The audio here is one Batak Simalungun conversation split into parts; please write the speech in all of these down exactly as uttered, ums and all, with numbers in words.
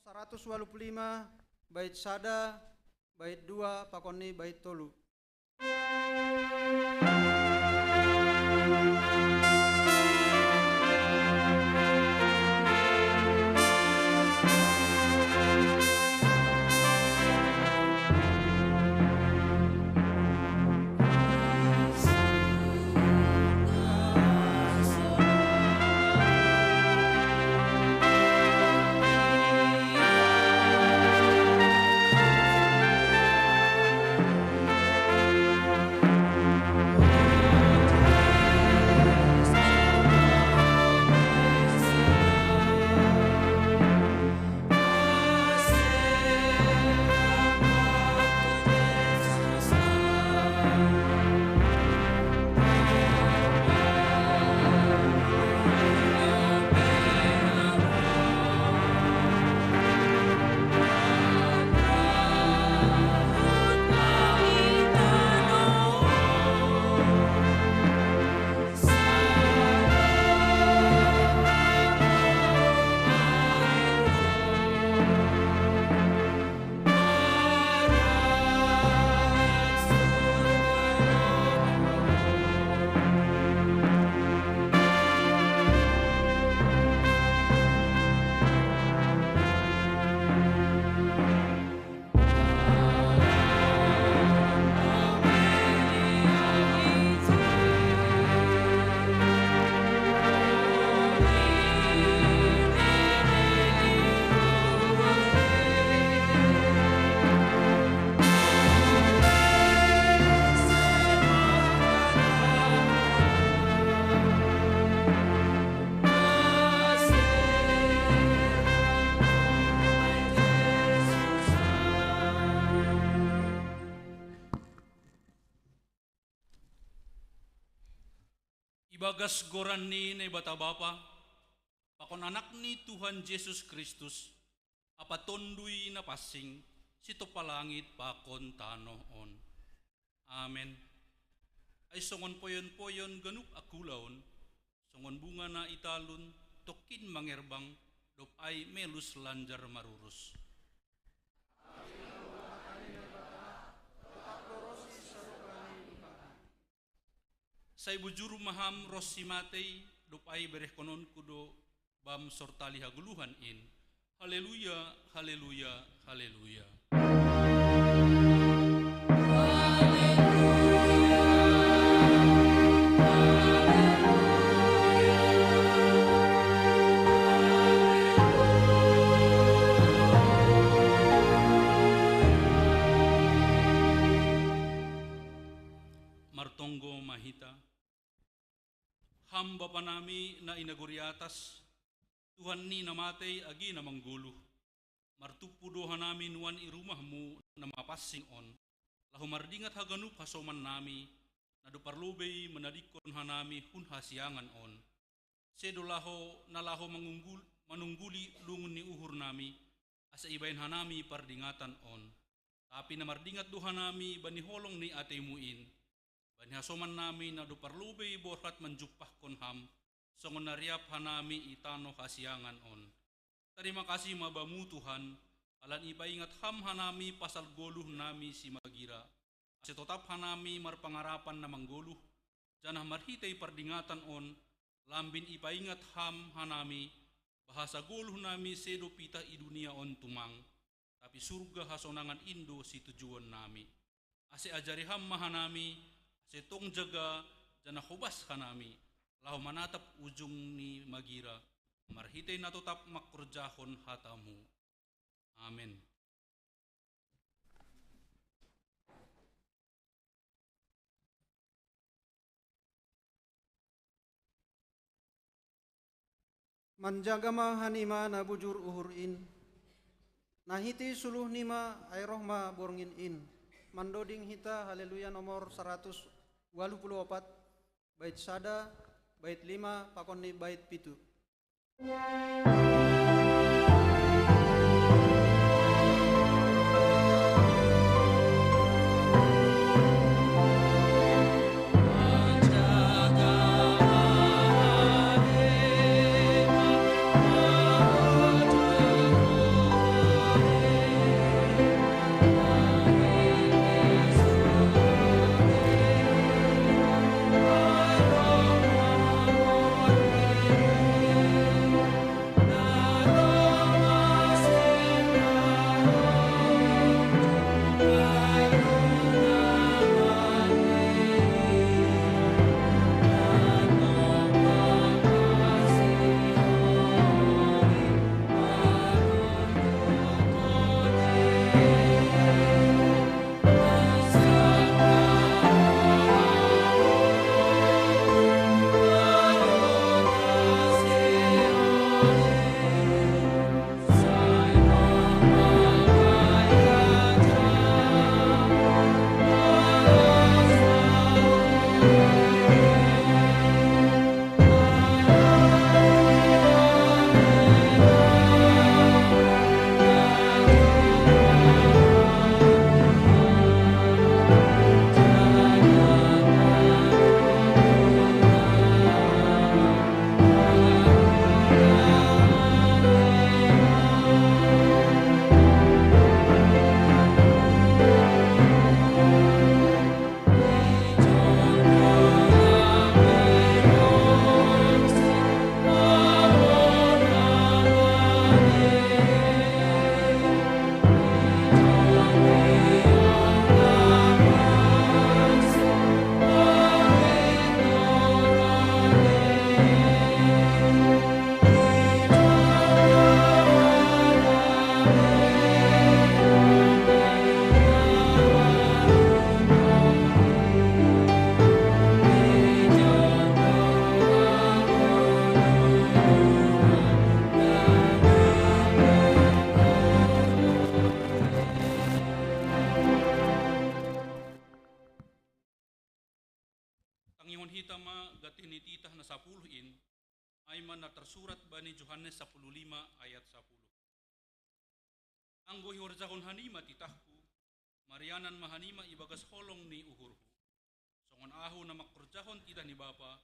saratus walu pulu lima, bait sada, bait dua, pakon ni bait tolu. Ibagas goran ni Naibata Bapa, pakon Anak ni Tuhan Jesus Kristus, Apa Tonduy na pansing, sitompa langit pakon tanoh on. Amen. Ai songon poyon-poyon ganup angkulaon, songon bunga na i talun, tongkin mangerbang, dob ai melus lanjar marurus. Sai bujur ma ham ronsi matei, dob ai berehkononku do bam sortali hagoluhan in. Haleluya, haleluya, haleluya. Martonggo ma hita. Ham Bapa nami na i nagori atas, Tuhan ni na matei age na manggoluh, martumpu do hanami nuan i rumah-Mu na mapansing on, laho mardingat haganup hasoman nami, na dob parlobei manadingkon hanami hun hasiangan on. Sedo laho, na laho mangunggul-, manungguli lungun ni uhur nami, ase ibahen hanami pardingatan on. Tapi na mardingat do hanami bani holong ni atei-Mu in, bani hasoman nami na dob parlobei borhat manjumpahkon Ham, songon na riap hanami i tanoh hasiangan on. Tarima kasih ma Bamu Tuhan, ala ni ipaingat Ham hanami pasal goluh nami simagira, ase totap hanami marpangarapan na manggoluh, janah marhitei pardingatan on, lambin ipaingat Ham hanami, bahasa goluh nami sedo pitah i dunia on tumang, tapi surga hasonangan in do situjuon nami. Ase ajari Ham ma hanami, ase tong jaga, janah hobas hanami, laho manatap ujung ni magira, marhitei na totap mangkorjahon hata-Mu. Amen. Manjaga ma hanima na bujur uhur in, na hiti suluh nima ai roh ma borngin in. Mandoding hita Haleluya nomor saratus walu pulu opat, bait sada, bait lima, pakon ni bait pitu. Tama gati ni titah na sapuluh in, ai ma na tarsurat bani Johannes sapuluh lima ayat sapuluh. Anggo ihorjahon hanima titahku, marianan ma hanima ibagas holong ni uhurhu. Songon ahu na mangkorjahon titah ni Bapa,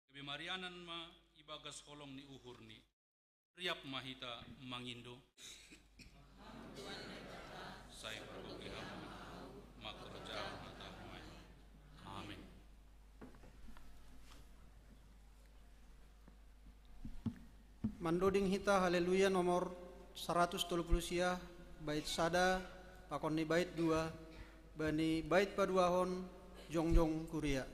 gabe marianan ma ibagas holong ni uhurni. Riap ma hita mangindo. Sai pargogoi Ham ma ahu, mangkorjahon hataMu ma ahu. Amen. Mandoding hita Haleluya nomor saratus tolu puluh sia, bait sada, pakon ni bait dua, bani bait paduahon, jongjong kuria.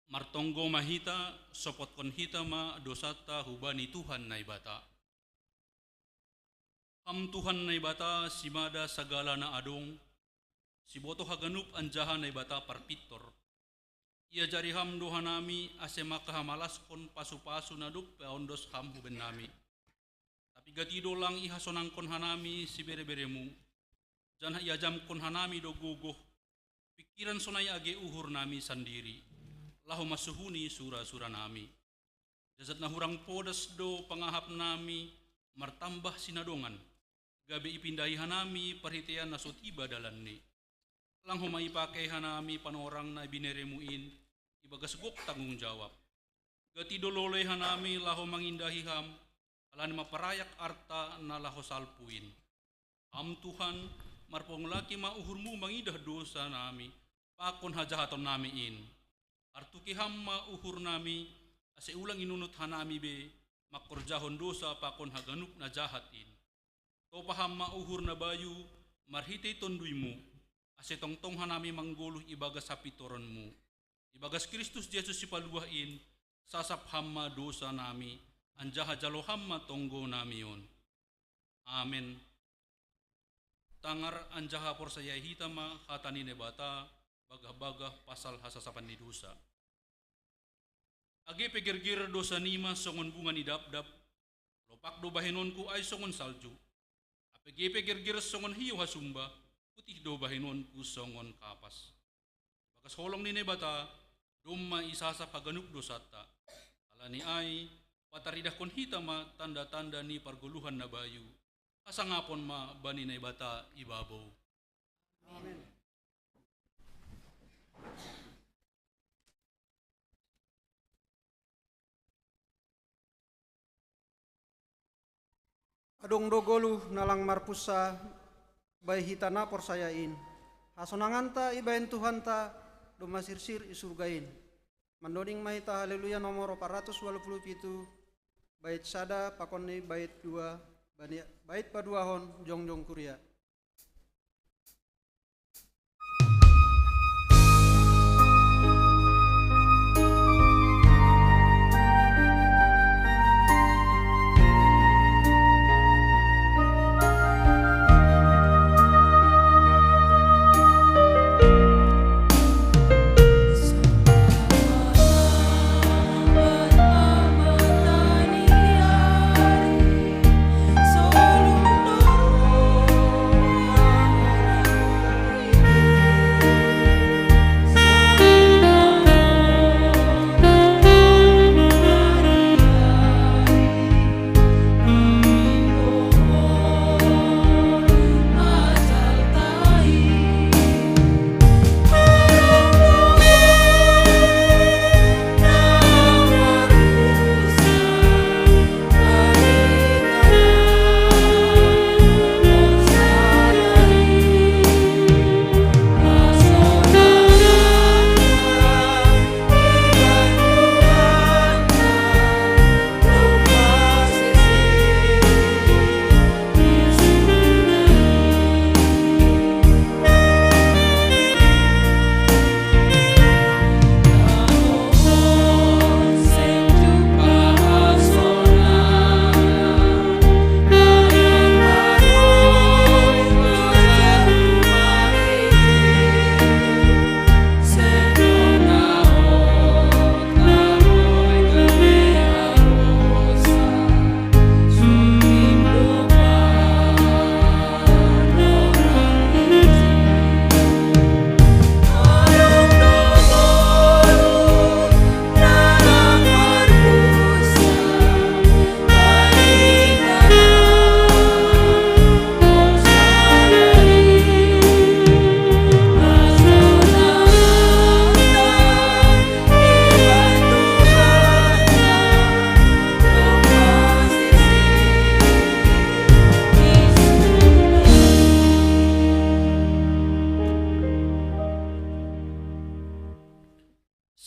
Martonggo ma hita, sopotkon hita ma dosanta hubani Tuhan Naibata. Ham Tuhan Naibata, simada sagala na adong, sibotoh haganup anjaha Naibata parpintor. Iajari Ham do hanami, ase mangkahamalaskon pasupasu na dob paondos Ham hu bennami. Tapi gati do lang ihasonangkon hanami siberebereMu, janah iajamkon hanami do gogoh, pingkiran sonai age uhurnami sandiri, laho mansuhuni surasuranami. Jajat na hurang podas do pangahapnami martambah sinadongan, gabe ipindahi hanami parhiteian na so tiba dalanni. Lang homa ipake hanami panorang na binereMu in ibagas gok tanggung jawab. Gati do loloi hanami laho mangindahi Ham, halani maparayak arta na laho salpu in. Ham Tuhan, marpangulaki ma uhurMu mangidah dosanami pakon hajahatonnami in. Artuki Ham ma uhurnami, ase ulang inunut hanami be mangkorjahon dosa pakon haganup na jahat in. Topa Ham ma uhur na bayu marhitei TonduyMu, ase tongtong hanami manggoluh ibagas hapintoronMu. Ibagas Kristus Jesus Sipaluah in, sasap Ham ma dosanami, anjaha jalo Ham ma tonggonami on. Amen. Tangar anjaha porsayai hita ma hata ni Naibata, bagah-bagah pasal hasasapan ni dosa. Age pe gerger dosanima songon bunga ni dapdap, lopak do bahenonku ai songon salju. Age pe gerger songon hiou hasumba, putih do bahenonku songon kapas. Bagas holong ni Naibata, domma isasap haganup dosanta. Halani ai, pataridahkon hita ma tanda-tanda ni pargoluhan na bayu. Hasangapon ma bani Naibata ibabou. Amen. Adong do goluh na lang marpunsa bai hita na porsaya in. Hasonanganta ibahen Tuhanta domma sirsir i surga in. Mandoding ma hita Haleluya nomor opat ratus walu pulu pitu, bait sada pakon ni bait dua, bani bait paduahon jongjong kuria.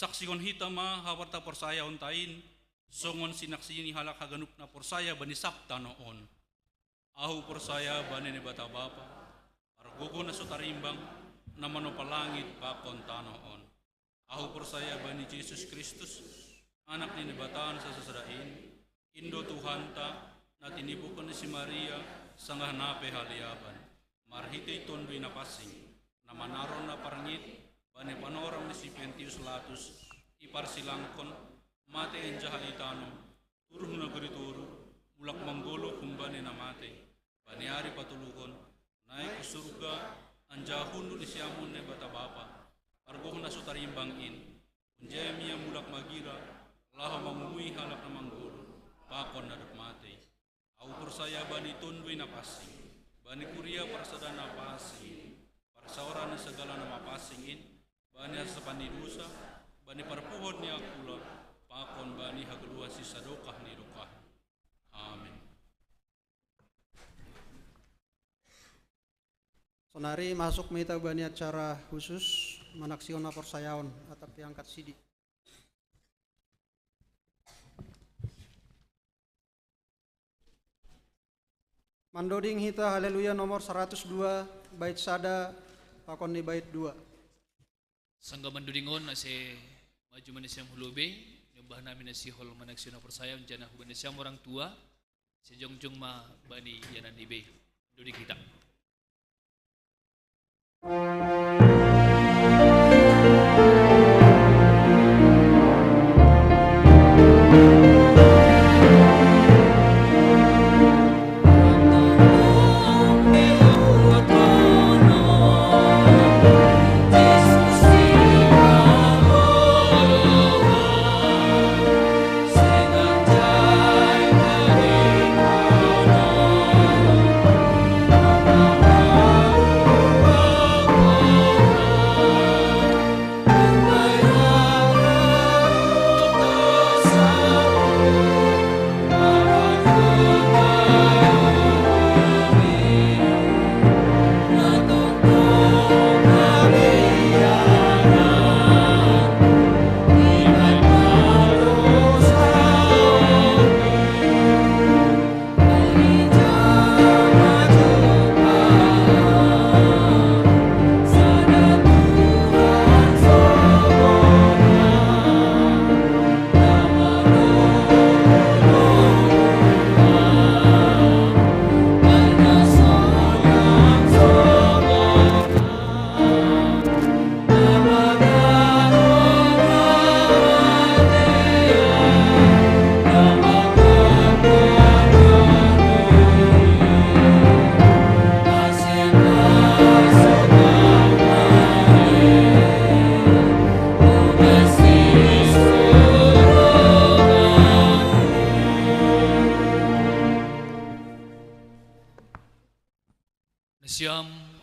Saksihon hita ma habar ta porsayaon tain, songon sinaksi ni halak haganup na porsaya bani sab tano on. Ahu porsaya bani Naibata Bapa, pargogoh na so tarimbang, na manopa langit pakon tano on. Ahu porsaya bani Jesus Kristus, Anak ni Naibata na sasada in, in do Tuhanta, na tinibuhon ni si Maria, sanggah na pe haliaban, marhitei Tonduy Napansing, na manaron na parngit, bani panorang ni si Pontius Pilatus, iparsilangkon, matei anjaha itanom, turun hu nagori toruh, mulak manggoluh humbani na matei, bani ari patoluhon, naik hu surga, anjaha hundul di siamun Naibata Bapa, pargogoh na so tarimbang in, hunjai ma ia mulak magira, laho mangumui halak na manggoluh, pakon na dob matei. Ahu porsaya bani Tonduy Napansing, bani kuria parsada na pansing, parsaoran ni sagala na mapansing in, bani hasasapan ni dosa, bani parpuhon ni angkula, pakon bani hagoluhan sisadokah ni dokah. Amin. Sonari masuk ma hita bani acara khusus, manaksihon haporsayaon atap pe angkat sidi. Mandoding hita Haleluya nomor saratus dua, bait sada, pakon ni bait dua. Sanggah mandoding on ase maju ma nasiam hu lobei, niombah nami na sihol manaksihon haporsayaon, janah hubani nasiam orang tua, sai jongjong ma bani ianan ni lobei. Mandoding hita.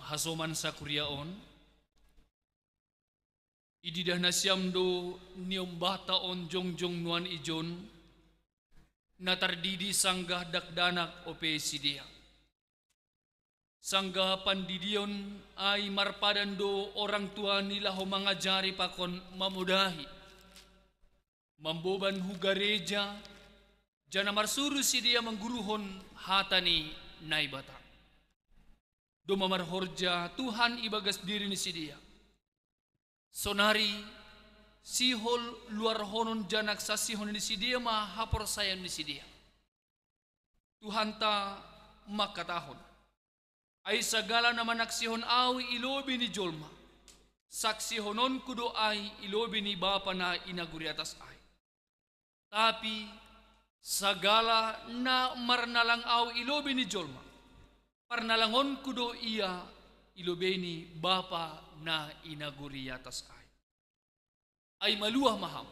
Hasoman sakuriaon, ididah nasiam do niombahta on jongjong nuan ijon, na tardidi sanggah dakdanak ope sidea. Sanggah pandidion ai marpadan do orang tua ni laho mangajari pakon mamodahi, mamboban hu gareja, janah marsuru sidea mangguruhon hata ni Naibata. Domma marhorja Tuhan ibagas diri ni sidea. Sonari sihol luarhonon janah saksihon ni sidea ma haporsayaon ni sidea. Tuhanta mangkatahon: Ai sagala na manaksihon Ahu i lobei ni jolma, saksihononKu do ai i lobei ni Bapa na i nagori atas ai. Tapi sagala na marnalang Ahu i lobei ni jolma, parnalangonKu do ia i lobei ni Bapa na i nagori atas ai. Ai maluah ma ham,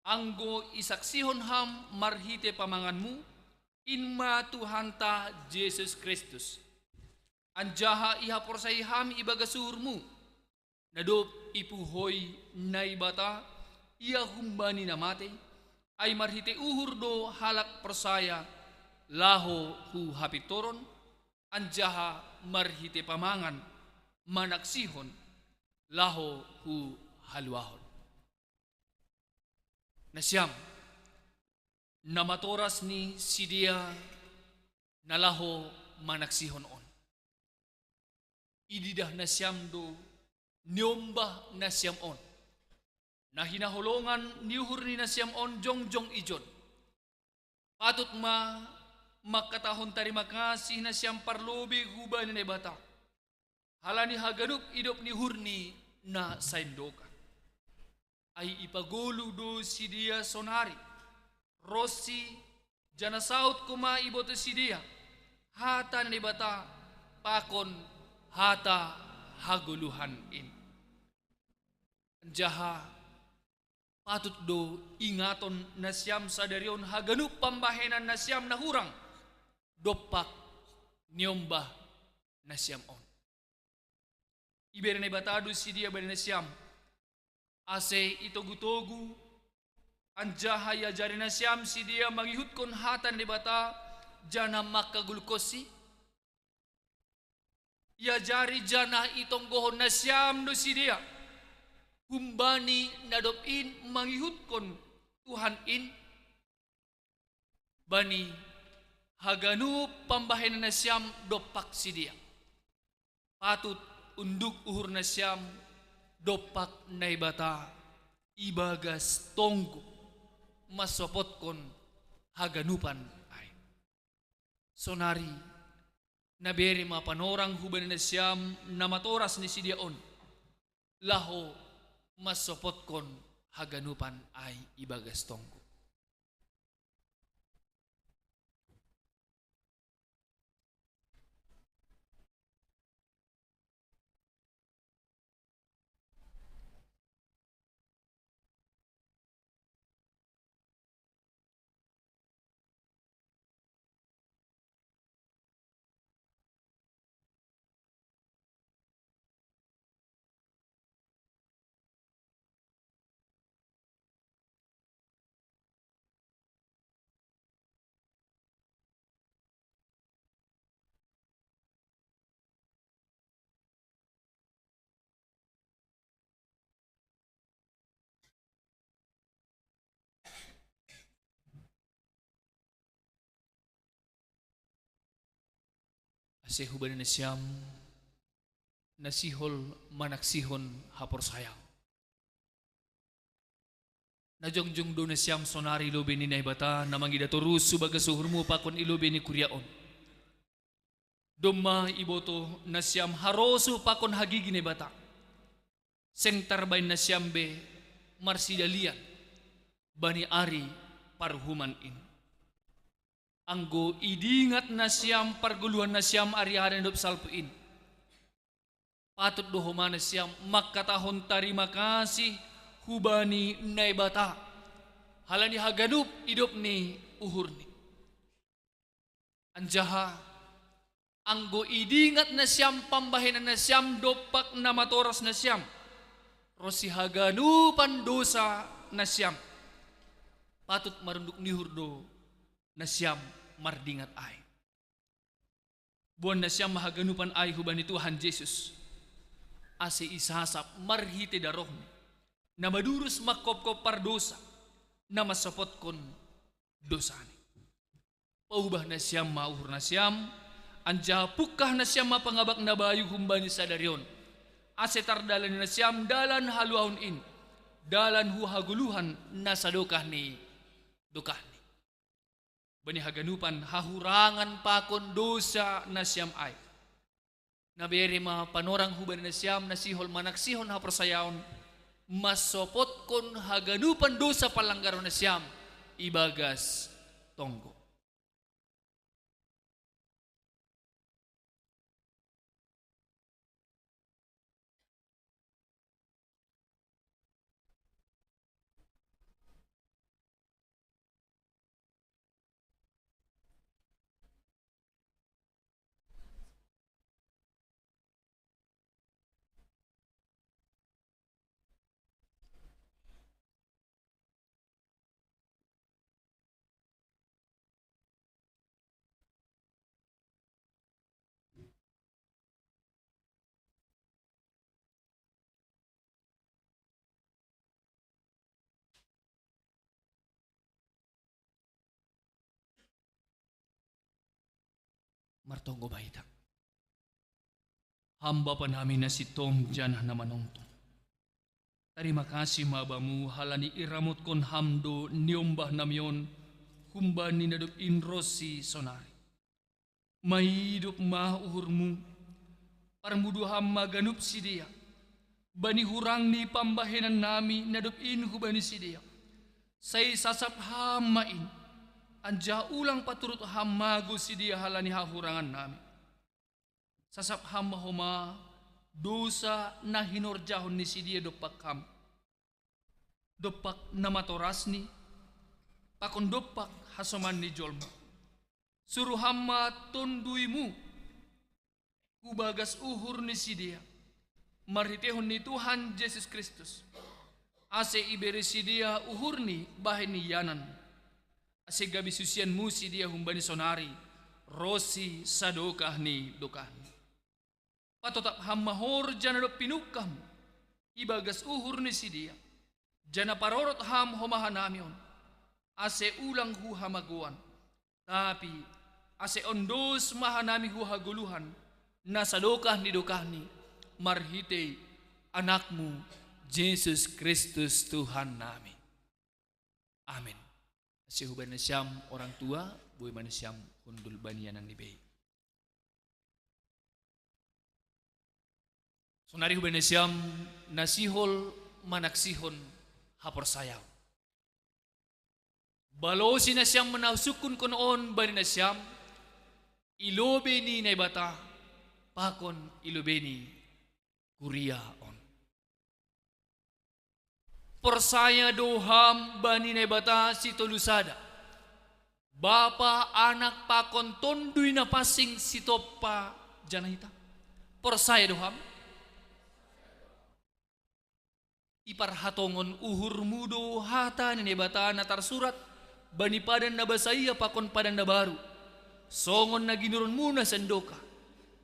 anggo isaksihon ham marhitei pamanganmu, in ma Tuhanta Jesus Kristus, anjaha ihaporsayai ham ibagas uhurmu, na dob ipuhoi Naibata Ia humbani na matei, ai marhitei uhur do halak porsaya laho hu hapintoron, anjaha marhitei pamangan manaksihon laho hu haluahon. Nasiam, na matoras ni sidea na laho manaksihon on, ididah nasiam do niombah nasiam on, na hinaholongan ni uhur ni nasiam on jongjong ijon. Patut ma mangkatahon tarima kasih nasiam parlobei hubani Naibata, halani haganup idop ni uhurni na saindokan. Ai ipagoluh do sidea sonari, ronsi, janah saud koma ibotoh sidea hata ni Naibata pakon hata hagoluhan in. Anjaha patut do ingaton nasiam sadari on haganup pambahenan nasiam na hurang dompak niombah nasiam on. Ibere Naibata do sidea bani nasiam, ase itogu-togu, anjaha iajari nasiam sidea mangihutkon hata ni Naibata, janah mangkagoluhkonsi. Iajari janah itonggohon nasiam do sidea, humbani na dob in mangihutkon Tuhan in, bani haganup pambahenan nasiam dompak sidea. Patut unduk uhur nasiam dompak Naibata ibagas tonggo mansopotkon haganupan ai. Sonari, na bere ma panorang hubani nasiam na matoras ni sidea on, laho mansopotkon haganupan ai ibagas tonggo. Ase hubani nasiam na sihol manaksihon haporsayaon, na jongjong do nasiam sonari i lobei ni Naibata na mangida torus hu bagas uhurmu pakon i lobei ni kuria on. Domma ibotoh nasiam harosuh pakon hagigi Naibata. Seng tarbahen nasiam be marsidalian bani ari paruhuman in. Anggo idingat nasiam pargoluhan nasiam ari-ari na dob salpu in, patut do homa nasiam mangkatahon tarima kasih hubani Naibata, halani haganup idop ni uhurni. Anjaha Anggo idingat nasiam pambahenan nasiam dompak na matoras nasiam, ronsi haganupan dosa nasiam, patut marunduk ni uhur do nasiam mardingat ai. Boan nasiam ma haganupan ai hubani Tuhan Jesus, ase isasap marhite darohni, na madurus mangkopkop pardosa, na mansopotkon dosani. Paubah nasiam ma uhur nasiam, anjaha pungkah nasiam ma pangabak na bayu humbani sadari on, ase tardalani nasiam dalan haluahon in, dalan hu hagoluhan na sadokah ni dokahni. Bani haganupan hahurangan pakon dosa nasiam ai, na bere ma panorang hubani nasiam na sihol manaksihon haporsayaon, mansopotkon haganupan dosa panlanggaron nasiam ibagas tonggo. Martonggo ma hita. Ham Bapa nami na sintong janah na manongtong, tarima kasih ma Bamu halani iramotkon Ham do niombah nami on humbani na dob in ronsi sonari. Maidop ma uhurmu, parmudu Ham ma ganup sidea, bani hurang ni pambahenan nami na dob in hubani sidea. Sai sasap Ham ma in, anjaha ulang paturut Ham mago sidea halani hahurangan nami. Sasap Ham ma homa dosa na hinorjahon ni sidea dompak Ham, dompak na matorasni, pakon dompak hasoman ni jolma. Suru Ham ma TonduyMu hu bagas uhur ni sidea, marhitehon ni Tuhan Jesus Kristus, ase ibere sidea uhurni bahen ianan, ase gabe susianMu sidea humbani sonari ronsi sadokah ni dokahni. Patotap Ham ma horja na dob pinungkahMu ibagas uhur ni sidea, janah parorot Ham homa hanami on, ase ulang hu hamagoan, tapi ase ondos ma hanami hu hagoluhan na sadokah ni dokahni, marhitei AnakMu Jesus Kristus Tuhan nami. Amen. Ase hubani nasiam orang tua, boi ma nasiam hundul bani ianan ni bei. Sonari hubani nasiam na sihol manaksihon haporsayaon, balosi nasiam ma na husungkunkon on bani nasiam, i lobei ni Naibata pakon i lobei ni kuria on. Porsaya do Ham bani Naibata sitolu sada, Bapa, Anak pakon Tonduy Napansing sitompa janah ita? Porsaya do Ham? Iparhatongon uhurMu do hata ni Naibata na tarsurat bani Padan na Basaia pakon Padan na Baru, songon na ginuronMu na sandokah.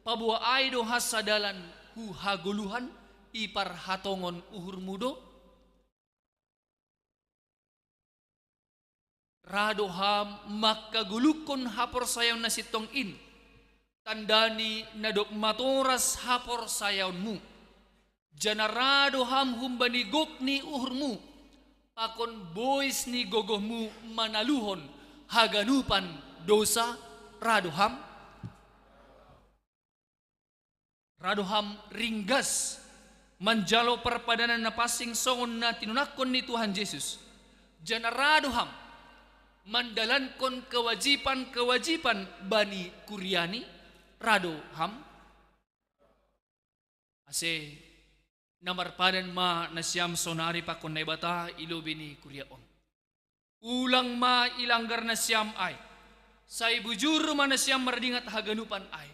Paboa ai do hansa dalan hu hagoluhan, iparhatongon uhurMu do? Ra do Ham mangkagolukkon haporsayaon na sintong in, tanda ni na dob matoras haporsayaonMu. Janah ra do Ham humbani gok ni uhurMu, pakon bois ni gogohMu manaluhon haganupan dosa? Ra do Ham? Ra do Ham ringgas manjalo parpadanan na pansing songon na tinonangkon ni Tuhan Jesus? Janah ra do Ham mandalankon kewajiban-kewajiban bani kuria-Ni? Ra do Ham? Ase na marpadan ma nasiam sonari pakon Naibata i lobei ni kuria on. Ulang ma ilanggar nasiam ai, sai bujur ma nasiam mardingat haganupan ai.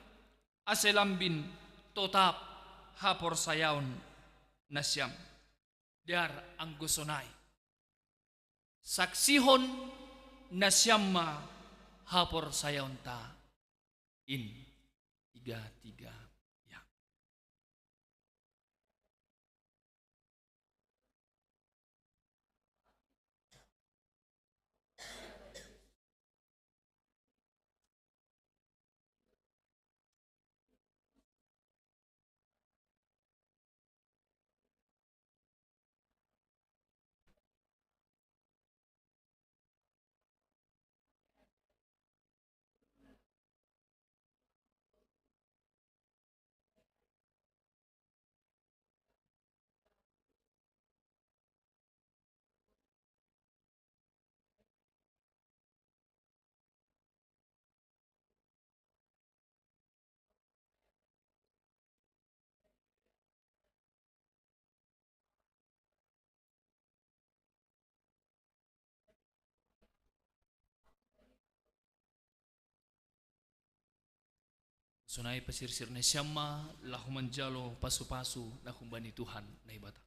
ase lambin totap haporsayaon nasiam. Dear anggo sonai, saksihon nasiam ma haporsayaonta in. Tiga tiga. Ya. Sonai pasirsir nasiam ma laho manjalo pasu-pasu na humbani Tuhan Naibata.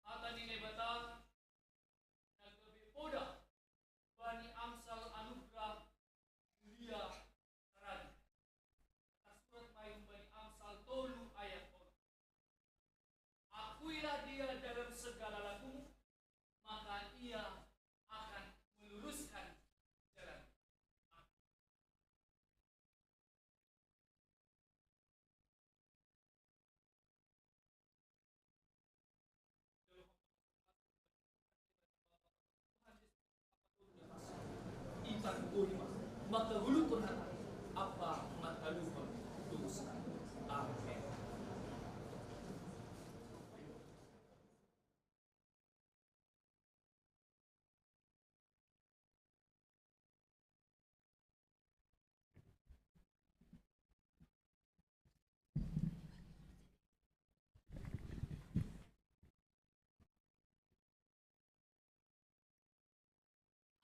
Hata ni Naibata na gabe poda bani Amsal Anugerah Mulia Saragi. Tarsurat ma i humbani Amsal tolu ayat onom. Akuilah dia dalam segala lakumu, maka ia akan meluruskan jalan. Maka gulukon hata, apa mataluhon dosa. Amen.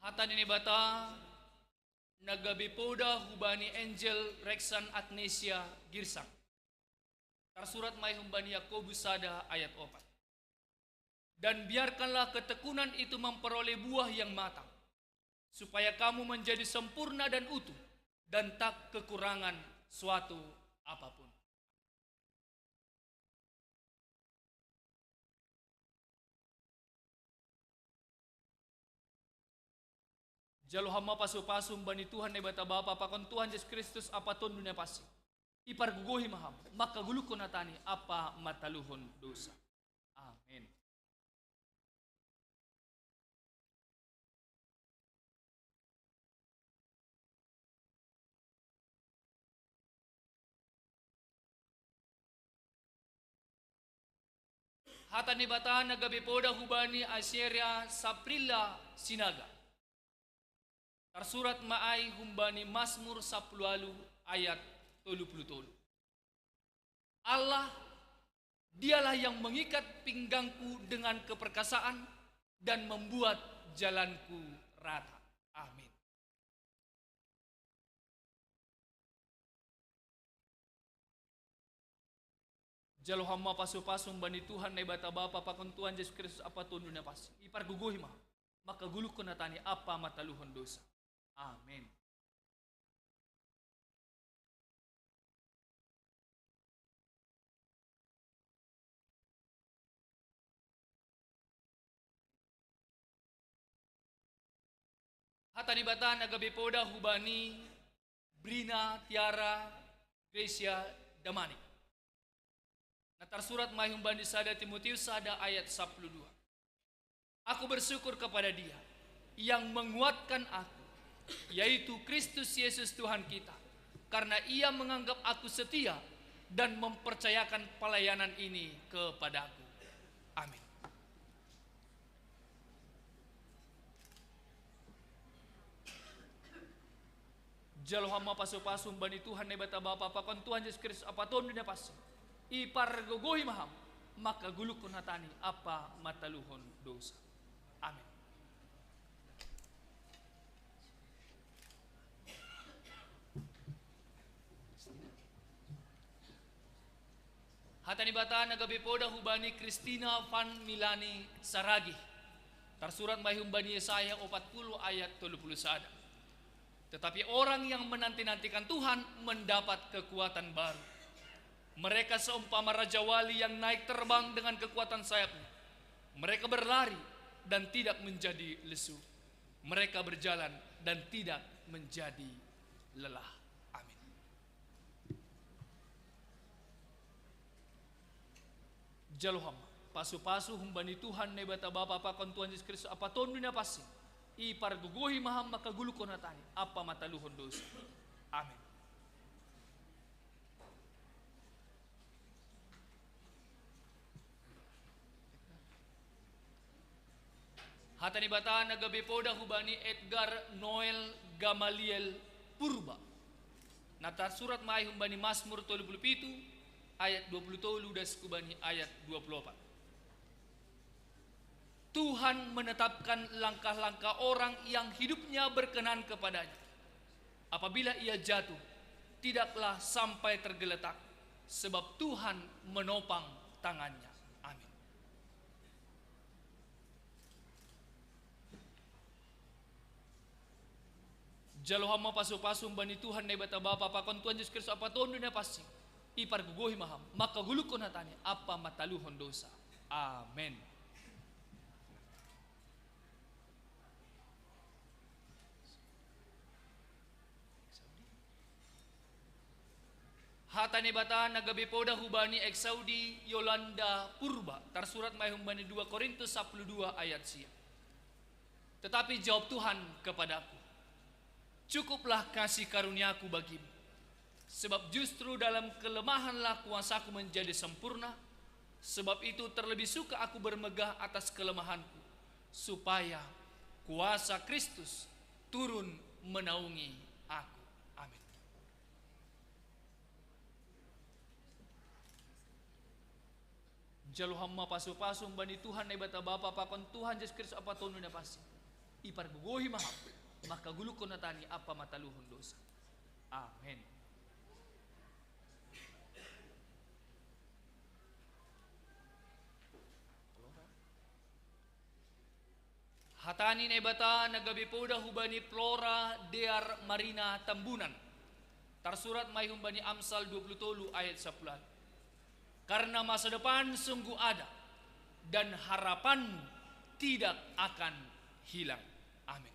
Hata ni Naibata na gabe poda hubani Angel Rexan Agnesia Girsang. Tarsurat ma i humbani Yakobus sada ayat opat. Dan biarkanlah ketekunan itu memperoleh buah yang matang, supaya kamu menjadi sempurna dan utuh, dan tak kekurangan suatu apapun. Jalo ham ma pasu-pasu humbani Tuhan Naibata Bapa pakon Tuhan Jesus Kristus Ampa Tonduy Napansing. Ipargogohi ma ham, mangkagulungkon hatani ampa mataluhon dosa. Amen. Hata ni Naibata na gabe poda hubani Asheria Saprilla Sinaga. Tarsurat ma ai humbani Masmur sapuluh ualu ayat tolu puluh tolu. Allah, Dialah yang mengikat pinggangku dengan keperkasaan dan membuat jalanku rata. Amin. Jalo ham ma pasu-pasu humbani Tuhan Naibata Bapa pakon Tuhan Jesus Kristus Ampa Tonduy Napansing. Ipargogohi ma, mangkagulungkon hatani ampa mataluhon dosa. Amen. Hata ni Naibata na gabe poda hubani Brina Tiara Gracia Damanik. Na tarsurat ma i humbani sada Timoteus sada ayat sapuluh dua. Aku bersyukur kepada Dia yang menguatkan aku, yaitu Kristus Yesus Tuhan kita, karena Ia menganggap aku setia dan mempercayakan pelayanan ini kepadaku. Amin. Jalo hama pasu-pasu humbani Tuhan Naibata Bapa pakon Tuhan Jesus Kristus ampa Tondi Napansing. Ipargogohi ma ham, mangkagulukkon hatani ampa mantaluhon dousa. Amen. Hata ni Naibata na gabe poda hubani Kristina Van Milani Saragi. Tarsurat ma i humbani Yesaya opat pulu ayat tolu pulu sada. Tetapi orang yang menanti-nantikan Tuhan mendapat kekuatan baru. Mereka seumpama raja wali yang naik terbang dengan kekuatan sayapnya. Mereka berlari dan tidak menjadi lesu. Mereka berjalan dan tidak menjadi lelah. Amin. Jalo hama pasu-pasu humbani Tuhan Naibata Bapa pakon Tuhan Jesus Kristus ampa Tondi Napansing. Ipargogohi ma ham mangkagulukkon hatani ampa mantaluhon dousa. Amen. Hata ni Naibata na gabe poda hubani Edgar Noel Gamaliel Purba. Na tarsurat ma i humbani Masmur tolu pulu pitu ayat dua pulu tolu das hubani ayat dua pulu opat. Tuhan menetapkan langkah-langkah orang yang hidupnya berkenan kepada-Nya. Apabila ia jatuh, tidaklah sampai tergeletak, sebab Tuhan menopang tangannya. Amin. Jalo hama pasu-pasu humbani Tuhan Naibata Bapa pakon Tuhan Jesus Kristus ampa Tondi Napansing. Ipargogohi ma ham mangkagulukkon hatani ampa mantaluhon dousa. Amen. Hata ni Naibata na gabe poda hubani Eksaudi Yolanda Purba. Tarsurat ma i humbani dua Korintus sapulu dua ayat sia. Tetapi jawab Tuhan kepadaku, "Cukuplah kasih karunia-Ku bagimu, sebab justru dalam kelemahanlah kuasa-Ku menjadi sempurna. Sebab itu terlebih suka Aku bermegah atas kelemahan-Ku, supaya kuasa Kristus turun menaungi Aku." Amin. Jalo hama pasu-pasu humbani Tuhan Naibata Bapa pakon Tuhan Jesus Kristus ampa Tondi Napansing. Ipargogohi ma ham mangkagulukkon hatani ampa mantaluhon dousa. Amen. Hata ni Naibata na gabe poda hubani Flora Dear Marina Tambunan. Tarsurat ma i humbani Amsal dua pulu tolu ayat sapulu. Karena masa depan sungguh ada, dan harapanmu tidak akan hilang. Amin.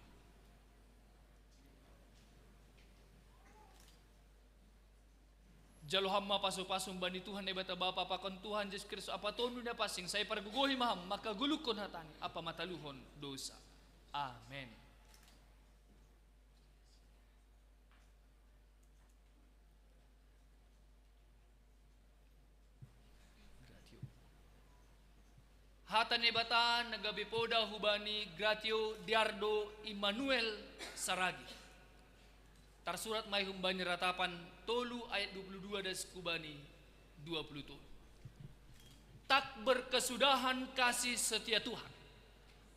Jalo hama pasu-pasu humbani Tuhan Naibata Bapa pakon Tuhan Jesus Kristus ampa Tondi Napansing, sai pargogohi ma ham mangkagulukkon hatani ampa mantaluhon dousa. Amen. Hata ni Naibata na gabe poda hubani Gratio Diardo Immanuel Saragi. Tarsurat ma i humbani Ratapan tolu ayat dua pulu dua das hubani dua pulu tolu. Tak berkesudahan kasih setia Tuhan,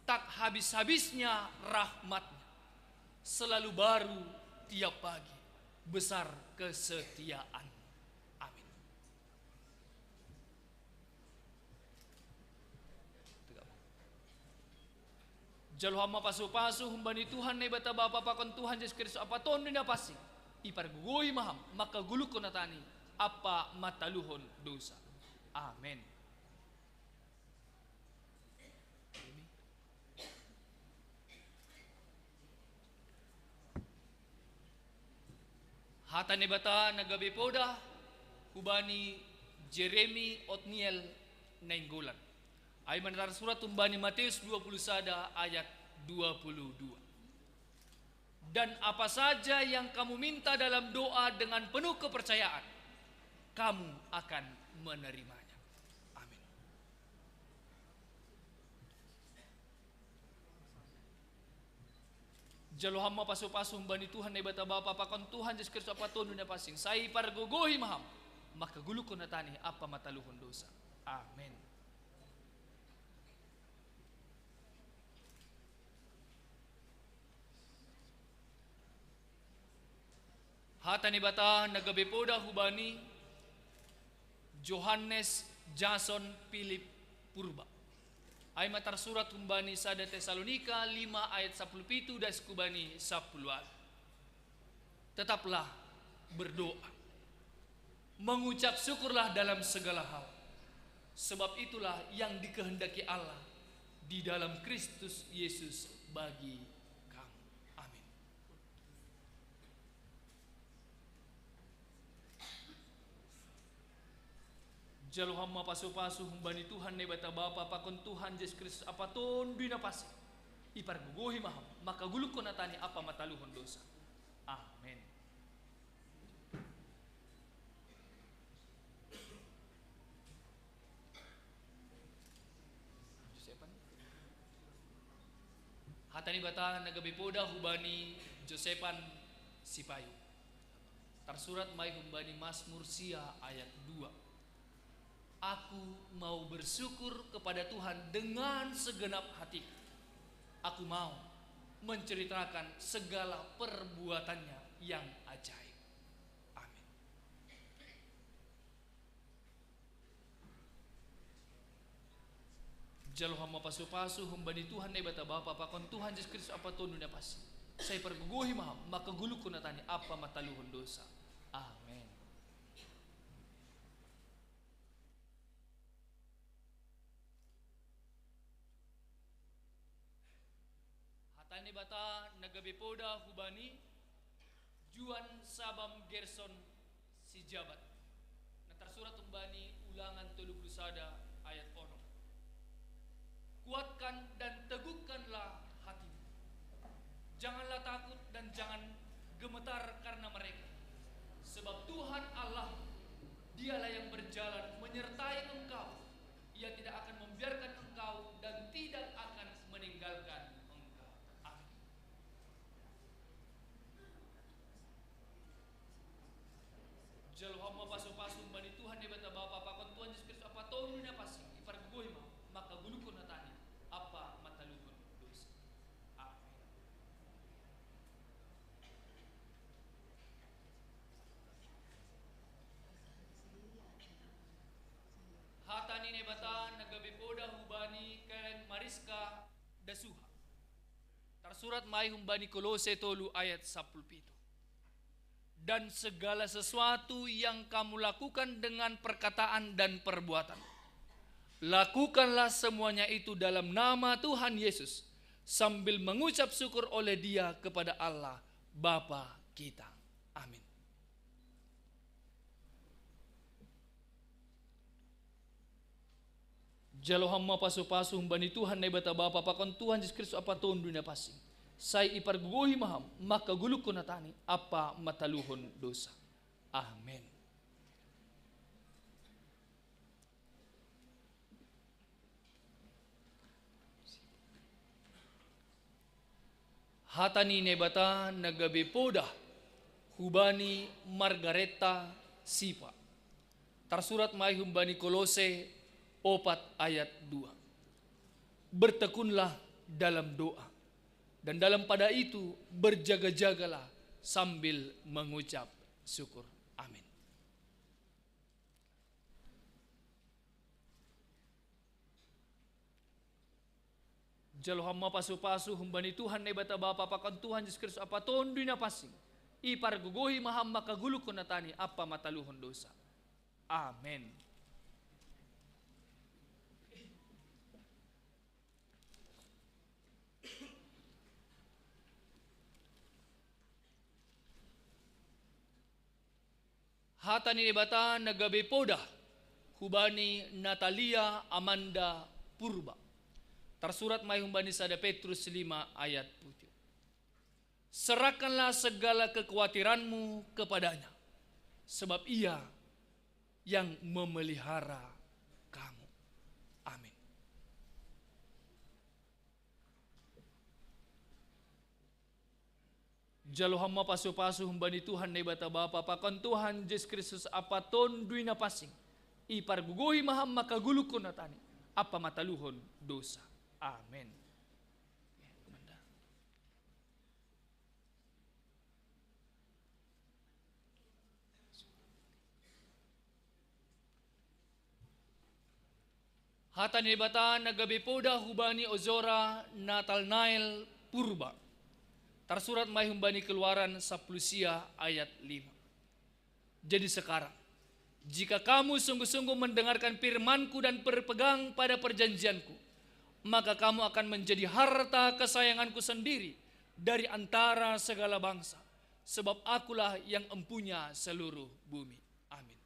tak habis-habisnya rahmat-Nya, selalu baru tiap pagi, besar kesetiaan. Amin. Jalo hama pasu-pasu humbani Tuhan Naibata Bapa pakon Tuhan Jesus Kristus ampa Tondi Napansing. Ipargogohi ma ham mangkagulukkon hatani ampa mantaluhon dousa. Amen. Hata ni Naibata na gabe poda hubani Jeremy Otniel Nainggolan. Ai ma na tarsurat humbani Matius dua pulu sada ayat dua pulu dua. Dan apa saja yang kamu minta dalam doa dengan penuh kepercayaan, kamu akan menerimanya. Amin. Jalo hamba pasu-pasu humbani Tuhan Naibata Bapa pakon Tuhan Jesus Kristus apa tonduna passing, sai pargogohi ma ham, mangkagulungkon hata ni ampa mataluhon dosa. Amen. Hata ni Naibata na gabe poda hubani Johannes Jason Philip Purba. Ai ma tarsurat humbani sada Tesalonika lima ayat sapuluh pitu das hubani sapuluh walu. Tetaplah berdoa. Mengucap syukurlah dalam segala hal. Sebab itulah yang dikehendaki Allah di dalam Kristus Yesus bagi kamu. Amin. Jalo hamba pasu-pasu humbani Tuhan Naibata Bapa pakon Tuhan Jesus Kristus apa tonduna passing, ipargogohi ma ham, mangkagulungkon hata ni ampa mataluhon dosa. Amen. Hata ni Naibata na gabe poda hubani Josepan Sipayu. Tarsurat ma i humbani Mazmur sia ayat dua. Aku mau bersyukur kepada Tuhan dengan segenap hatiku. Aku mau menceritakan segala perbuatannya yang ajaib. Amin. Jalo hamba pasu-pasu humbani Tuhan Naibata Bapa pakon Tuhan Jesus Kristus apa tonduna passing, sai pargogohi ma ham, mangkagulungkon hata ni ampa mataluhon dosa. Amen. Hata ni Naibata na gabe poda hubani Juan Sabam Gerson Sijabat. Na tarsurat humbani Ulangan tolu puluh sada ayat onom. Kuatkan dan teguhkanlah hatimu. Janganlah takut dan jangan gemetar karena mereka. Sebab Tuhan Allah, Dialah yang berjalan menyertai engkau. Ia tidak akan membiarkan engkau dan tidak akan meninggalkan engkau. Amin. Jalo hamba pasu-pasu humbani Tuhan Naibata Bapa pakon Tuhan Jesus Kristus apa tonduna passing, ipargogohi ma ham, mangkagulungkon hata ni ampa mataluhon dosa. Amen. Hata ni Naibata na gabe poda hubani Karen Mariska Dasuha. Tarsurat ma i humbani Kolose tolu ayat sapuluh pitu. Dan segala sesuatu yang kamu lakukan dengan perkataan dan perbuatan, lakukanlah semuanya itu dalam nama Tuhan Yesus, sambil mengucap syukur oleh Dia kepada Allah Bapa kita. Amin. Jalo hamba pasu-pasu humbani Tuhan Naibata Bapa pakon Tuhan Jesus Kristus apa tonduna passing, sai ipargogohi ma ham, mangkagulungkon hata ni ampa mataluhon dosa. Amen. Hata ni Naibata na gabe poda hubani Margareta Sipa. Tarsurat ma i humbani Kolose opat ayat dua. Bertekunlah dalam doa, dan dalam pada itu berjaga-jagalah sambil mengucap syukur. Amin. Jalo hamba pasu-pasu humbani Tuhan Naibata Bapa pakon Tuhan Jesus Kristus apa tonduna passing, ipargogohi ma ham, mangkagulungkon hata ni ampa mataluhon dosa. Amen. Hata ni Naibata na gabe poda hubani Natalia Amanda Purba. Tarsurat ma i humbani sada Petrus lima ayat pitu. Serahkanlah segala kekhawatiranmu kepada-Nya, sebab Ia yang memelihara kamu. Amin. Jalo ham ma pasu-pasu humbani Tuhan Naibata Bapa pakon Tuhan Jesus Kristus ampa Tondui Napansing. I pargogohi ma ham mangkagolukkon hatani ampa mataluhon dosa. Amen. Hata ni Naibata na gabe poda hubani ojora Natal Nael Purba. Tarsurat ma i humbani Keluaran sampulu sia ayat lima. Jadi sekarang, jika kamu sungguh-sungguh mendengarkan firman-Ku dan berpegang pada perjanjian-Ku, maka kamu akan menjadi harta kesayangan-Ku sendiri dari antara segala bangsa, sebab Akulah yang empunya seluruh bumi. Amin.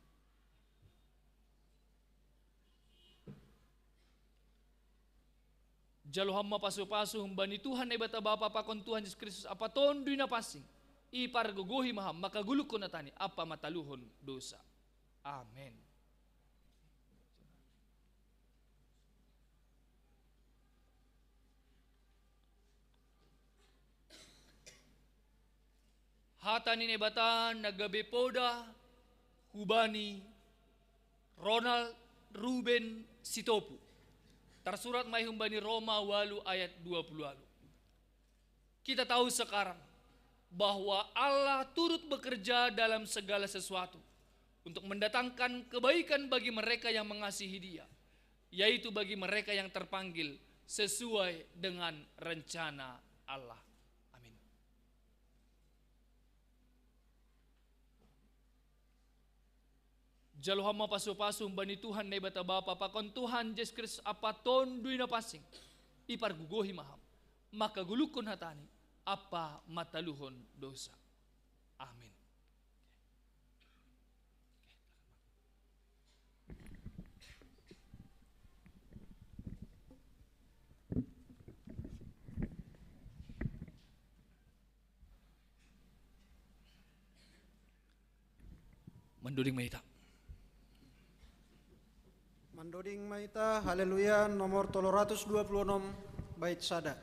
Jalo ham ma pasu-pasu humbani Tuhan Naibata Bapa pakon Tuhan Jesus Kristus ampa Tondui Napansing. I pargogohi ma ham mangkagolukkon hatani ampa mataluhon dosa. Amen. Hata ni Naibata na gabe poda hubani Ronald Ruben Sitopu. Tarsurat ma i humbani Roma walu ayat dua puluh walu. Kita tahu sekarang bahwa Allah turut bekerja dalam segala sesuatu untuk mendatangkan kebaikan bagi mereka yang mengasihi Dia, yaitu bagi mereka yang terpanggil sesuai dengan rencana Allah. Amin. Jalo ham ma pasu-pasu humbani Tuhan Naibata Bapa pakon Tuhan Jesus Kristus ampa Tondui Napansing. I pargogohi ma ham mangkagolukkon hatani ampa mataluhon dosa. Amin. Mandoding ma hita. Mandoding ma hita, Haleluya nomor tolu ratus dua puluh enam, bait sada.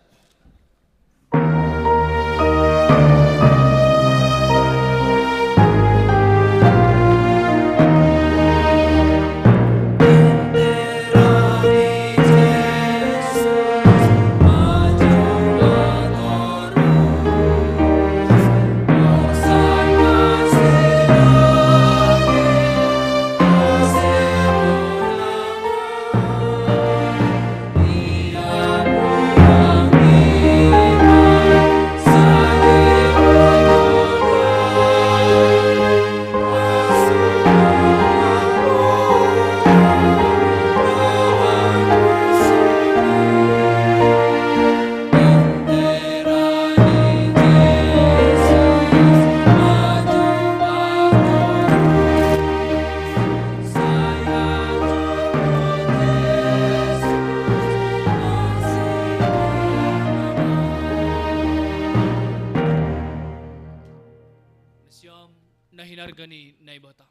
Nasiam na hinarga ni Naibata.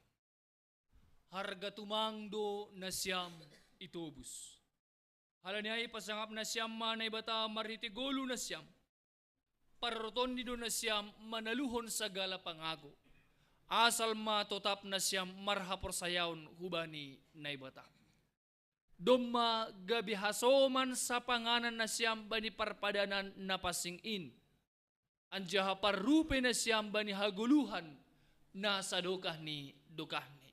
Harga tumang do nasiam itobus. Halani ai pasangap nasiam ma Naibata marhite goluh nasiam. Parorotonni do nasiam manaluhon sagala pangago. Asal ma totap nasiam marhaporsayaon hubani Naibata. Domma gabe hasoman sapanganan nasiam bani parpadanan na pansing in. Anjaha parrupei nasiam bani hagoluhan na sadokah ni dokahni.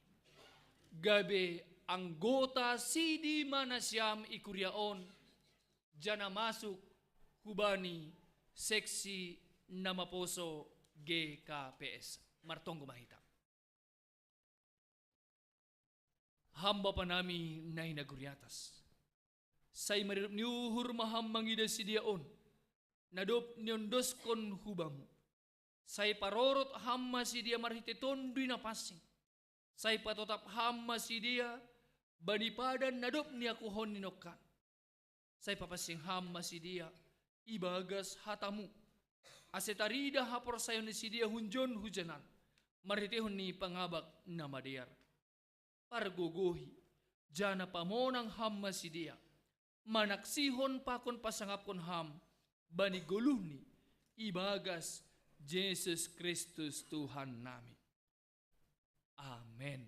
Gabe anggota sidi ma nasiam i kuria on, janah masuk hubani seksi na maposo G K P S. Martonggo ma hita. Ham Bapa nami na i nagori atas. Sai maridop ni uhur ma Ham mangida sidea on, na dob niondoskon hu Bamu. Sai parorot Ham ma sidea marhite Tonduy Napansing. Sai patotap Ham ma sidea bani padan na dob niakuhon ni nongkan. Sai papansing Ham ma sidea ibagas hataMu, ase tarida haporsayaon ni sidea hunjon hujanan, marhiteihon ni pangabak na madear. Pargogohi, janah pamonang Ham ma sidea, manaksihon pakon pasangapkon Ham bani goluhni ibagas Jesus Kristus Tuhan nami. Amen.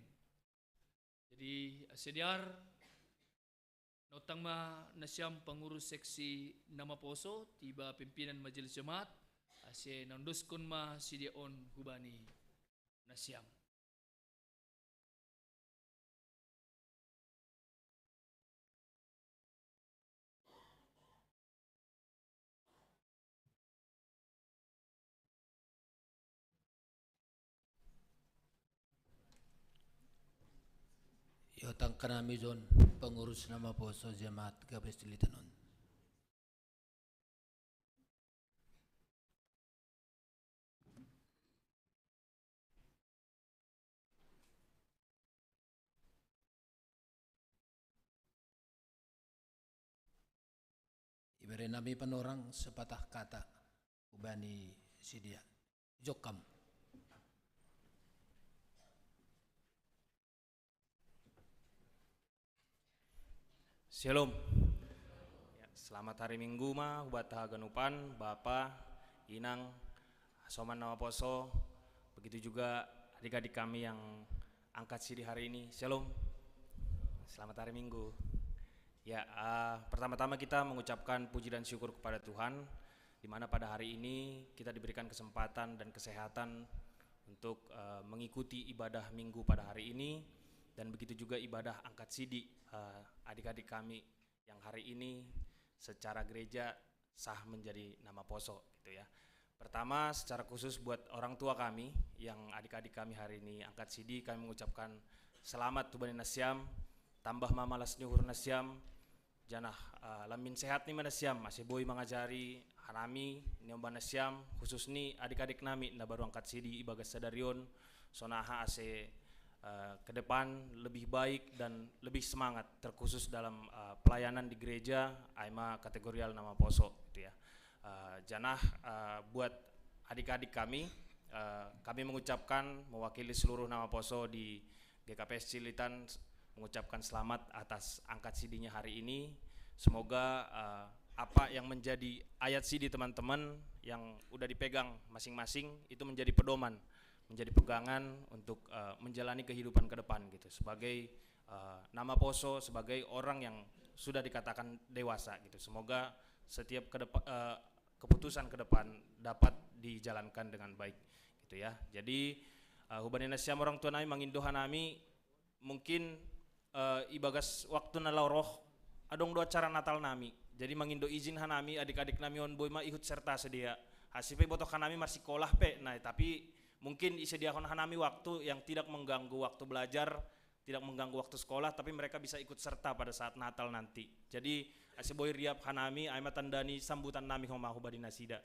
Jadi, ase diar, nautang ma nasiam pengurus seksi Namaposo, tiba pimpinan majelis jemaat, ase naondoskon ma sidia on hubani nasiam. Yo, tangkan ami jon pengurus Namaposo jemaat Gabes Cilitanon. Ibere nami panorang sepatah kata hubani sidia. Jokam. Shalom. Ya, selamat hari Minggu ma, hubata haganupan, Bapa, Inang, Soman Namaposo, begitu juga adik-adik kami yang angkat sidi hari ini. Shalom. Selamat hari Minggu. Ya, eh, pertama-tama kita mengucapkan puji dan syukur kepada Tuhan, di mana pada hari ini kita diberikan kesempatan dan kesehatan untuk, eh, mengikuti ibadah Minggu pada hari ini, dan begitu juga ibadah angkat sidi, eh, adik-adik kami yang hari ini secara gereja sah menjadi Namaposo, gitu ya. Pertama, secara khusus buat orang tua kami yang adik-adik kami hari ini angkat sidi, kami mengucapkan selamat hubani nasiam, tambah ma malas ni uhur nasiam, janah, eh, lam min sehat ni ma nasiam, ase boi mangajari hanami, niomba nasiam, khusus ni adik-adik nami na baru angkat sidi ibagas sadari on, sonaha ase, eh, ke depan lebih baik dan lebih semangat, terkhusus dalam, eh, pelayanan di gereja, ai ma kategorial Namaposo, gitu ya. Eh, janah, eh, buat adik-adik kami, eh, kami mengucapkan mewakili seluruh Namaposo di G K P S Cililitan, mengucapkan selamat atas angkat sidinya hari ini. Semoga, eh, apa yang menjadi ayat sidi teman-teman yang udah dipegang masing-masing itu menjadi pedoman, menjadi pegangan untuk, eh, menjalani kehidupan ke depan gitu, sebagai, eh, Namaposo, sebagai orang yang sudah dikatakan dewasa gitu. Semoga setiap ke depa-, eh, keputusan ke depan dapat dijalankan dengan baik gitu ya. Jadi, eh, hubani nasiam orang tua nami, mangindo hanami, mungkin, eh, ibagas waktu na laho roh, adong do acara Natal nami. Jadi mangindo izin hanami, adik-adik nami on boi ma ihut serta sedia. Ase pe ibotoh hanami marsikolah pe, nah, tapi mungkin isediahon hanami waktu yang tidak mengganggu waktu belajar, tidak mengganggu waktu sekolah, tapi mereka bisa ikut serta pada saat Natal nanti. Jadi, ase boi riap hanami, ai ma tanda ni sambutan nami homa hubani nasida.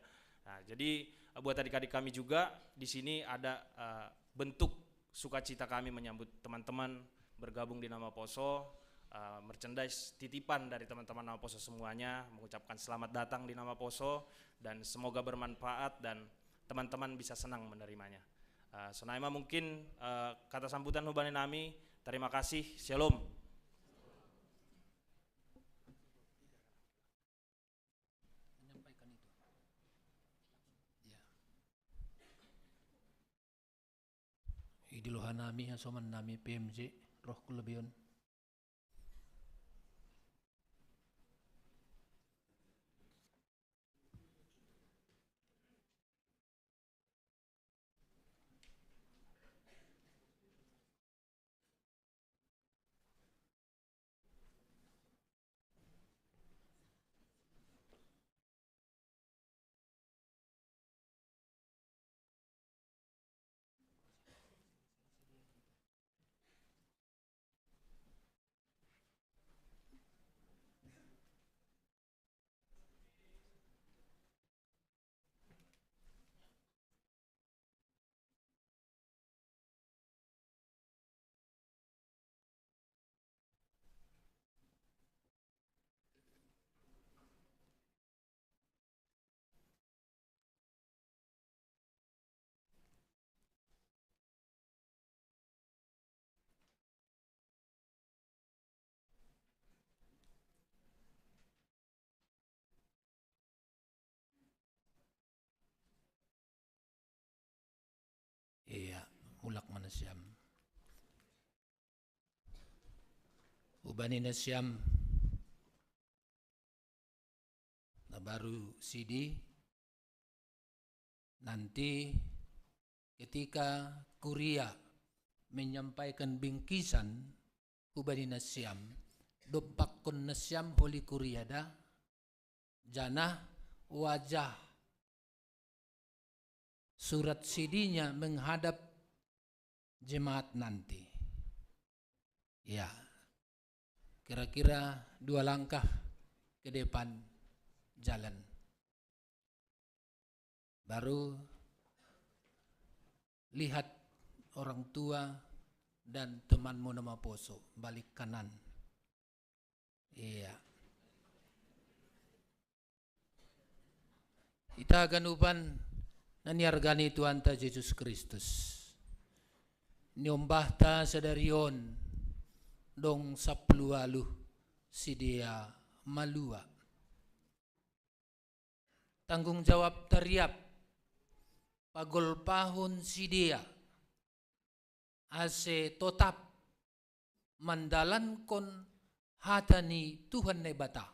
Nah, jadi, eh, buat adik-adik kami juga, di sini ada, eh, bentuk sukacita kami menyambut teman-teman bergabung di Namaposo, eh, merchandise titipan dari teman-teman Namaposo semuanya, mengucapkan selamat datang di Namaposo, dan semoga bermanfaat dan teman-teman bisa senang menerimanya. Eh, sonai ma mungkin, eh, kata sambutan hubani nami, terima kasih, shalom. Menyampaikan itu. Ya. Idilohan nami, hasoman nami P M J, roh ku lebion. Siam. Hubani na siam na baru sidi, nanti ketika kuria menyampaikan bingkisan hubani na siam, dompakkon na siam holi kuria da, janah wajah surat sidinya menghadap jemaat nanti. Ya, kira-kira dua langkah ke depan jalan. Baru lihat orang tua dan temanmu na maposo, balik kanan. Iya. Hita haganupan na niarga ni Tuhanta Jesus Kristus. Niombahta sadari on dong sappulu ualuh sidea malua. Tanggung jawab tariap pagolpahon sidea ase totap mandalankon hata ni Tuhan Naibata,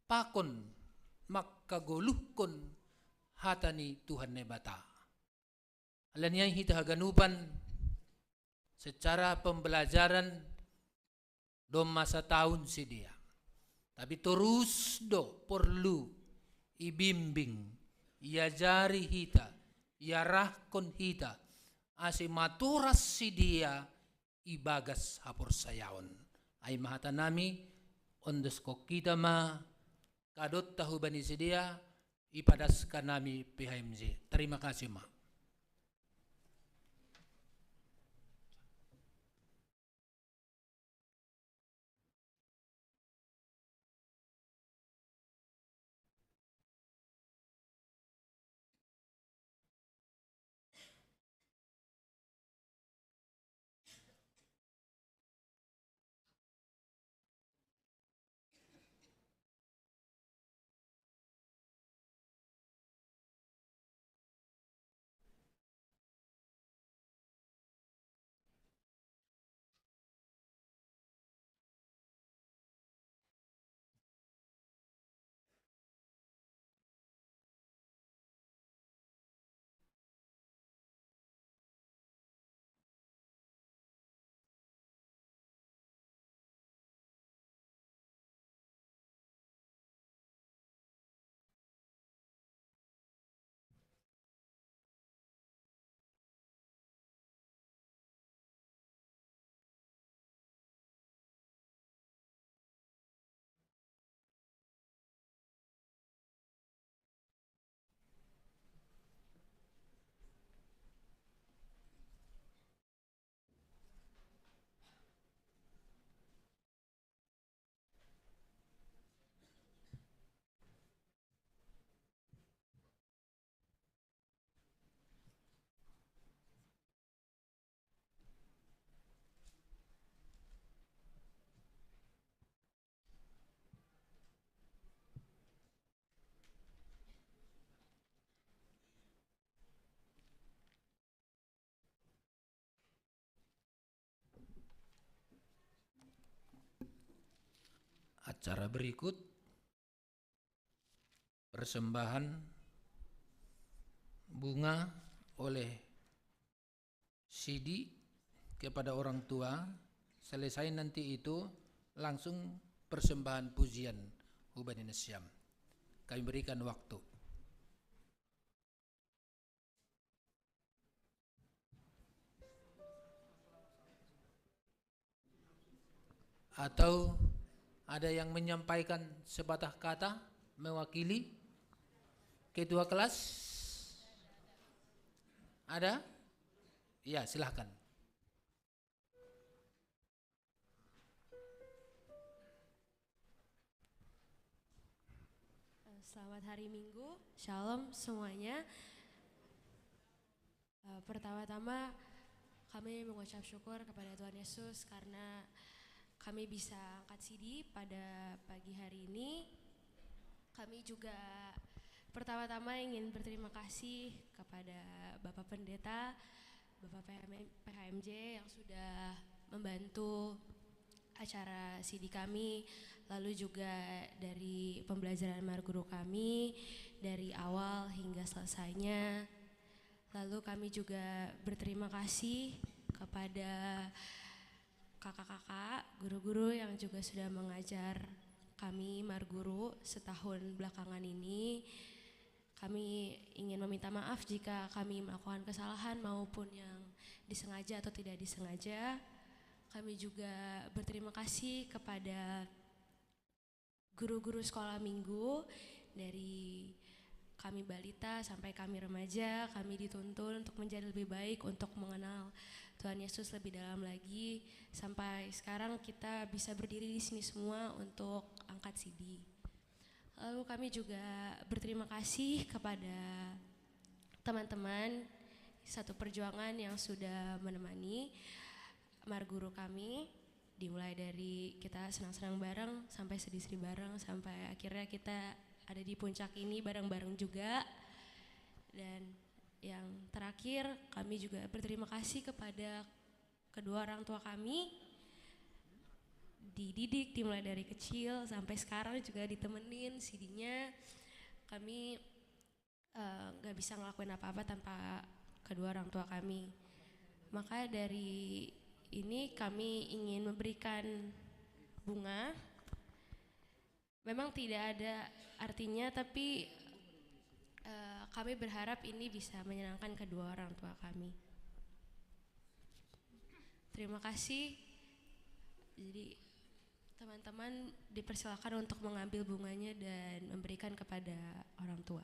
pakon mangkagoluhkon hata ni Tuhan Naibata. Alani ai hita haganupan secara pembelajaran domma satahun sidea. Tapi torus do porlu ibimbing, iajari hita, iarahkon hita, ase matoras sidea ibagas haporsayaon. Ai ma hata nami, ondoskon hita ma kadonta hubani sidea, ipadas hanami P H M J. Terima kasih ma. Acara berikut, persembahan bunga oleh sidi kepada orang tua. Selesai nanti itu, langsung persembahan pujian hubani na siam. Kami berikan waktu. Atau ada yang menyampaikan sepatah kata mewakili ketua kelas? Ada? Ya, silahkan. Selamat hari Minggu, Shalom semuanya. Eh, pertama-tama, kami mengucap syukur kepada Tuhan Yesus karena kami bisa angkat sidi pada pagi hari ini. Kami juga pertama-tama ingin berterima kasih kepada Bapak Pendeta Bapak P H M, P H M J yang sudah membantu acara C D kami, lalu juga dari pembelajaran Mar Guru kami dari awal hingga selesainya. Lalu kami juga berterima kasih kepada kakak-kakak, guru-guru yang juga sudah mengajar kami Mar Guru setahun belakangan ini. Kami ingin meminta maaf jika kami melakukan kesalahan maupun yang disengaja atau tidak disengaja. Kami juga berterima kasih kepada guru-guru sekolah minggu dari kami balita sampai kami remaja, kami dituntun untuk menjadi lebih baik, untuk mengenal Tuhan Yesus lebih dalam lagi. Sampai sekarang kita bisa berdiri di sini semua untuk angkat C D. Lalu kami juga berterima kasih kepada teman-teman satu perjuangan yang sudah menemani Mar Guru kami, dimulai dari kita senang-senang bareng sampai sedih-sedih bareng sampai akhirnya kita ada di puncak ini bareng-bareng juga. Dan yang terakhir, kami juga berterima kasih kepada kedua orang tua kami, dididik dimulai dari kecil sampai sekarang juga ditemenin C D-nya. Kami eh, nggak bisa ngelakuin apa-apa tanpa kedua orang tua kami. Maka dari ini kami ingin memberikan bunga. Memang tidak ada artinya, tapi eh, kami berharap ini bisa menyenangkan kedua orang tua kami. Terima kasih. Jadi teman-teman dipersilakan untuk mengambil bunganya dan memberikan kepada orang tua.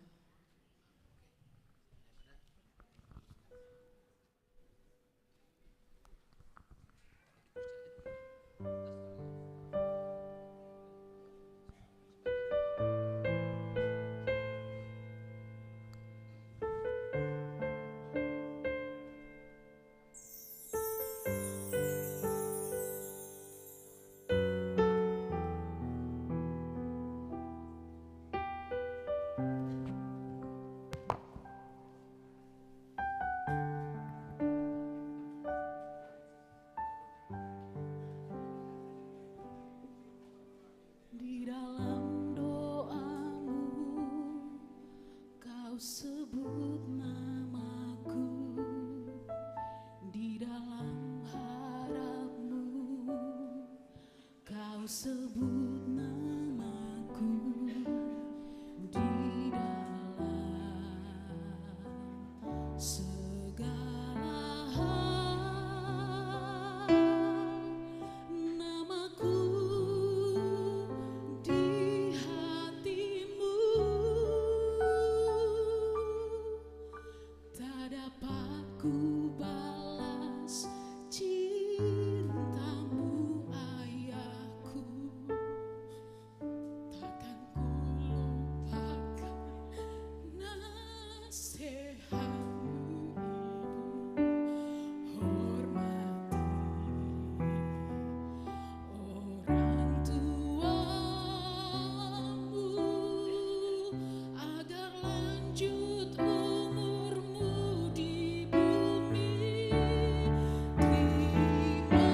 Di dalam doamu kau sebut namaku. Di dalam harapmu kau sebut namaku. Di dalam segala hal namaku di hatimu. Tak dapat ku balas cintamu, ayahku. Takkan ku lupakan nasihatmu, ibu. Hormati orang tuamu agar lanjut umurmu di bumi. Terima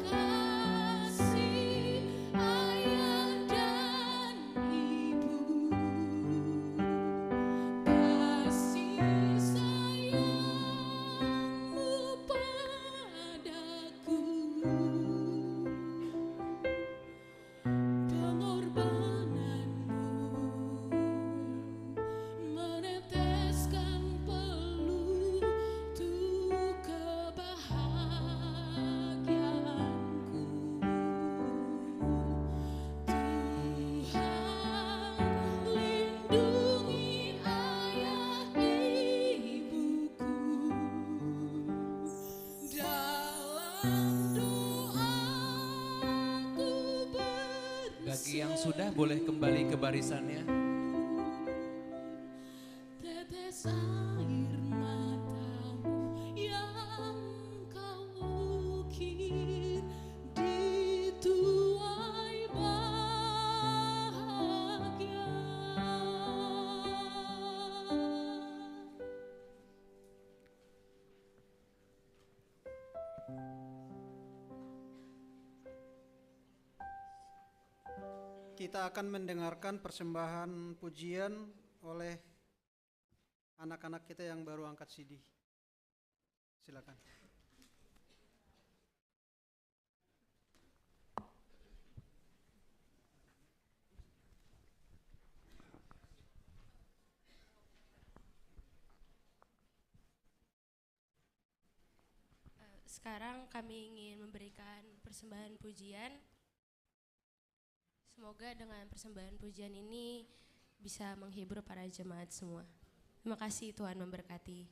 kasih, ayah dan ibu. Kasih sayangmu padaku, pengorbananmu meneteskan peluru kebahagiaanku. Tuhan, lindungi ayah ibuku. Dalam doaku. Bagi yang sudah, boleh kembali ke barisannya. Tetes air matamu yang kau ukir di tuai bahagia. Kita akan mendengarkan persembahan pujian oleh anak-anak kita yang baru angkat C D. Silakan. Eh, sekarang kami ingin memberikan persembahan pujian. Semoga dengan persembahan pujian ini bisa menghibur para jemaat semua. Terima kasih, Tuhan memberkati.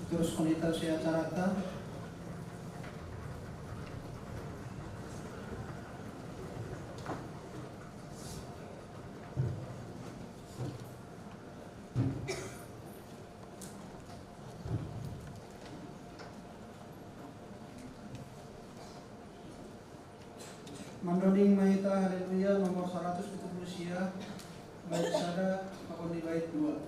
Terus konita si acarata. Mandoding maita Haleluya nomor saratus pitu puluh sia, bait sada pakon di bait dua.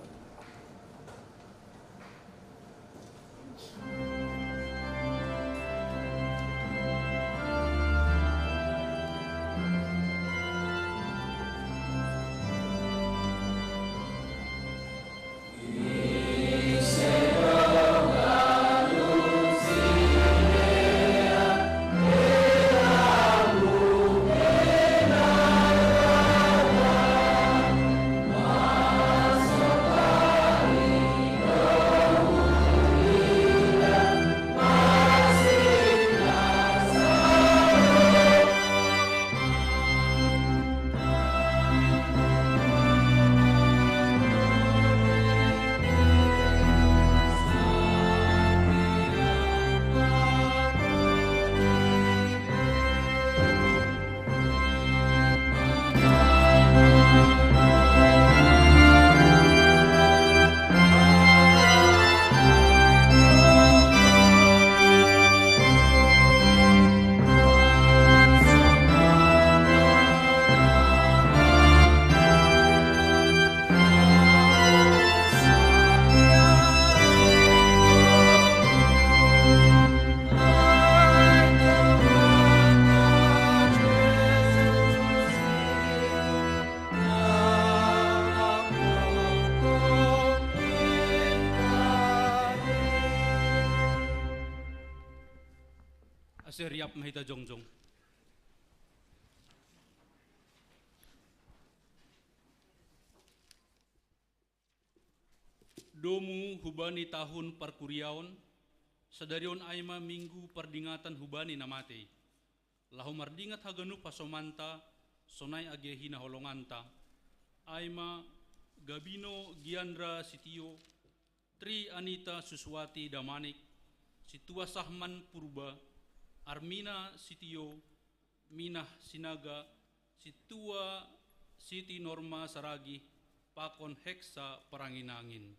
Ase riap ma hita jongjong. Domu hubani tahun parkuriaon, sadari on ai ma minggu pardingatan hubani na matei. Laho mardingat haganup hasomanta, sonai age hinaholonganta, ai ma Gabino Giandra Sitio, Tri Anita Susuwati Damanik, Situa Sahman Purba, Armina Sitio, Minah Sinaga, Situa Siti Norma Saragih, pakon Heksa Paranginangin.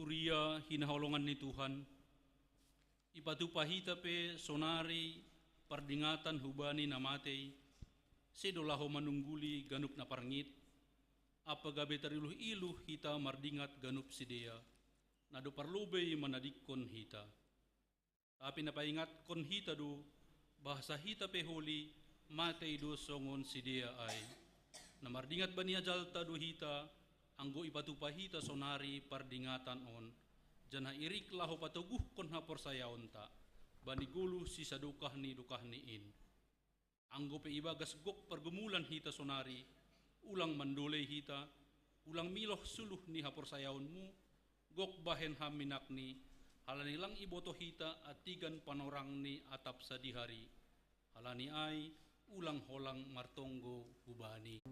Kuria hinaholongan ni Tuhan, ipatupa hita pe sonari pardingatan hubani na matei, sedo laho manungguli ganup na parngit, ampa gabe tariluh-iluh hita mardingat ganup sidea, na dob parlobei manadingkon hita. Tapi na paingatkon hita do, bahasa hita pe holi, matei do songon sidea ai. Na mardingat bani ajalta do hita, anggo ipatupa hita sonari pardingatan on, janah irik laho patoguhkon haporsayaonta bani goluh sisadokah ni dokahni in. Anggo pe ibagas gok pargumulan hita sonari, ulang mandolei hita, ulang miloh suluh ni haporsayaonmu, Gok bahen ham minakni, halani lang ibotoh hita antigan panorangni atap sadihari. Halani ai, ulang holang martonggo hubani.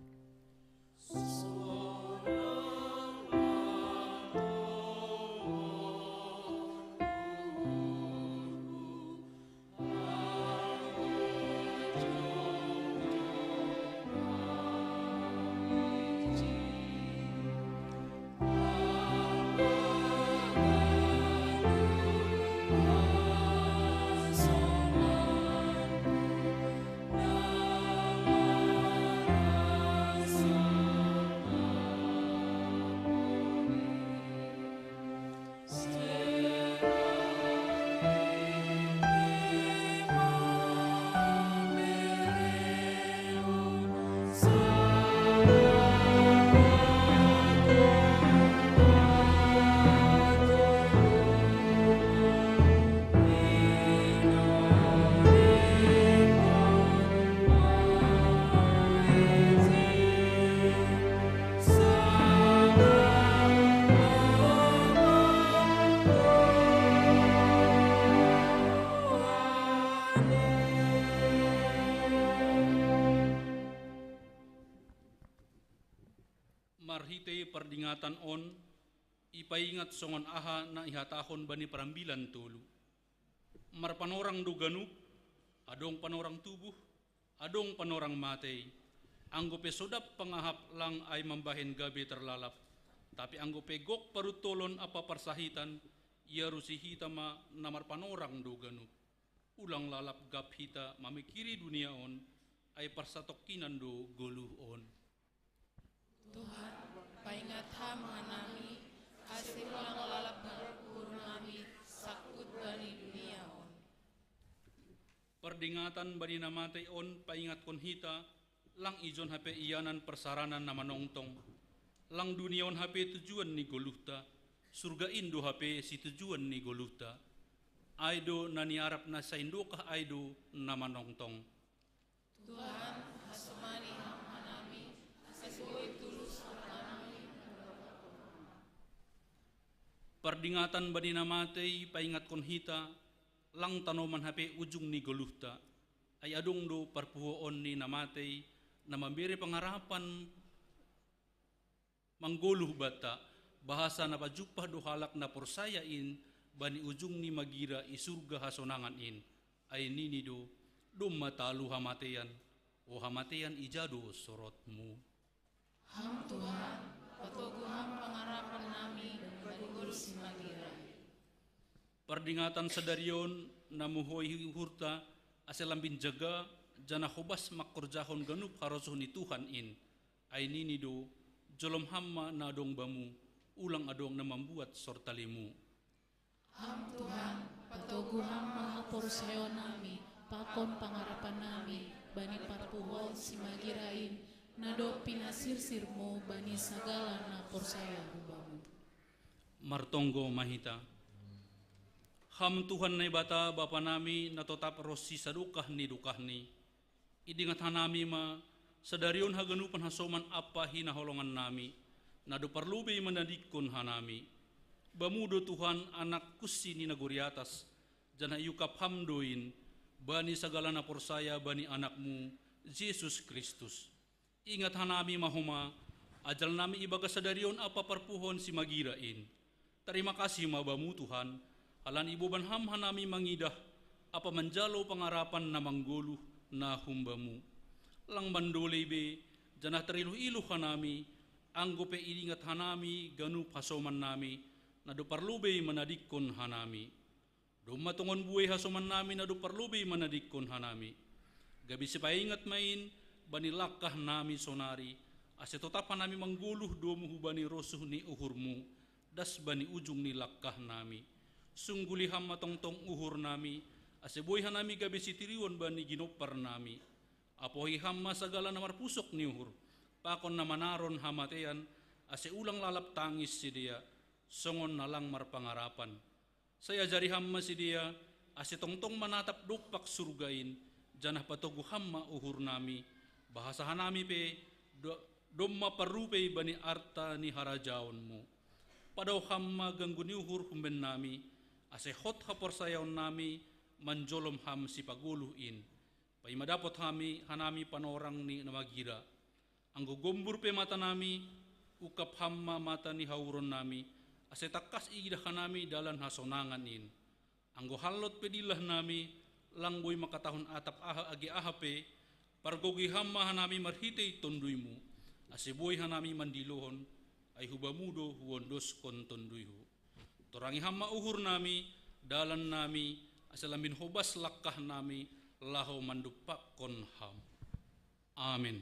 Marhitei pardingatan on, ipaingat songon aha na ihatahon bani parambilan tolu. Marpanorang do ganup, adong panorang tubuh, adong panorang matei. Anggo pe so dap pangahap lang ai mambahen gabe tarlalap, tapi anggo pe gok paruntolon ampa parsahitan, iarusi hita ma na marpanorang do ganup. Ulang lalap gap hita mamikiri dunia on, ai parsatongkinan do goluh on. Tuhan, paingat Ham hanami, ase ulang lalap ganup uhurnami sangkut bani dunia on. Pardingatan bani na matei on paingatkon hita, lang ijon hape ianan parsaranan na manongtong. Lang dunia on hape tujuan ni goluhta, surga in do hape situjuan ni goluhta. Ai do na niarap na saindokah ai do na manongtong. Tuhan, hasomani Ham hanami, ase boi tulus rohanami. Pardingatan bani na matei paingatkon hita, lang tanoman hape ujung ni goluhta. Ai adong do parpuhoon ni na matei, na mambere pangarapan manggoluh banta, bahasa na pajumpah do halak na porsaya in bani ujung ni magira i surga hasonangan in. Ai nini do, domma talu hamatean, o hamatean ija do sorotmu. Ham Tuhan, patogu Ham pangarapannami bani goluh simagira i. Pardingatan sadari on na muhoi uhurta, ase lambin jaga, janah hobas mangkorjahon ganup harosuh ni Tuhan in. Ai nini do, jolom Ham ma na adong bamu, ulang adong na mambuat sortalimu. Ham Tuhan, patogu Ham ma haporsayaonnami pakon pangarapannami bani parpuhoon simagira in, na dob pinasirsirmu bani sagala na porsaya hu Bamu. Martonggo ma hita. Ham Tuhan Naibata, Bapanami, na totap ronsi sadokah ni dokahni, idingat hanami ma sadari on haganupan hasoman ampa hinaholongannami, na dob parlobei manadingkon hanami. Bamu do Tuhan, Anak kunsi ni nagori atas, janah iungkap Ham do in bani sagala na porsaya bani Anakmu, Jesus Kristus. Ingat hanami ma homa, ajalnami ibagas sadari on ampa parpuhoon simagira in. Tarima kasih ma Bamu Tuhan, halani iboban Ham hanami mangidah ampa manjalo pangarapan na manggoluh na humbamu. Lang mandolei be, janah tariluh-iluh hanami, anggo pe idingat hanami ganup hasomannami, na dob parlobei manadingkon hanami. Domma tongon buei hasomannami na dob parlobei manadingkon hanami. Gabe sipaingat ma in bani langkahnami sonari, ase totap hanami manggoluh domu hubani rosuh ni uhurmu, das bani ujung ni langkahnami. Sungguli Ham ma tongtong uhurnami, ase boi hanami gabe sitirion bani ginomparnami. Apohi Ham ma sagala na marpusok ni uhur, pakon na manaron hamatean, ase ulang lalap tangis sidea, songon na lang marpangarapan. Sai ajari Ham ma sidea, ase tongtong manatap dompak surga in, janah patogu Ham ma uhurnami, bahasa hanami pe do-, domma parrupei bani arta ni harajaonmu. Padao Ham ma ganggu ni uhur humben nami, ase hot haporsayaon nami manjolom Ham sipagoluh in. Paima dapot hami hanami panorang ni na magira. Anggo gombur pe mata nami, ungkap Ham ma mata ni hauron nami, ase tangkas iidah hanami dalan hasonangan in. Anggo hallot pe dillah nami, lang boi mangkatahon atap aha age aha pe, pargogoi Ham ma hanami marhitei TonduyMu, ase boi hanami mandilohon, ai hu Bamu do huondoskon tonduyhu. Torangi Ham ma uhur nami, dalan nami, ase lambin hobas langkah nami, laho mandompakkon Ham. Amin.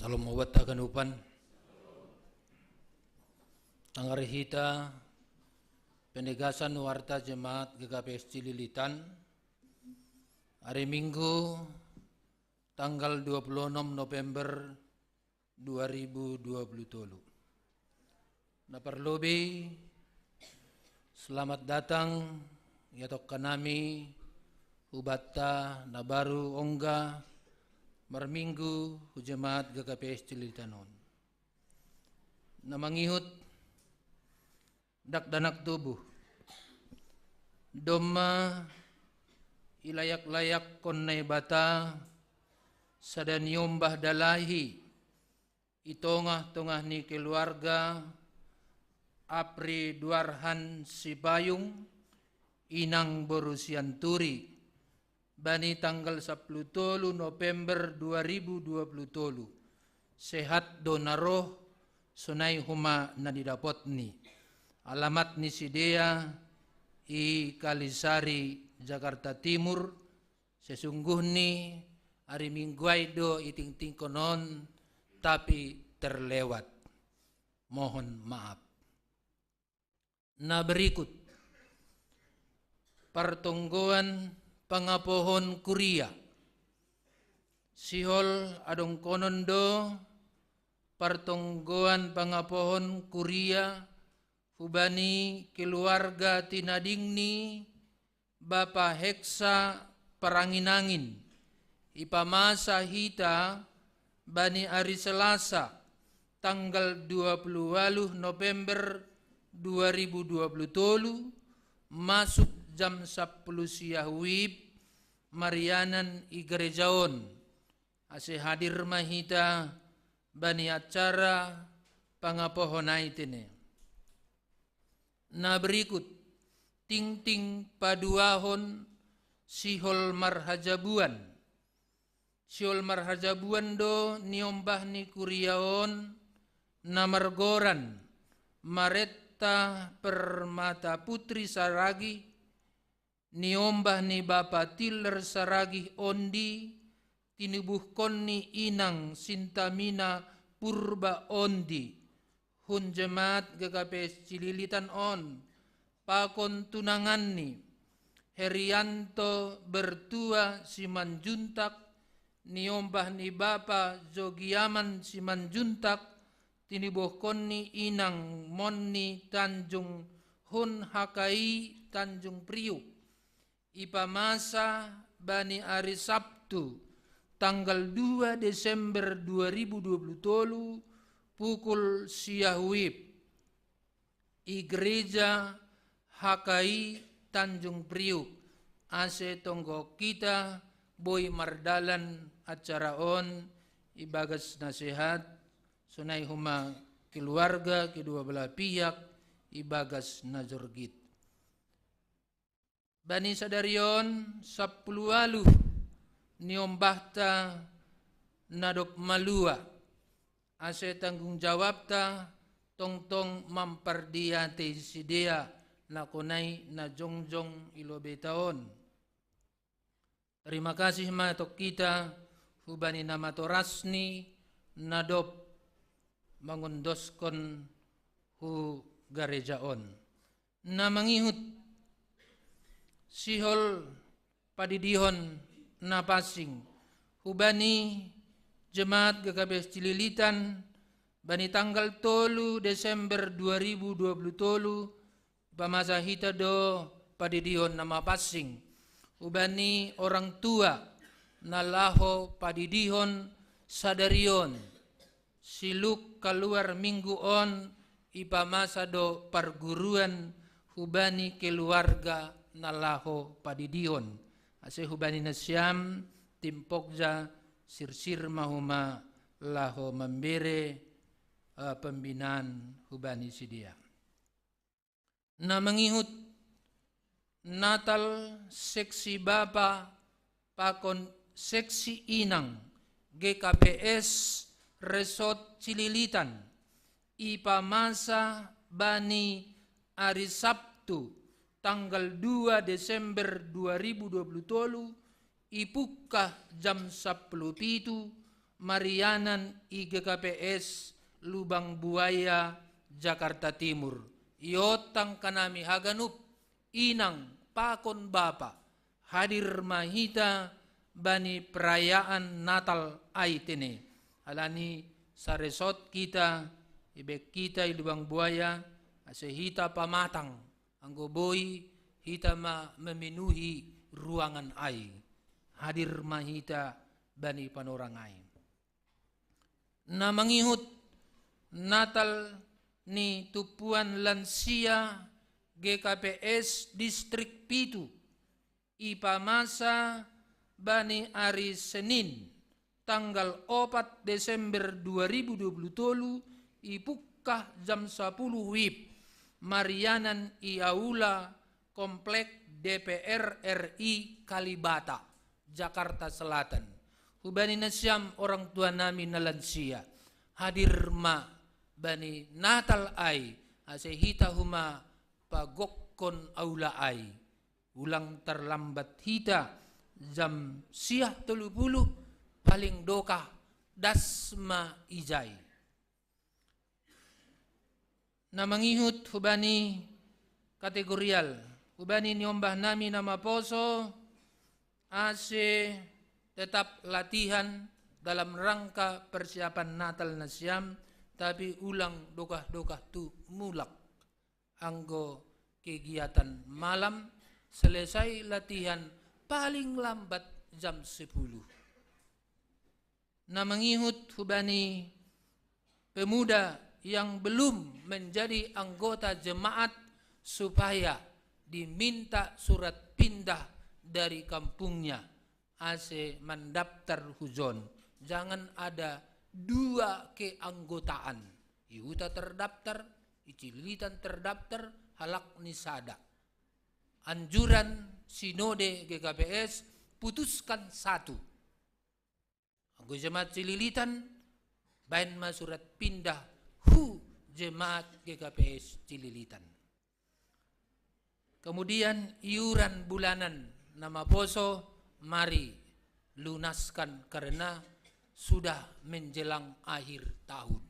Salom obat akan upan. Tangari hita penegasan warta jemaat G K P S Cililitan, hari Minggu, tanggal dua puluh enam November dua ribu dua puluh tolu. Na parlobei, selamat datang, ihatongkan nami, hubanta na baru ongga marminggu hu jemaat G K P S Cililitan on. Na mangihut, dakdanak tubuh. Domma ilayak-layakkon Naibata sada niombah dalahi i tongah-tongah ni keluarga Apri Duarhan Sipayung, inang boru Sianturi, bani tanggal sapuluh tolu November dua ribu dua puluh tolu. Sehat do na roh, sonai homa na nidapotni. Alamat ni sidea i Kalisari, Jakarta Timur. Sesungguhni hari Minggu ai do itingtingkon on, tapi terlewat. Mohon maaf. Na berikut, partonggoan pangapohon kuria. Sihol adongkonon do partonggoan pangapohon kuria hubani keluarga tinadingni Bapa Heksa Parangin-angin, ipamasa hita bani ari Selasa, tanggal dua puluh waluh November dua ribu dua puluh tolu, masuk jam sapuluh siahuib, marianan i gereja on, ase hadir ma hita bani acara pangapohon ai tene. Na berikut, tingting paduahon sihol marhajabuan. Sihol marhajabuan do niombah ni kuria on na margoran Maretta Permata Putri Saragih, niombah ni Bapa Tiller Saragih Ondi, tinubuhkon ni inang Sintamina Purba Ondi, hun jemaat G K P S Cililitan on, pakon tunanganni, Herianto Bertua Simanjuntak, niombah ni Bapa Jogiaman Simanjuntak, tinubuhkon ni inang Monni Tanjung, hun H K I Tanjung Priuk. Ipamasa bani ari Sabtu, tanggal dua Desember dua ribu dua puluh tolu, pukul siahuib, i gereja H K I Tanjung Priuk, ase tonggo hita boi mardalan acara on ibagas na sehat, sonai homa keluarga kedua belah pihak ibagas na jorgit. Bani sadari on sapuluh waluh niombahta na dob malua, ase tanggung jawabta tongtong mampardiatei sidea na sonai na jongjong i lobeita on. Terima kasih ma tong hita hubani namatorasni na dob mangondoskon hu gareja on. Na mangihut sihol padidihon na pansing hubani jemaat G K P S Cililitan bani tanggal tolu Desember dua ribu dua puluh tolu, pamasa hita do padidihon na mapansing hubani orang tua na laho padidihon sadari on, siluk kaluar minggu on, ipamasa do parguruan hubani keluarga na laho padidihon. Ase hubani nasiam tim Pokja sirsir ma homa laho mambere, eh, pembinaan hubani sidea. Na mangihut Natal seksi bapa pakon seksi inang G K P S Resort Cililitan, ipamasa bani ari Sabtu tanggal dua Desember dua ribu dua puluh tolu, ipungkah jam sapuluh pitu, marianan i G K P S Lubang Buaya, Jakarta Timur. Iotang hanami haganup, inang pakon bapa, hadir ma hita bani perayaan Natal ai tene. Alani saresort hita, ibek hita i Lubang Buaya, ase hita pamatang, anggo boi hita ma memenuhi ruangan ai. Hadir ma hita bani panorang ai. Na mangihut Natal ni tumpuan lansia G K P S Distrik pitu, ipamasa bani ari Senin tanggal opat Desember dua ribu dua puluh tolu, ipungkah jam sapuluh wib, marianan i aula Komplek D P R R I Kalibata, Jakarta Selatan. Hubani nasiam orang tua nami na lansia, hadir ma bani Natal ai, ase hita homa pagokkon aula ai. Ulang tarlambat hita, jam siah tolu puluh paling dokah das ma ijai. Na mangihut hubani kategorial, hubani niombah nami na maposo, ase tetap latihan dalam rangka persiapan Natal nasiam, tapi ulang dokah-dokah tu mulak. Anggo kegiatan malam, selesai latihan paling lambat jam sepuluh. Na mangihut hubani pemuda yang belum menjadi anggota jemaat supaya diminta surat pindah dari kampungnya, ase mandaptar hujon. Jangan ada dua keanggotaan. I huta terdaptar, i Cililitan terdaptar, halak ni sada. Anjuran Sinode G K P S, putuskan satu. Anggo jemaat Cililitan, baen ma surat pindah hu jemaat G K P S Cililitan. Kemudian iuran bulanan na maposo, mari lunaskan karena sudah menjelang akhir tahun.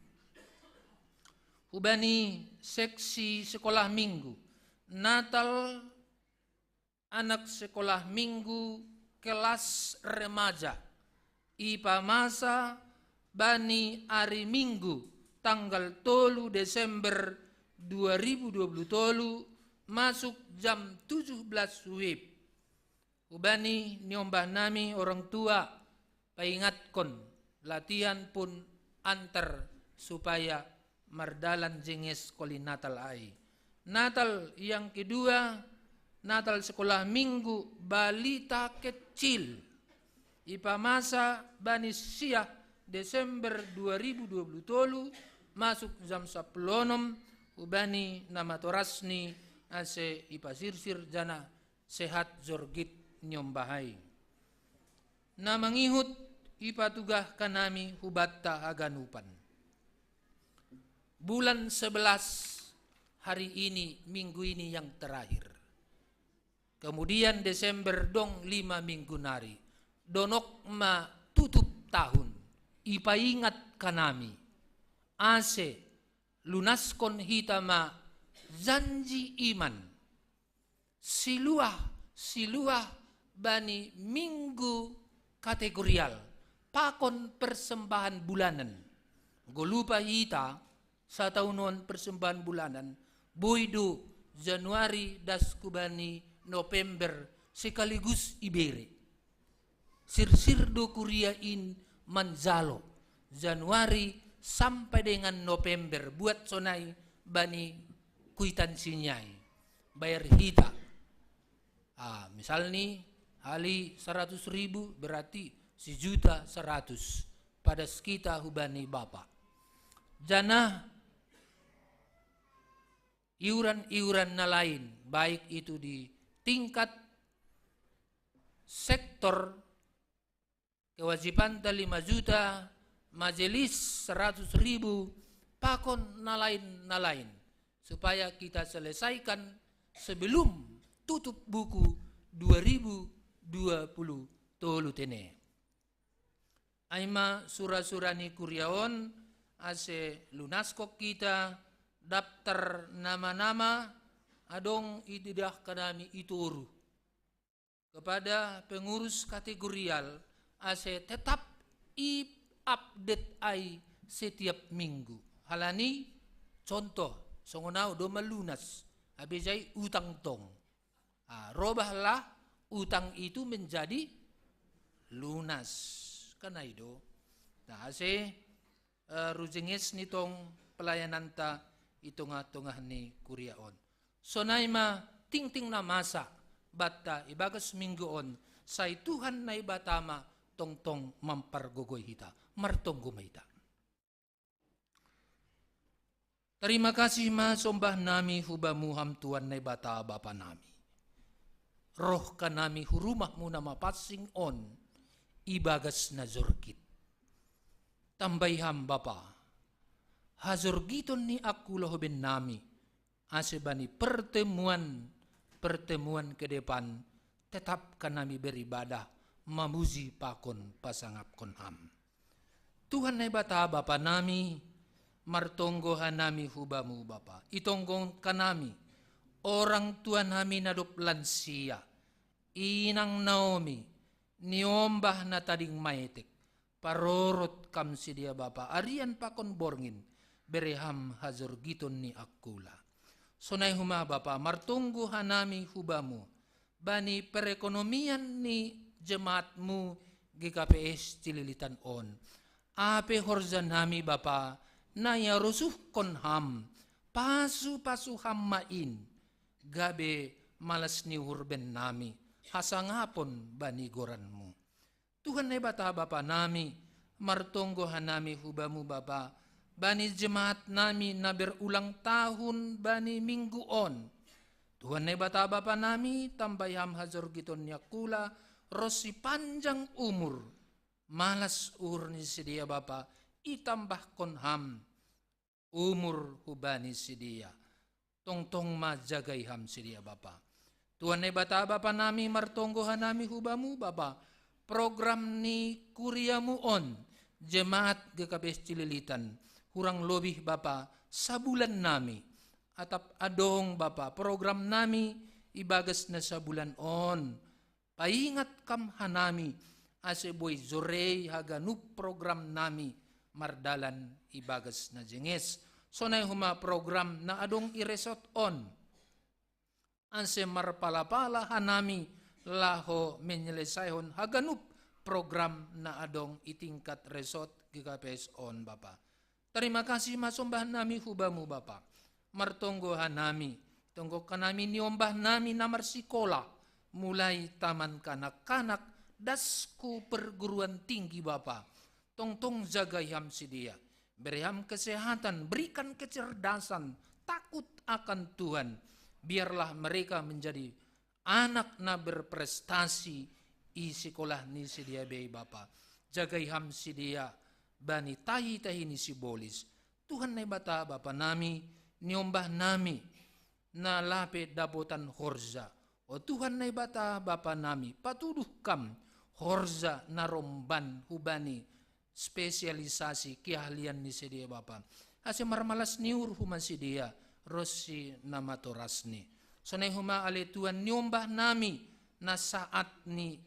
Hubani seksi sekolah minggu, Natal anak sekolah minggu kelas remaja, ipamasa bani ari Minggu tanggal tolu Desember dua ribu dua puluh tolu, masuk jam tujuh belas wib. Hubani niombah nami orang tua, paingatkon, latihan pun antar supaya mardalan jenges koli Natal ai. Natal yang kedua, Natal sekolah minggu balita kecil. Ipamasa bani siah Desember dua ribu dua puluh tolu, masuk jam sapuluh onom, hubani na matorasni, ase ipasirsir janah sehat jorgit niombah ai. Na mangihut ipatugahkan nami hubanta haganupan. Bulan sebelas hari ini, minggu ini yang terakhir. Kemudian Desember dong lima minggu nari. Donok ma tutup tahun. Ipaingatkan nami. Ase lunaskon hita ma janji iman. Siluah, siluah bani minggu kategorial, pakon persembahan bulanan. Golupa hita, sataunon persembahan bulanan, boi do Januari das hubani November sekaligus ibere. Sirsir do kuria in manjalo Januari sampai dengan November, buat sonai bani kuitansi niai. Bayar hita. Ah, misalni hali seratus ribu berarti sejuta seratus. Padas kita hubani Bapa. Janah iuran-iuran na lain, baik itu di tingkat sektor kewajibanta lima juta, majelis seratus ribu, pakon na lain-na lain, supaya kita selesaikan sebelum tutup buku dua ribu dua puluh tolu tene. Ai ma sura-sura ni kuria on, ase lunaskon hita daftar nama-nama adong ididahkan nami i toru kepada pengurus kategorial, ase tetap i-update ai setiap minggu. Halani contoh, songon au do malunas, abe jai utang tong. Ah, robahlah utang itu menjadi lunas. Kan ai do. Nah, ase eh, rujenges ni tong pelayananta i tongah-tongah ni kuria on. Sonai ma tingting na masa banta ibagas minggu on, sai Tuhan Naibata ma tongtong mampargogoi hita. Martonggo ma hita. Terima kasih ma sombah nami hubamu ham Tuhan Naibata Bapa nami. Roh ka nami hu rumahmu na mapansing on ibagas na jorgit. Tambai ham Bapa, hajorgiton ni angkula hoben nami, ase bani pertemuan, pertemuan ke depan tetap ka nami beribadah, mamuji pakon pasangapkon ham. Tuhan Naibata Bapa nami, martonggo hanami hubamu Bapa. Itonggo ka nami, orang tua nami na dob lansia, inang Naomi, niombah na tading maetek, parorot kam sidea Bapa, arian pakon borngin, bere ham hajorgiton ni angkula. Sonai homa Bapa, martonggo hanami hubamu, bani perekonomian ni jemaatmu G K P S Cililitan on. Ape horja nami Bapa, na iarosuhkon ham, pasu-pasu ham ma in, gabe malas ni uhur ben nami, hasangapon bani goranmu. Tuhan Naibata Bapa nami, martonggo hanami hubamu Bapa, bani jemaat nami na berulang tahun bani minggu on. Tuhan Naibata Bapa nami, tambai ham hajorgiton ni angkula, ronsi panjang umur, malas uhur ni sidea Bapa, itambahkon ham umur hubani sidea. Tongtong ma jagai ham sidea Bapa. Tuhan Naibata Bapa nami, martonggo hanami hubamu Bapa, program ni kuriamu on, jemaat G K P S Cililitan, hurang lobih Bapa sabulan nami. Atap adong Bapa program nami ibagas na sabulan on. Paingat kam hanami, ase boi jorei haganup program nami mardalan ibagas na jenges. Sonai homa program na adong i resort on. Ase marpala-pala hanami laho menyelesaihon haganup program na adong i tingkat resort G K P S on Bapa. Tarima kasih ma sombah nami hubamu Bapa. Martonggo hanami, tonggo hanami niombah nami na marsikola, mulai taman kanak-kanak, das hu perguruan tinggi Bapa. Tongtong jagai ham sidea. Bere ham kesehatan, berikan kecerdasan, takut akan Tuhan. Biarlah mereka menjadi anak na berprestasi i sikolah ni sidea be Bapa. Jagai ham sidea bani tahi-tahi ni sibolis. Tuhan Naibata Bapa nami, niombah nami, na lape dapotan horja. O Tuhan Naibata Bapa nami, patuduh kam horja na romban hubani spesialisasi keahlian ni sidea Bapa. Ase marmalas ni uhur huma sidea, ronsi namatorasni. Sonai huma ale Tuhan niombah nami, na saatni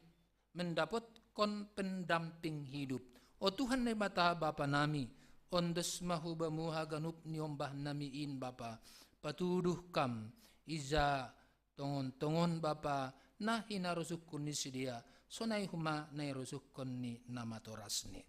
mendapotkon pendamping hidup. O Tuhan Naibata Bapa nami, ondos ma hubamu haganup niombah nami in Bapa, patuduh kam, ija tongon-tongon Bapa, na hinarosuhkon ni sidea, sonai huma na irosuhkon ni namatorasni.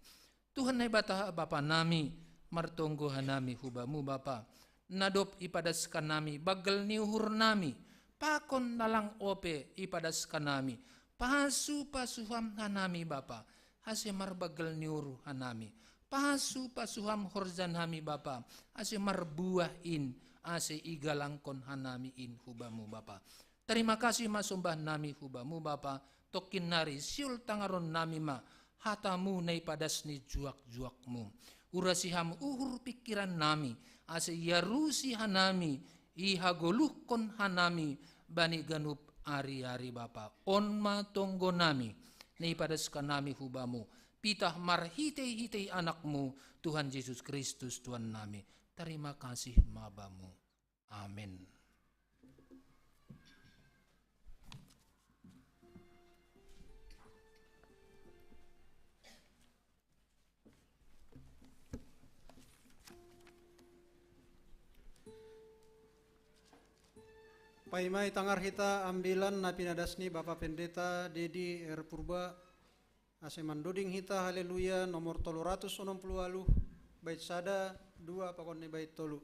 Tuhan Naibata Bapa nami, martonggo hanami hubamu Bapa, na dob ipadas hanami banggal ni uhur nami, pakon na lang ope ipadas hanami, pasu-pasu ham hanami Bapa, ase marbanggal ni uhur hanami, pasu-pasu ham horja nami Bapa, ase marbuah in, ase igalangkon hanami in hubamu Bapa. Tarima kasih ma sombah nami hubamu Bapa, tongkin nari siul tangaron nami ma hatamu na ipadas ni juak-juakmu. Urasi ham uhur pingkiran nami, ase iarusi hanami, ihagoluhkon hanami, bani ganup ari-ari Bapa. On ma tonggo nami, na ipadas hanami hubamu, pitah marhitei-hitei Anakmu, Tuhan Jesus Kristus Tuhan nami. Tarima kasih ma Bamu. Amin. Paima itangar hita ambilan na pinadas ni Bapa Pendeta Dedi R Purba, ase mandoding hita Haleluya nomor tolu ratus onom puluh waluh, bait sada, dua, pakon ni bait tolu.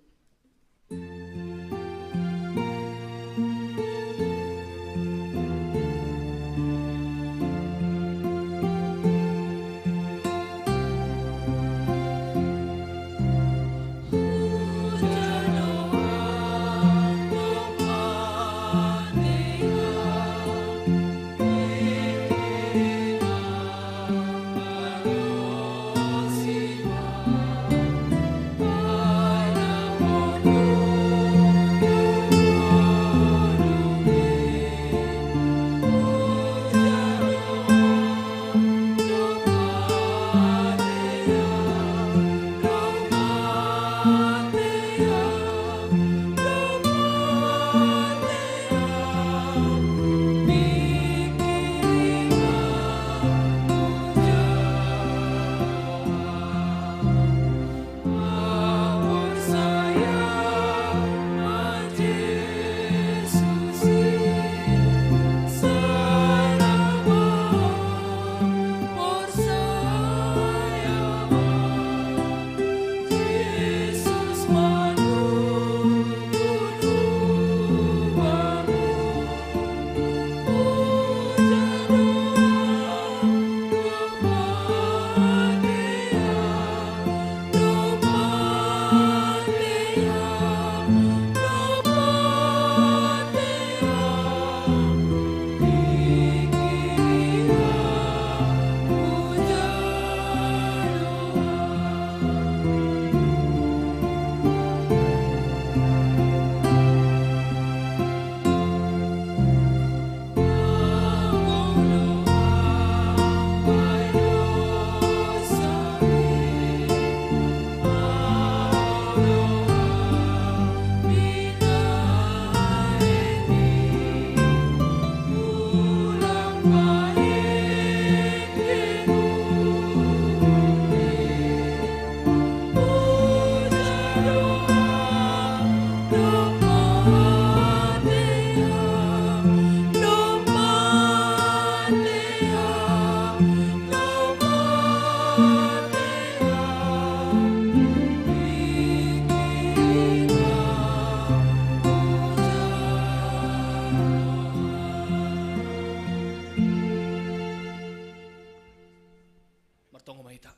Martonggo ma hita.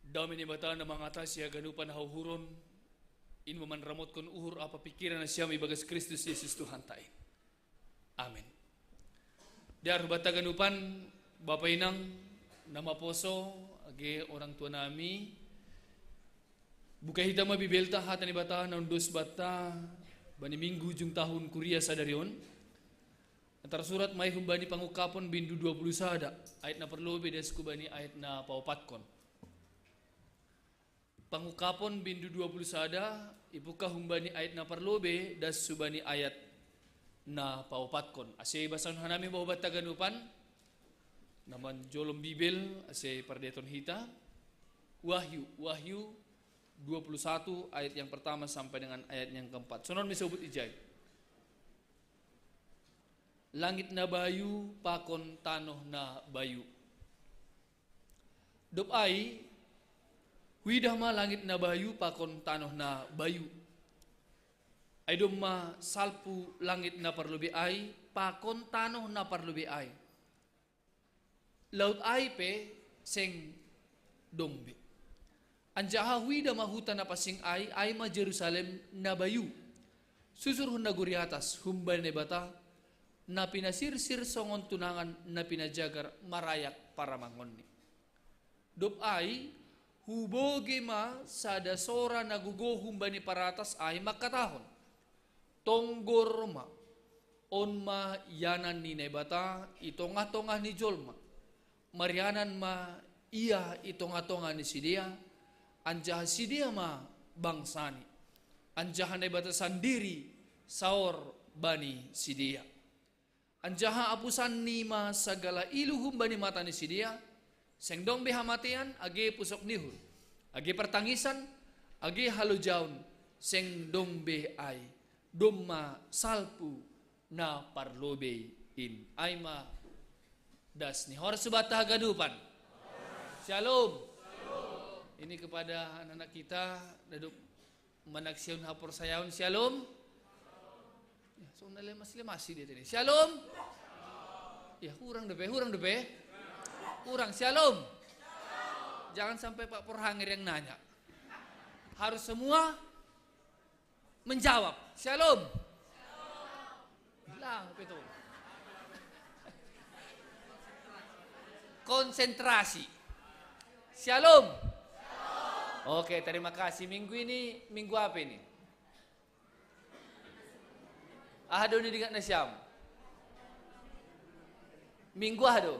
Dame ni Naibata na mangatasi haganupan hauhuron, in ma manramotkon uhur ampa pingkiran nasiam ibagas Kristus Jesus Tuhanta in. Amin. Dear hubanta haganupan, bapa inang, na maposo, age orang tua nami, buka hita ma Bibelta, hata ni Naibata na ondos banta, bani minggu ujung tahun kuria sadari on. Tarsurat mai humbani Pangungkapon bindu dua puluh sada, ayat na parlobei das hubani ayat na paopatkon. Pangungkapon bindu dua puluh sada, ibuka humbani ayat na parlobei das hubani ayat na paopatkon. Ase basahon hanami ma hubanta ganupan, na manjolom Bibel, ase pardiaton hita. Wahyu, Wahyu dua puluh satu ayat yang pertama sampai dengan ayat yang keempat. Sonon ma disebut ijai. Langit na bayu pakon tanoh na bayu. Dob ai, huidah ma langit na bayu pakon tanoh na bayu. Ai domma salpu langit na parlobei ai pakon tanoh na parlobei ai. Laut ai pe seng dong be. Anjaha huida ma huta na pansing ai, ai ma Jerusalem na bayu, susur hun nagori atas, humbani Naibata, na pinasirsir songon tunangan na pinajagar marayak paramangonni. Dob ai, hubogei ma sada sora na gogo humbani paratas ai mangkatahon: Tonggor ma, on ma ianan ni Naibata i tongah-tongah ni jolma. Marianan ma Ia i tongah-tongah ni sidea, anjaha sidea ma bangsani, anjaha Naibata sandiri saor bani sidea. Anjaha apusanni ma sagala ilu humbani mata ni sidea, seng dong be hamatean, age pusok ni uhur, age partangisan, age halojaon, seng dong be ai, domma salpu na parlobei in. Ai ma das ni horas hubanta haganupan. Syalom. Ini kepada anak-anak kita, na dob manaksihon haporsayaon. Syalom. Ya, so na lemas-lemas sidea tadi. Syalom. Ya, hurang dope, hurang dope. Hurang, syalom. Jangan sampai Pak Porhanger yang nanya. Harus semua menjawab. Syalom. Hilang apa itu? Konsentrasi. Syalom. Oke, terima kasih. Minggu ini, minggu apa ini? Aha do na dingat nasiam? Minggu aha do?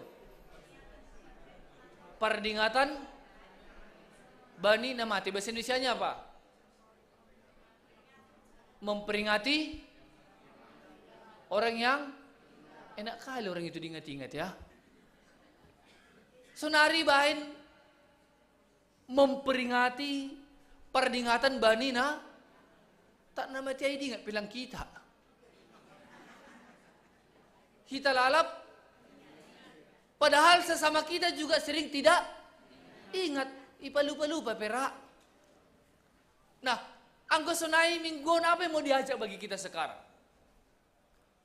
Pardingatan bani na mate. Bahasa Indonesianya apa? Memperingati orang yang, enak kali orang itu diingat-ingat, ya. Sonari baen memperingati pardingatan bani na, tak na mate ai dingat pe lang kita. Hita lalap, padahal sesama kita juga sering tidak ingat, ipalupa-lupa pe ra. Nah, anggo sonai minggu on apa yang mau diajak bagi kita sekarang?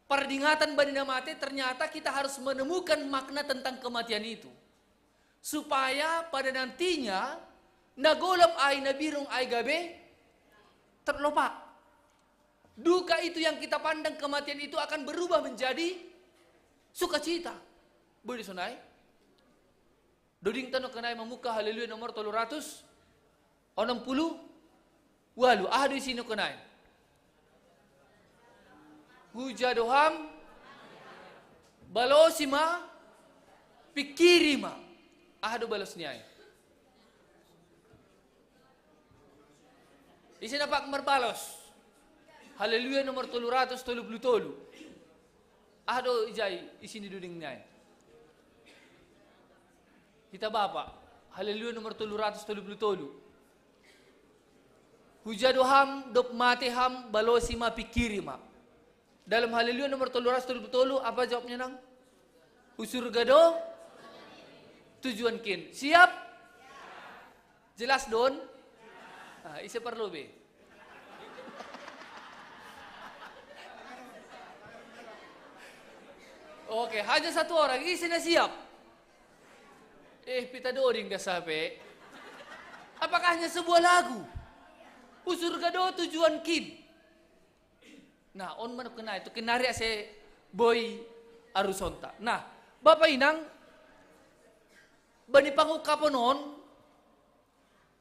Pardingatan bani na mate, ternyata kita harus menemukan makna tentang kematian itu. Supaya pada nantinya, na golap ai, na birong ai gabe terlopak. Duka itu yang kita pandang kematian itu akan berubah menjadi sukacita. Boi do sonai? Doding tano kenai mamuka Haleluya nomor tolu ratus onom puluh walu. Aha do isi ni kenai? Huja do ham, balosi ma, pikiri ma. Aha do balos ni ai? Ise na pak marbalos Haleluya nomor tolu ratus tolu puluh tolu? Aha do ijai isi ni doding ni ai? Hita bapa, Haleluya nomor tolu ratus tolu puluh tolu. Huja do ham, dob mate ham, balosi ma, pikiri ma. Dalam Haleluya nomor tolu ratus tolu puluh tolu, apa jawabnya nang? Hu surga do tujuankin. Siap? Jelas don? Ah, ise parlobei? Oke, hanya satu orang, ise na siap? Eh, pita doding da sape. Apakah hanya sebuah lagu? Hu surga do tujuankin. Nah, on ma nangkin ai, tu kenari ase boi arusonta. Nah, bapa inang, bani pangungkapon on,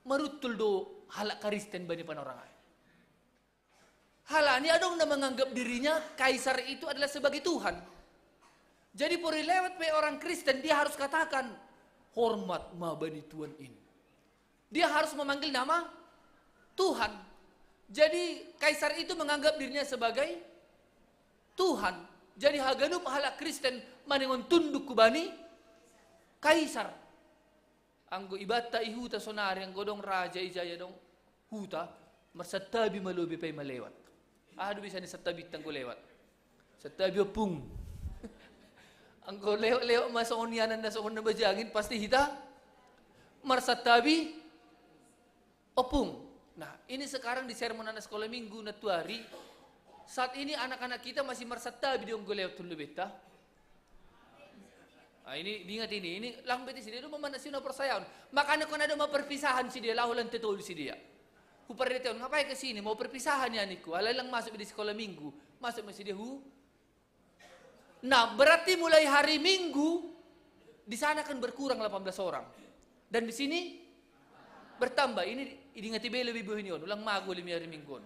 maruntul do halak Kristen bani panorang ai. Halani adong na menganggap dirinya kaisar itu adalah sebagai Tuhan. Jadi pori lewat pe orang Kristen, dia harus katakan, "Hormat ma bani Tuhan ini." Dia harus memanggil nama Tuhan. Jadi Kaisar itu menganggap dirinya sebagai Tuhan. Jadi haganup halak Kristen maningon tunduk ku bani Kaisar. Anggo ibatta i huta sonari, anggo dong raja i jaya dong huta, marsantabi ma lobi pe malewat. Aha do bisa ni santabi tanggo lewat? Santabi ompung. Anggo lewat-lewat ma songon nianan na songon na bajangin, pasti hita marsantabi ompung. Nah, ini sekarang di sermon anak sekolah minggu na tuari, saat ini anak-anak kita masih marsantabi di anggo lewat tu lobenta. Ah, ini diingat ini, ini lang bete sidea do mamanasi na persayaon. Makanya kona do ma perpisahan sidea, laho lan tetolu sidea. Hupardeteon, "Ngapain ke sini? Mau perpisahan ya, niku." Alai lang masuk di sekolah minggu, masuk masih dia hu. Nah, berarti mulai hari Minggu di sana kan berkurang delapan belas orang. Dan di sini bertambah. Ini idingati belo bibo ini on, ulang mago limi hari Minggu on.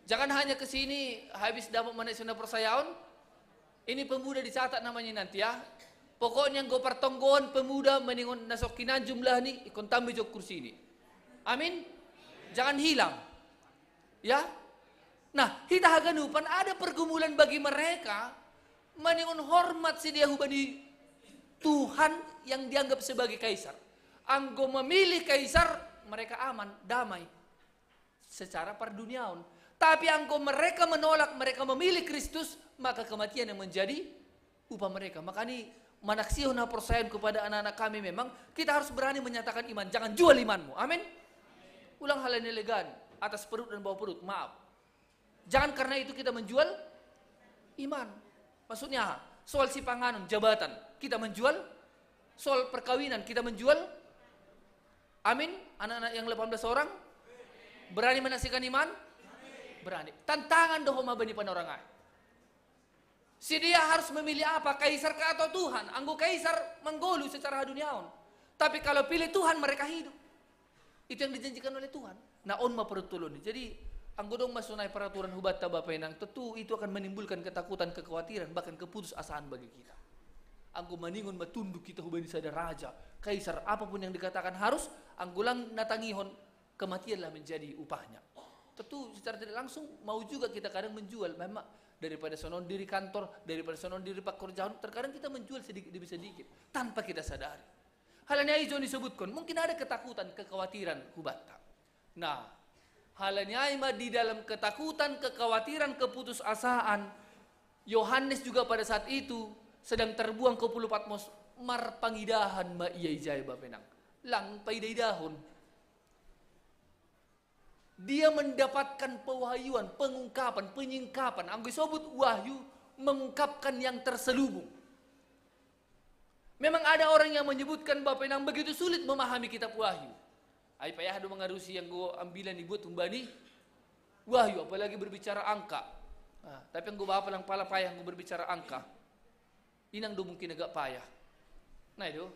Jangan hanya ke sini habis dapat mana suna persayaon. Ini pemuda dicatat namanya nanti ya. Pokoknya nggo partonggoan pemuda meningon nasokkinan jumlah ni ikon tambi jok kursi ini. Amin. Jangan hilang. Ya. Nah, hita haganupan ada pergumulan bagi mereka meningon hormat sidea hubani Tuhan yang dianggap sebagai kaisar. Anggo memilih kaisar, mereka aman, damai secara parduniaon. Tapi anggo mereka menolak, mereka memilih Kristus, maka kematian yang menjadi upah mereka. Makanya manaksihon haporsayaon kepada anak-anak kami, memang kita harus berani menyatakan iman. Jangan jual imanmu. Amin. Ulang hal ini legan atas perut dan bawah perut. Maaf. Jangan karena itu kita menjual iman. Maksudnya, soal sipanganon, jabatan, kita menjual. Soal perkawinan, kita menjual. Amin. Anak-anak yang delapan belas orang berani menaksikan iman? Berani. Tantangan do homa bani panorang ai. Sidea harus memilih apa, kaisar kah atau Tuhan? Anggo kaisar manggolu secara duniaon. Tapi kalau pilih Tuhan, mereka hidup. Itu yang dijanjikan oleh Tuhan. Nah, on ma perutulun. Jadi, anggo dong masonai peraturan hubatta Bapa Inang, tentu itu akan menimbulkan ketakutan, kekhawatiran, bahkan keputusasaan bagi kita. Anggo maningon matunduk kita hubani sada raja, kaisar, apapun yang dikatakan harus, anggo lang natangihon, kematianlah menjadi upahnya. Tentu secara tidak langsung mau juga kita kadang menjual, memang daripada sonon diri kantor, daripada sonon diri pekerjaan, terkadang kita menjual sedikit demi sedikit tanpa kita sadari. Hal ini ijo disebutkan, mungkin ada ketakutan, kekhawatiran hubatta. Nah, hal ini ai ma di dalam ketakutan, kekhawatiran, keputusasaan, Yohanes juga pada saat itu sedang terbuang ke Pulau Patmos, marpangidahan ma ia ijai Bapa Inang. Lang paidaidahon. Dia mendapatkan pewahyuan, pengungkapan, penyingkapan. Anggo isobut wahyu, mengungkapkan yang terselubung. Memang ada orang yang menyebutkan Bapa Inang begitu sulit memahami kitab Wahyu. Ai payah do mangarusi anggo ambilan dibuat humbani Wahyu, apalagi berbicara angka. Nah, tapi anggo Bapa lang pala payah anggo berbicara angka. Inang do mungkin agak payah. Nah itu.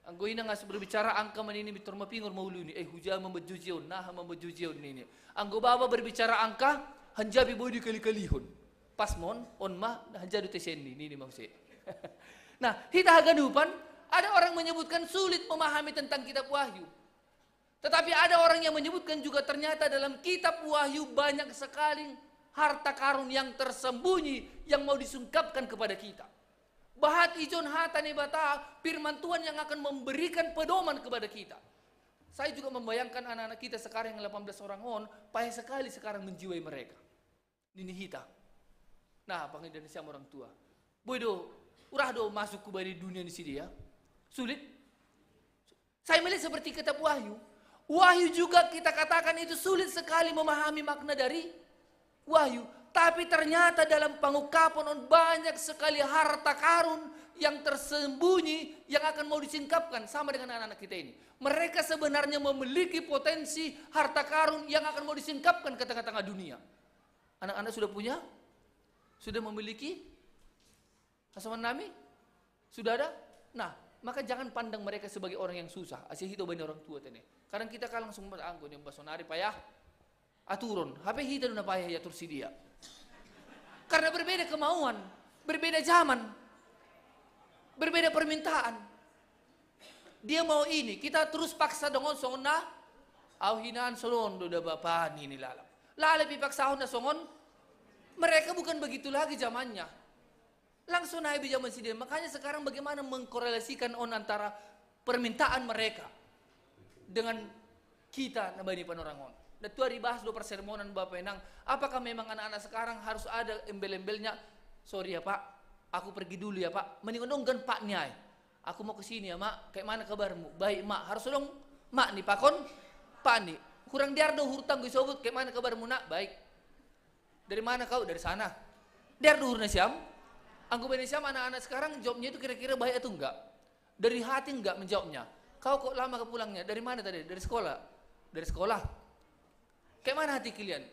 Anggo inang asu berbicara angka manini, mitor mapingor mauluni. Eh, huja mambajujion, naha mambajujion nini. Anggo Bapa berbicara angka, hanjabi boi dikali-kalihon. Pas mon, on ma, hanjadu tesenni, nini mause. Nah, hita haganupan, ada orang menyebutkan sulit memahami tentang kitab Wahyu. Tetapi ada orang yang menyebutkan juga ternyata dalam kitab Wahyu banyak sekali harta karun yang tersembunyi yang mau disungkapkan kepada kita. Bahat ijon hata ni Bata, firman Tuhan yang akan memberikan pedoman kepada kita. Saya juga membayangkan anak-anak kita sekarang yang delapan belas orang on, payah sekali sekarang menjiwai mereka. Nini hita. Nah, pangidan siam orang tua. Boy do, urah do masuk ku bani dunia ni sidea. Sulit. Saya melihat seperti kitab Wahyu. Wahyu juga kita katakan itu sulit sekali memahami makna dari Wahyu. Tapi ternyata dalam pengungkapan on banyak sekali harta karun yang tersembunyi yang akan mau disingkapkan sama dengan anak-anak kita ini. Mereka sebenarnya memiliki potensi harta karun yang akan mau disingkapkan ke tengah-tengah dunia. Anak-anak sudah punya? Sudah memiliki? Asaman nami? Sudah ada? Nah, maka jangan pandang mereka sebagai orang yang susah. Asia hito bani orang tua tene. Kadang kita kan langsung anggo ni basonari payah aturon. Hape hita do na payah iatur si dia. Karena berbeda kemauan, berbeda zaman. Berbeda permintaan. Dia mau ini, kita terus paksa dengan songon na, au hinaan songon do da bapa ni ni lalap. Lalap ipaksahon na songon, mereka bukan begitu lagi zamannya. Langsung naik di zaman sidin. Makanya sekarang bagaimana mengkorelasikan on antara permintaan mereka dengan kita na bani panorang on. Na tuari bahas do persermonan Bapak Inang, apakah memang anak-anak sekarang harus ada embel-embelnya? Sorry ya Pak, aku pergi dulu ya Pak. Mending dong kan Pak ni ai. Aku mau ke sini ya Mak, kayak mana kabarmu? Baik Mak, harus dong Mak ni pakon Pak ni. Kurang diar do hurtang gue sobut, kayak mana kabarmu Nak? Baik. Dari mana kau? Dari sana. Diar do hurna siam. Anggo bani siam anak-anak sekarang jawabnya itu kira-kira baik atau enggak? Dari hati enggak menjawabnya. Kau kok lama ke pulangnya? Dari mana tadi? Dari sekolah. Dari sekolah. Kayak mana hati kalian?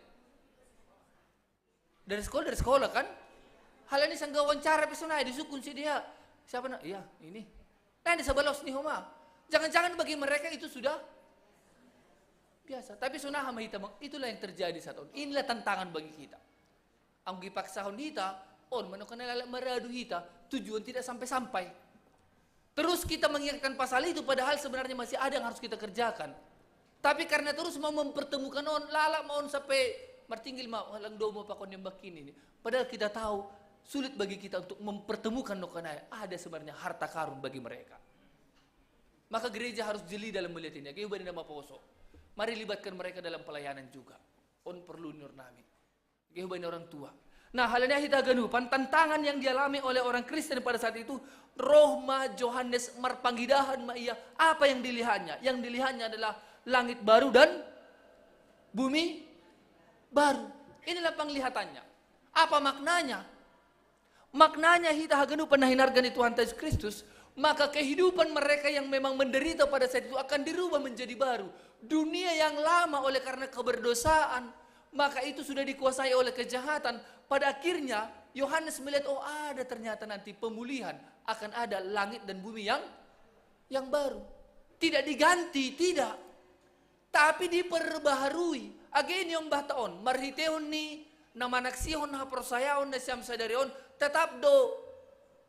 Dari sekolah, dari sekolah kan? Hal ini sangga wawancara pesona disukun si dia. Siapa nak? Iya, ini. Nah, di sebelah sini Homa. Jangan-jangan bagi mereka itu sudah biasa. Tapi sonai ma hita, itulah yang terjadi saat on. Inilah tantangan bagi kita. Anggo ipaksahon hita, on mano kena lalap maradu hita, tujuan tidak sampai-sampai. Terus kita mengingatkan pasal itu, padahal sebenarnya masih ada yang harus kita kerjakan. Tapi karena terus mau mempertemukan on, lalap ma on sampai martinggil ma, "Wah, lang do mau pakon yang begini ini." Padahal kita tahu, sulit bagi kita untuk mempertemukan no kanai. Ada sebenarnya harta karun bagi mereka. Maka gereja harus jeli dalam melihat ini. Oke, ubah nama poso. Mari libatkan mereka dalam pelayanan juga. On perlu nur nami. Oke, ubah orang tua. Nah, hal ini kita ganupan tantangan yang dialami oleh orang Kristen pada saat itu. Roh ma Johannes marpanggidahan ma ia. Apa yang dilihatnya? Yang dilihatnya adalah langit baru dan bumi baru. Inilah penglihatannya. Apa maknanya? Maknanya hita haganupan na hinarga ni Tuhanta Yesus Kristus, maka kehidupan mereka yang memang menderita pada saat itu akan dirubah menjadi baru. Dunia yang lama oleh karena keberdosaan, maka itu sudah dikuasai oleh kejahatan. Pada akhirnya Yohanes melihat, oh, ada ternyata nanti pemulihan, akan ada langit dan bumi yang yang baru. Tidak diganti, tidak. Tapi diperbaharui. Age ni ombah ta on, marhitehon ni na manaksihon haporsayaon na siam sadari on, tetap do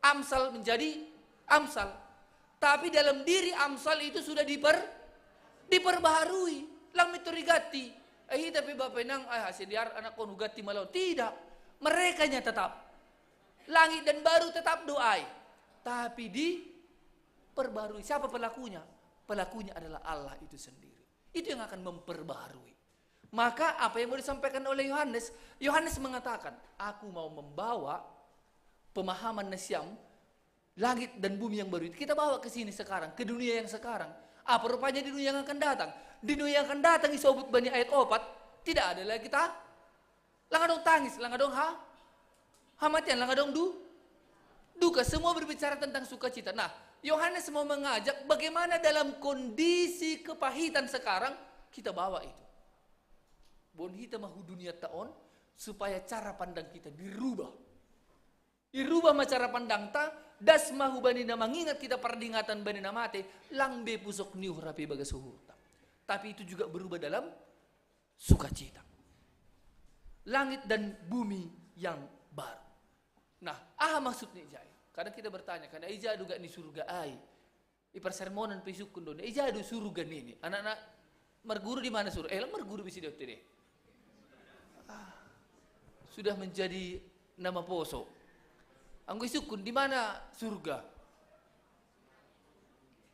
Amsal menjadi Amsal. Tapi dalam diri Amsal itu sudah diper, diperbaharui. Lang mintor diganti. Eh, tapi Bapak Inang, ah, hasil diar anak on huganti malam. Tidak. Mereka nya tetap. Langit dan baru tetap do ai. Tapi diperbarui. Siapa pelakunya? Pelakunya adalah Allah itu sendiri. Itu yang akan memperbaharui. Maka apa yang mau disampaikan oleh Yohanes? Yohanes mengatakan, "Aku mau membawa pemahaman na siam, langit dan bumi yang baru itu. Kita bawa ke sini sekarang, ke dunia yang sekarang." Apa rupanya di dunia yang akan datang? Di dunia yang akan datang, isobut bani ayat opat, tidak ada lagi ta, lang adong tangis, lang adong ha, hamatian, lang adong du, duka. Semua berbicara tentang sukacita. Nah, Yohanes mau mengajak bagaimana dalam kondisi kepahitan sekarang kita bawa itu. Boan hita ma hu dunia ta on, supaya cara pandang kita dirubah. Dirubah ma cara pandangta, das ma hubani na mangingat kita pardingatan bani na mate, lang be pusok ni uhur hape ibagas uhurta. Tapi itu juga berubah dalam sukacita. Langit dan bumi yang baru. Nah, aha maksudna ijai? Kadang kita bertanya, karena ija do gak ni surga ai. Iparsermonan pe isungkun do, ija do surga nini. Anak-anak marguru di mana surga? Eh, lang marguru bisi do tede. Ah, sudah menjadi nama poso. Anggo isungkun di mana surga?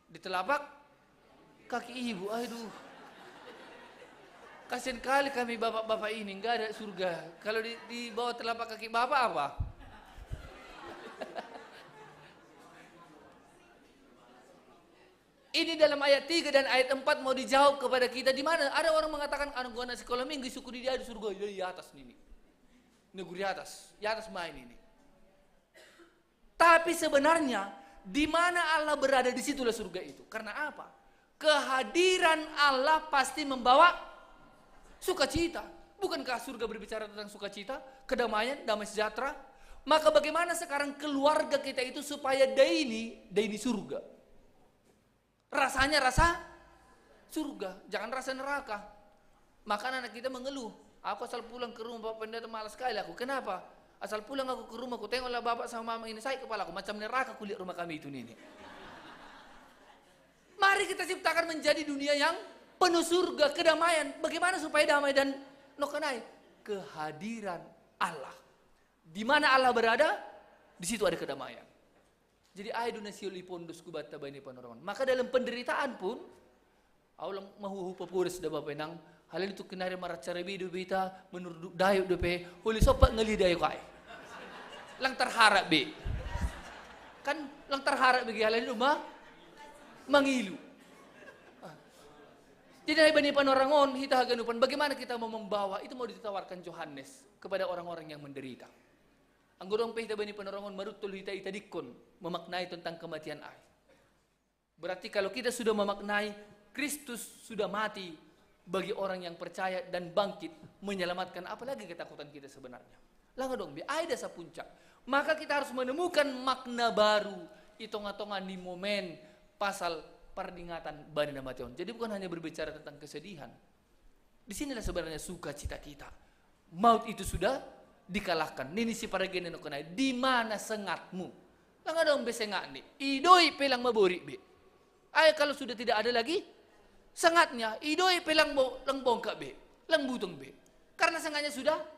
Di telapak kaki ibu, aduh. Kasihan kali kami bapak-bapak ini, nggak ada surga. Kalau di, di bawah telapak kaki bapak apa? Ini dalam ayat tiga dan ayat empat mau dijawab kepada kita di mana? Ada orang mengatakan, "Anu gua anak sekolah minggu suku di dia di surga, di atas nini." Negeri atas, di atas main ini. Tapi sebenarnya, di mana Allah berada, di situlah surga itu. Karena apa? Kehadiran Allah pasti membawa sukacita. Bukankah surga berbicara tentang sukacita, kedamaian, damai sejahtera? Maka bagaimana sekarang keluarga kita itu supaya daini, daini surga? Rasanya rasa surga, jangan rasa neraka. Maka anak kita mengeluh, "Aku asal pulang ke rumah Bapak Pendeta malas sekali aku." Kenapa? Asal pulang aku ke rumah, ku tengoklah bapak sama mama ini, sakit kepala aku, macam neraka kulihat rumah kami itu, Nini. Mari kita ciptakan menjadi dunia yang penuh surga, kedamaian. Bagaimana supaya damai dan nokenai? Kehadiran Allah. Di mana Allah berada, di situ ada kedamaian. Jadi, ai do na sihol i pondosku banta bani panorangon. Maka dalam penderitaan pun, au lang mahuhu papodas da bapa inang, halani tu kenari maracara be do beta, menurut dayok dope, holi sopak ngali dayok ai. Lang terharap be. Kan lang terharap be halani do ma mangilu. Ah. Jadi, ai bani panorangon, hita haganupan, bagaimana kita mau membawa, itu mau ditawarkan Yohanes kepada orang-orang yang menderita. Anggo dong pe hita bani panorangon, maruntol hita i tadikkon memaknai tentang kematian ai. Berarti kalau kita sudah memaknai Kristus sudah mati bagi orang yang percaya dan bangkit menyelamatkan, apalagi ketakutan kita sebenarnya? Langa dong be, ai da sapuncak. Maka kita harus menemukan makna baru i tonga-tonga ni momen pasal peringatan bani na mate on. Jadi bukan hanya berbicara tentang kesedihan. Di sinilah sebenarnya sukacita kita. Maut itu sudah dikalahkan. Nini si paragene nokenai, di mana sengatmu? Langa dong be sengatni. I do i pe lang maborik be. Ai kalau sudah tidak ada lagi sengatnya, i do i pe lang bo-, lang bongkak be, lang butong be. Karena sengatnya sudah.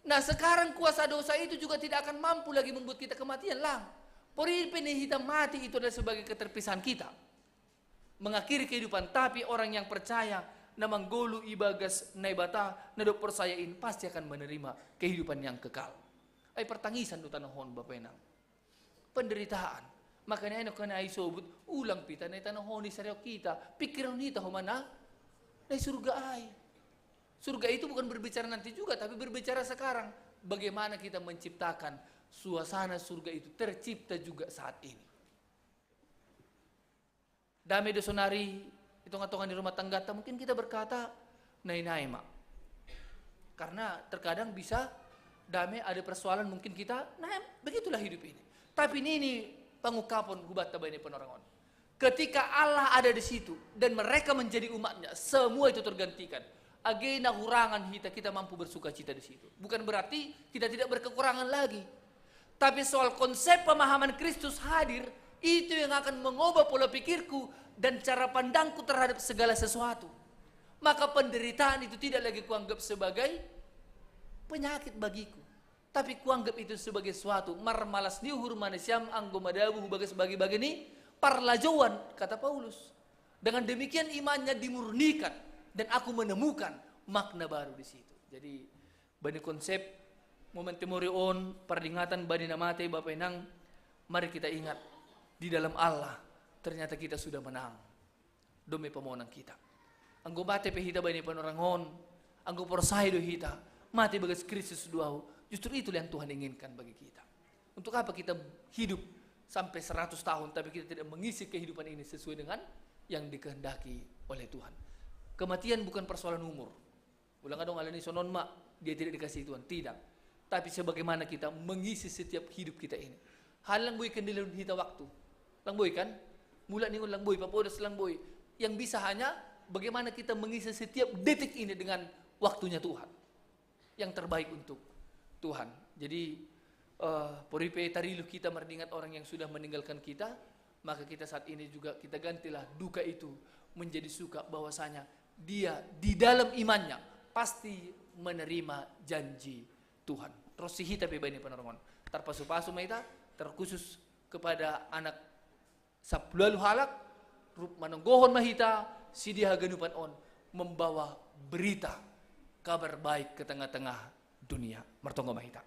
Nah, sekarang kuasa dosa itu juga tidak akan mampu lagi membuat kita kematian, lang. Pori pe ni hita mati itu adalah sebagai keterpisahan kita mengakhiri kehidupan, tapi orang yang percaya na manggolu i bagas Naibata, na dob porsaya in, pasti akan menerima kehidupan yang kekal. Ai partangisan do tanoh on, bapa inang. Penderitaan. Makana ai nokenai sobut, ulang pe hita na i tanoh on i sareok hita, pikiron hita homa na, na i surga ai. Surga itu bukan berbicara nanti juga, tapi berbicara sekarang. Bagaimana kita menciptakan suasana surga itu tercipta juga saat ini. Dame do sonari i tonga-tonga ni rumah tanggata, mungkin kita berkata, nai-nai ma. Karena terkadang bisa dame ada persoalan, mungkin kita, nah, begitulah hidup ini. Tapi nini pangungkapon hubanta bani panorangon. Ketika Allah ada di situ dan mereka menjadi umatnya, semua itu tergantikan. Age na hurangan hita, kita mampu bersukacita di situ. Bukan berarti kita tidak berkekurangan lagi. Tapi soal konsep pemahaman Kristus hadir, itu yang akan mengubah pola pikirku dan cara pandangku terhadap segala sesuatu. Maka penderitaan itu tidak lagi kuanggap sebagai penyakit bagiku, tapi kuanggap itu sebagai suatu marmalas ni uhur manasiam anggo madabu hu bagas bagi-bagi ni parlajouan, kata Paulus. Dengan demikian imannya dimurnikan dan aku menemukan makna baru di situ. Jadi, bani konsep momen timori on, peringatan bani na mate, bapa inang, mari kita ingat, di dalam Allah ternyata kita sudah menang. Dome pamonang kita. Anggo mate pe hita bani panorangon, anggo porsaya do hita, mate bagas Kristus do au, justru itulah yang Tuhan inginkan bagi kita. Untuk apa kita hidup sampai seratus tahun, tapi kita tidak mengisi kehidupan ini sesuai dengan yang dikehendaki oleh Tuhan? Kematian bukan persoalan umur. Ulang adong alani sonon ma, dia tidak dikasihi Tuhan. Tidak. Tapi sebagaimana kita mengisi setiap hidup kita ini. Hal lang boi kendalion hita waktu. Lang boi kan? Mulak ningon lang boi, papodas lang boi. Yang bisa hanya bagaimana kita mengisi setiap detik ini dengan waktunya Tuhan. Yang terbaik untuk Tuhan. Jadi, eh, poripe tarilu kita mardingat orang yang sudah meninggalkan kita, maka kita saat ini juga kita gantilah duka itu menjadi suka, bahwasanya dia di dalam imannya pasti menerima janji Tuhan. Terus si hita pe bani panorangon, tarpasu-pasu ma hita, terkhusus kepada anak sapuluh ualu halak, rup manonggohon ma hita, si dia haganupan on membawa berita kabar baik ke tengah-tengah dunia. Martonggo ma hita.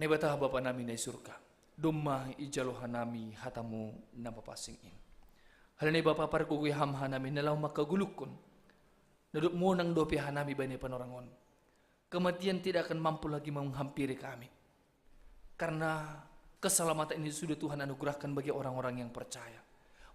Naibata Bapa nami na i surga, domma ijalo hanami hatamu na mapansing in. Halani Bapa, pargogoi ham hanami na laho mangkagolukkon, na dob monang dope hanami bani panorangon. Kematian tidak akan mampu lagi menghampiri kami. Karena keselamatan ini sudah Tuhan anugerahkan bagi orang-orang yang percaya.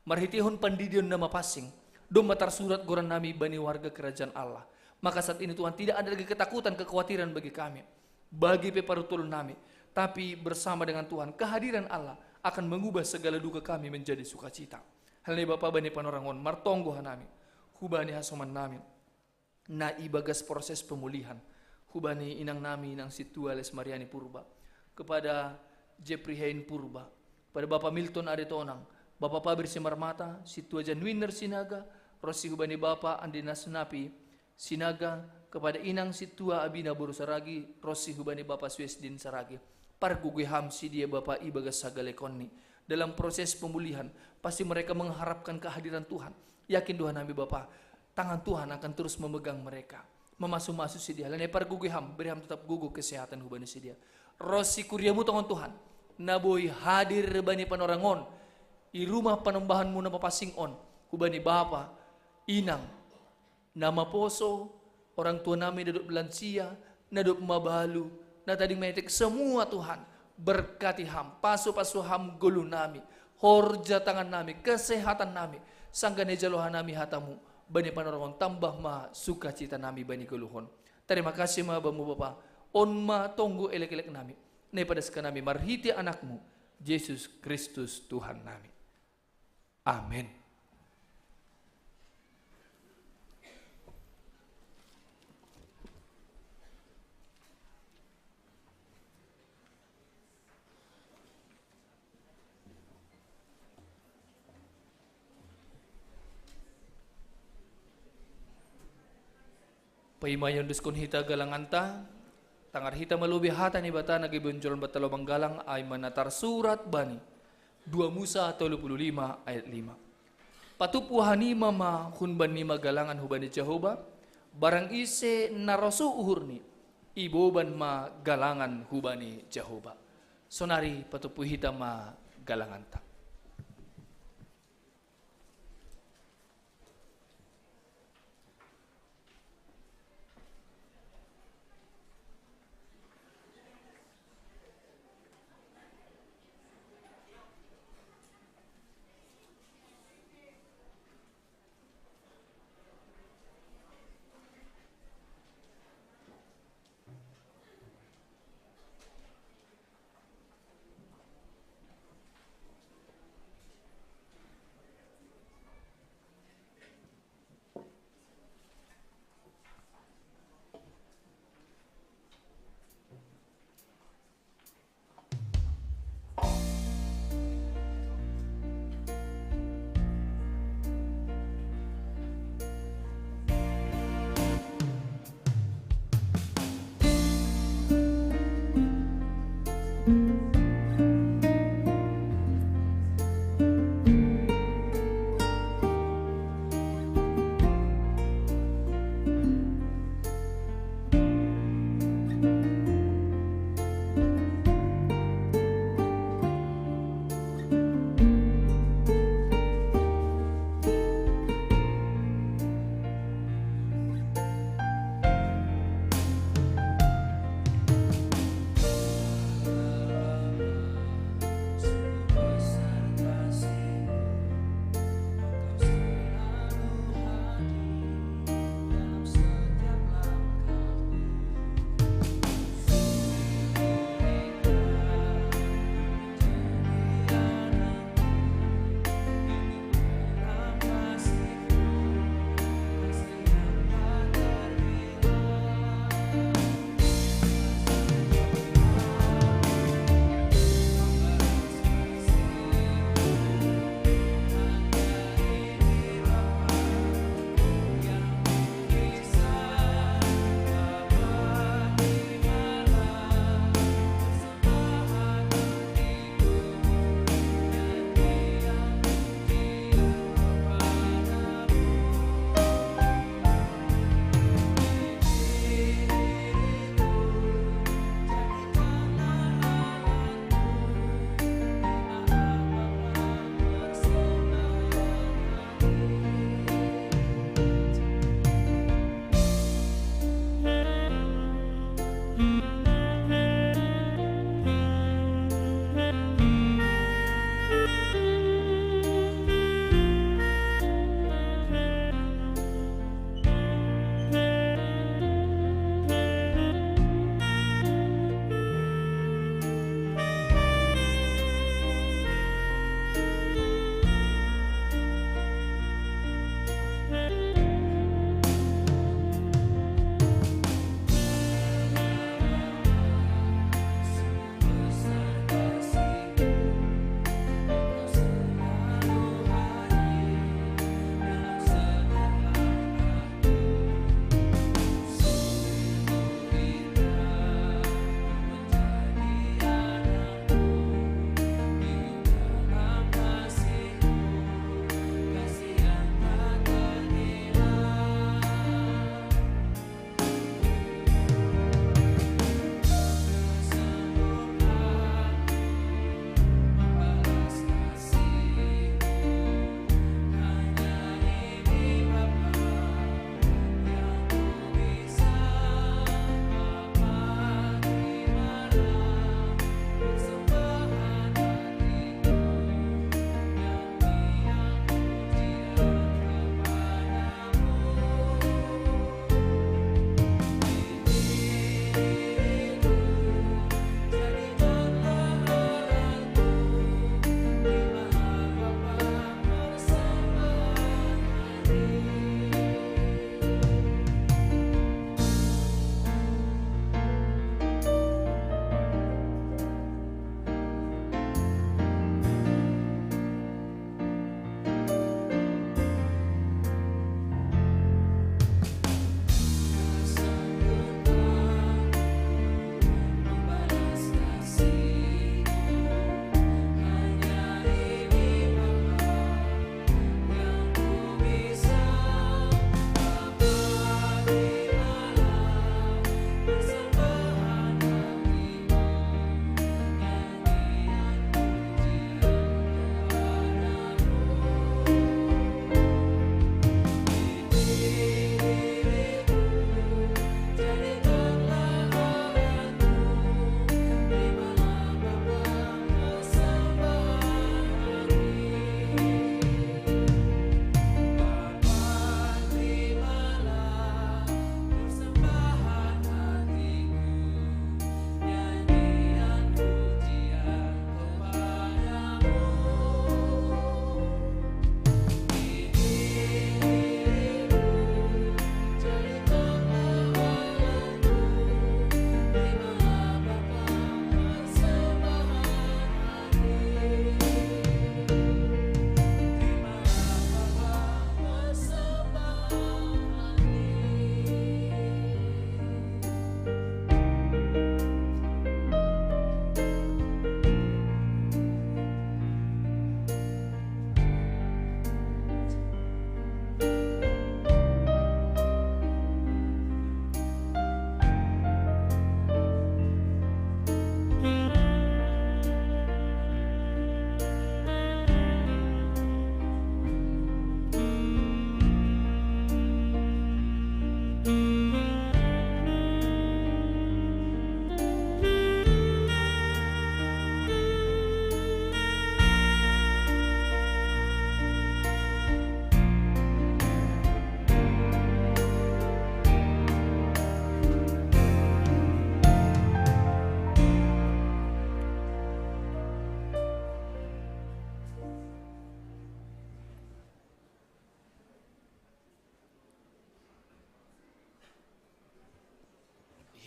Marhitehon pandidion na mapansing, domma tarsurat goran nami bani warga kerajaan Allah. Maka saat ini Tuhan, tidak ada lagi ketakutan, kekhawatiran bagi kami, bagi pe paruntolon nami. Tapi bersama dengan Tuhan, kehadiran Allah akan mengubah segala duka kami menjadi sukacita. Halani Bapa, bani panorangon, martonggo hanami, hubani hasoman nami na i bagas proses pemulihan, Hubani inang nami, inang Situa Les Mariani Purba, kepada Jeffrey Hein Purba, kepada Bapak Milton Aritonang, Bapak Pabir Simarmata, Situa Januiner Sinaga, ro si hubani Bapak Andi Nasnapi Sinaga, kepada inang Situa Abina Boru Saragi, ro si hubani Bapak Suesdin Saragi. Pargogoi ham si dia Bapak ibagas sagalekonni. Dalam proses pemulihan, pasti mereka mengharapkan kehadiran Tuhan. Yakin doha nami Bapak, tangan Tuhan akan terus memegang mereka, mamasu-masu si dia. Lanai pargogoi ham, bere ham tetap gogo kesehatan hubani si dia. Ro si kuriamu tongon Tuhan, na boi hadir bani panorang on, i rumah panombahanmu na papansing on, hubani Bapak, inang, na maposo, orang tua nami na dob lansia, na dob mabalu, na tading meetek, semua Tuhan, berkati ham, pasu-pasu ham goluh nami, horja tangan nami, kesehatan nami, sanggah na ijalo hanami hatamu, bani panorang on tambah ma sukacita nami bani goluh on. Terima kasih ma bamu Bapa, on ma tonggo elek-elek nami, na ipadaskan nami marhite Anakmu, Jesus Kristus Tuhan nami. Amen. Paima iondoskon hita galanganta, tangar hita ma lobei hata ni Debata na gabe onjolan banta lomang galang, ai ma na tarsurat bani dua Musa tolu puluh lima ayat lima. Patupu hanima ma hunban nima galangan hubani Jahoba, barang ise na rosu uhurni, iboban ma galangan hubani Jahoba. Sonari patupu hita ma galanganta.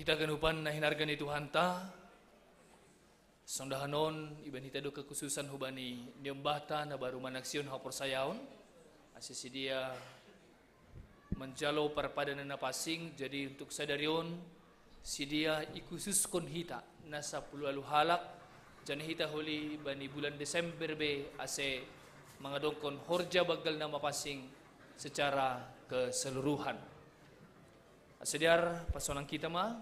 Dagan upan na hinargan ni Tuhanta, sondahanon iban hita do kekhususan hubani niombahta na baru manaksihon haporsayaon, ase sidia manjalo parpadanan na pansing, jadi untuk sadari on, sidia ikhususkon hita na sapuluh ualu halak, janah hita holi bani bulan Desember be ase mangadongkon horja banggal na mapansing secara keseluruhan. Ase dear, pasonang hita ma,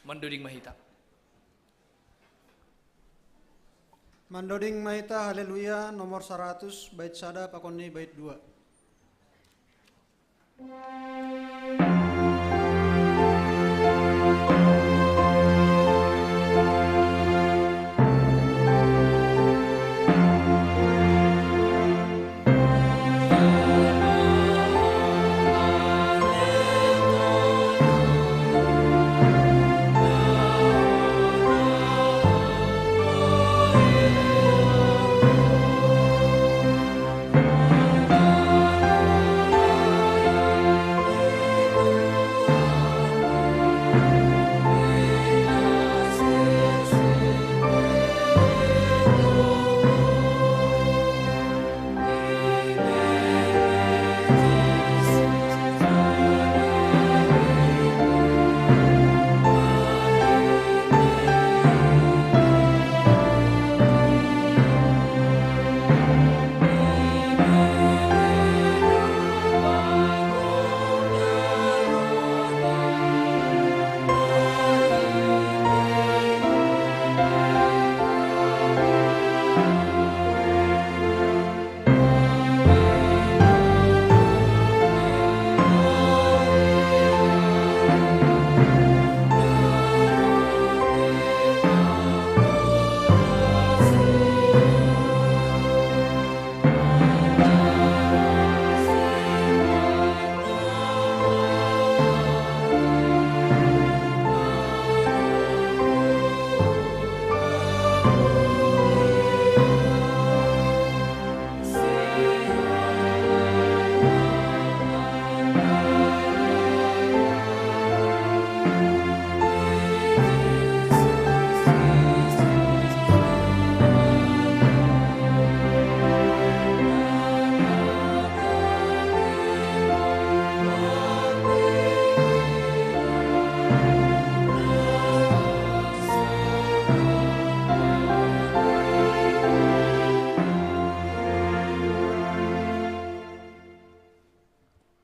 mandoding ma hita. Mandoding ma hita Haleluya nomor saratus, bait sada pakon ni bait dua.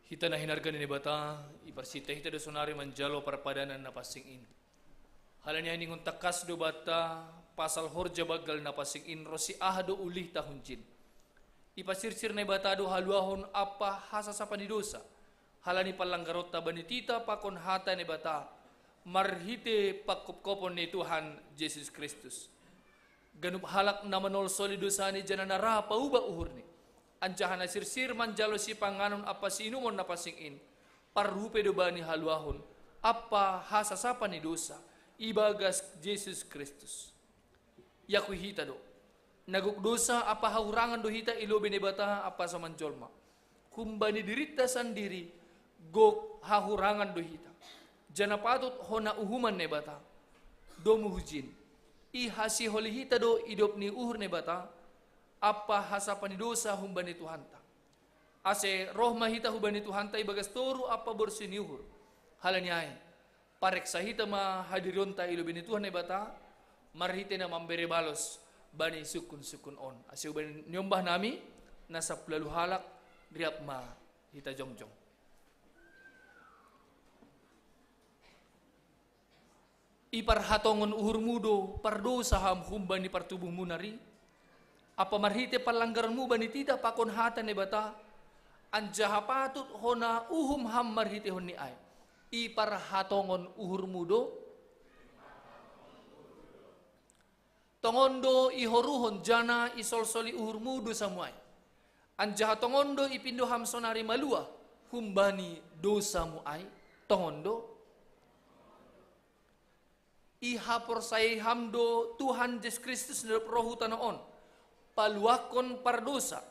Hita na hinargan ni Naibata, iparsintah hita do sonari manjalo parpadanan na pansing in. Halani ai ningon tangkas do banta pasal horja banggal na pansing in, ronsi aha do ulihta hunjin. Ipasirsir Naibata do haluahon ampa hasasapan ni dousa, halani panlanggaronta bani titah pakon hata ni Naibata, marhite pangkopkopon ni Tuhan Jesus Kristus. Ganup halak na manolsoli dousani janah na ra paubah uhurni, anjaha na sirsir manjalo sipanganon ampa siinumon na pansing in, parrupe do bani haluahon ampa hasasapan ni dousa ibagas Jesus Kristus. Iakui hita do, na gok dousa ampa hahurangan do hita i lobei Naibata ampa samanjolma. Humbani dirinta sandiri gok hahurangan do hita, janah patut hona uhuman Naibata. Domu hujin, i hasiholi hita do idop ni uhur Naibata ampa hasapan ni dousa humbani Tuhanta. Ase roh ma hita hubani Tuhanta ibagas toruh ampa borsih ni uhur. Halani ai, pareksa hita ma hadirionta i lobei ni Tuhan Naibata, marhite na mambere balos bani sungkunsungkun on. Ase hubani niombah nami, na sapuluh ualu halak, riap ma hita jongjong. Iparhatongon uhurmu do pardousa ham humbani partubuhmu nari, ampa marhite panlanggaronmu bani titah pakon hata ni Naibata, anjaha patut hona uhum ham marhiteihonni ai. Iparhatongon uhurmu do? Tongon do ihoruhon janah isolsoli uhurmu dousamu ai. Anjaha tongon do ipindo ham sonari maluah humbani dousamu ai? Tongon do? Ihaporsayai ham do Tuhan Jesus Kristus na dob roh hu tanoh on, paluahkon pardousa.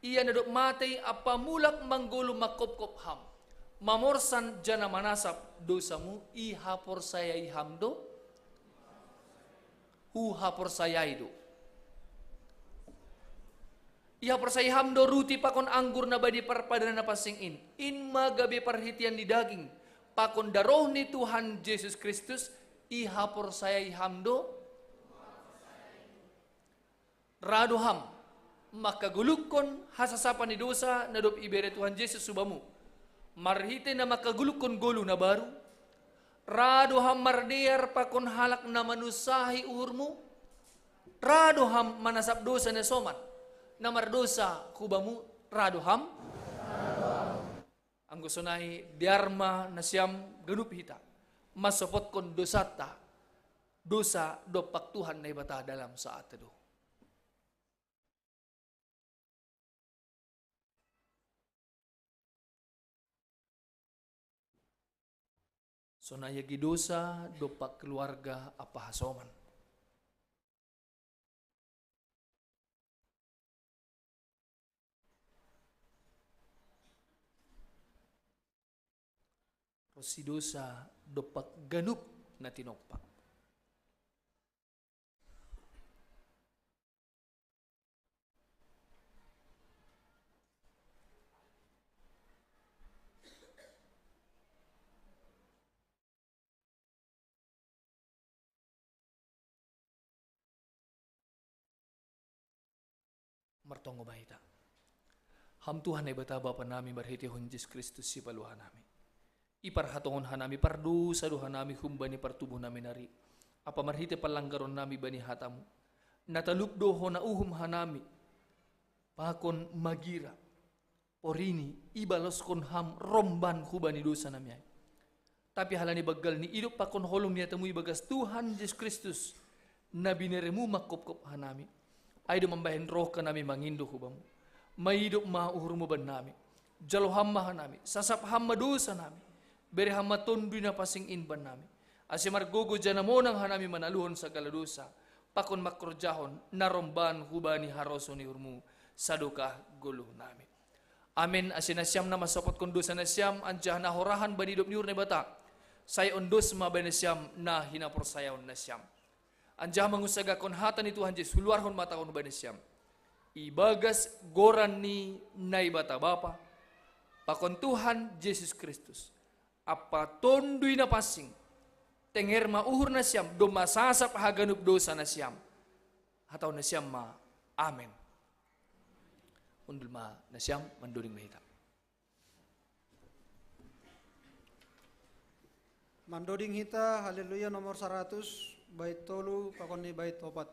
Ia na dob matei ampa mulak manggoluh mangkopkop ham. Mamorsan jana manasap dosamu, iha porsayai ham do? Huha porsayai do. Iha porsayai ham do ruti pakon anggur na bani parpadanan na pansing in? In ma gabe parhitean ni daging pakon daroh ni Tuhan Jesus Kristus, iha porsayai ham do? Ra do ham mangkagolukkon hasasapan ni dosa na dob ibere Tuhan Jesus hubamu, marhite na mangkagolukkon goluh na baru? Ra do ham mardear pakon halak na manusahi uhurmu? Ra do ham manasap dosa na soman, na mardosa hubamu? Ra do ham? Anggo sonai, dear ma nasiam ganup hita, mansopotkon dosanta, dosa dompak Tuhan Naibata dalam saat teduh. Sonai agi dosa dompak keluarga ampa hasoman. Ronsi dosa dompak ganup na tinompa. Martonggo ma hita. Ham Tuhan Naibata Bapa nami, marhitehon Jesus Kristus Sipaluah nami, iparhatongon hanami, pardosa do hanami humbani partubuh nami nari, ampa marhite panlanggaron nami bani hatamu. Na talup do hona uhum hanami pakon magira, porini ibaloskon ham romban hubani dosa nami ai. Tapi halani banggal ni idop pakon holong ni hatamu ibagas Tuhan Jesus Kristus, na bineremu mangkopkop hanami, ai do mambahen roh hanami mangindo hubamu. Maidop ma uhurmu bannami, jalo ham ma hanami, sasap ham ma dosa nami, bere ham ma Tonduy Napansing in bannami, ase margogo jana monang hanami manaluhon sagala dosa, pakon mangkorjahon na romban hubani haroso ni uhurmu, sadokah goluh nami. Amen. Ase nasiam na mansopotkon dosa nasiam anjaha na horahan bani idop ni uhur Naibata, sai ondos ma bani nasiam na hinaporsayaon nasiam. Anjaha mangunsagakon hata ni Tuhan Jesus, huluarhon ma tanganku bani nasiam. Ibagas goran ni Naibata Bapa, pakon Tuhan Jesus Kristus, ampa Tonduy Napansing, tenger ma uhur nasiam, domma sasap haganup dosa nasiam. Hatahon nasiam ma, Amen. Hundul ma nasiam, mandoding ma hita. Mandoding hita Haleluya nomor saratus, bait tolu pakon ni bait opat.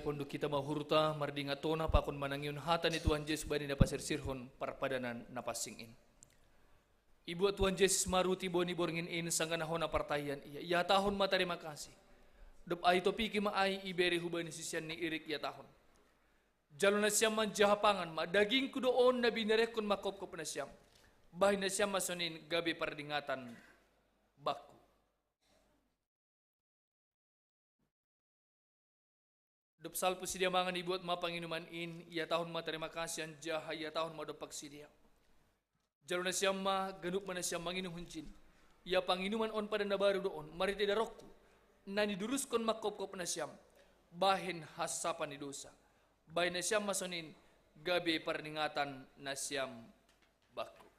Ponduk kita ma huruta, mardingat tona pakon manangihon hata ni Tuhan Jesus bani na pasirsirhon parpadanan na pansing in. Ibuat Tuhan Jesus ma ruti boan ni borngin in, sanggah na hona partahian ia, ihatahon ma tarima kasih. Dob ai topiki ma ai, ibere hubani sisean ni, irik ihatahon: Jalo nasiam ma, anjaha pangan ma, dagingku do on na binerengkon mangkopkop nasiam. Bahen nasiam ma sonin gabe pardingatan bangku. Dob salpu sidea mangan, ibuat ma panginuman in, ihatahon ma tarima kasih anjaha ihatahon ma dompak sidea: Jalo nasiam ma, ganup ma nasiam manginum hunjin, ia panginuman on padan na baru do on, marhitei darongku, na niduruskon mangkopkop nasiam, bahen hasasapan ni dosa. Bahen nasiam ma sonin gabe pardingatan nasiam bangku.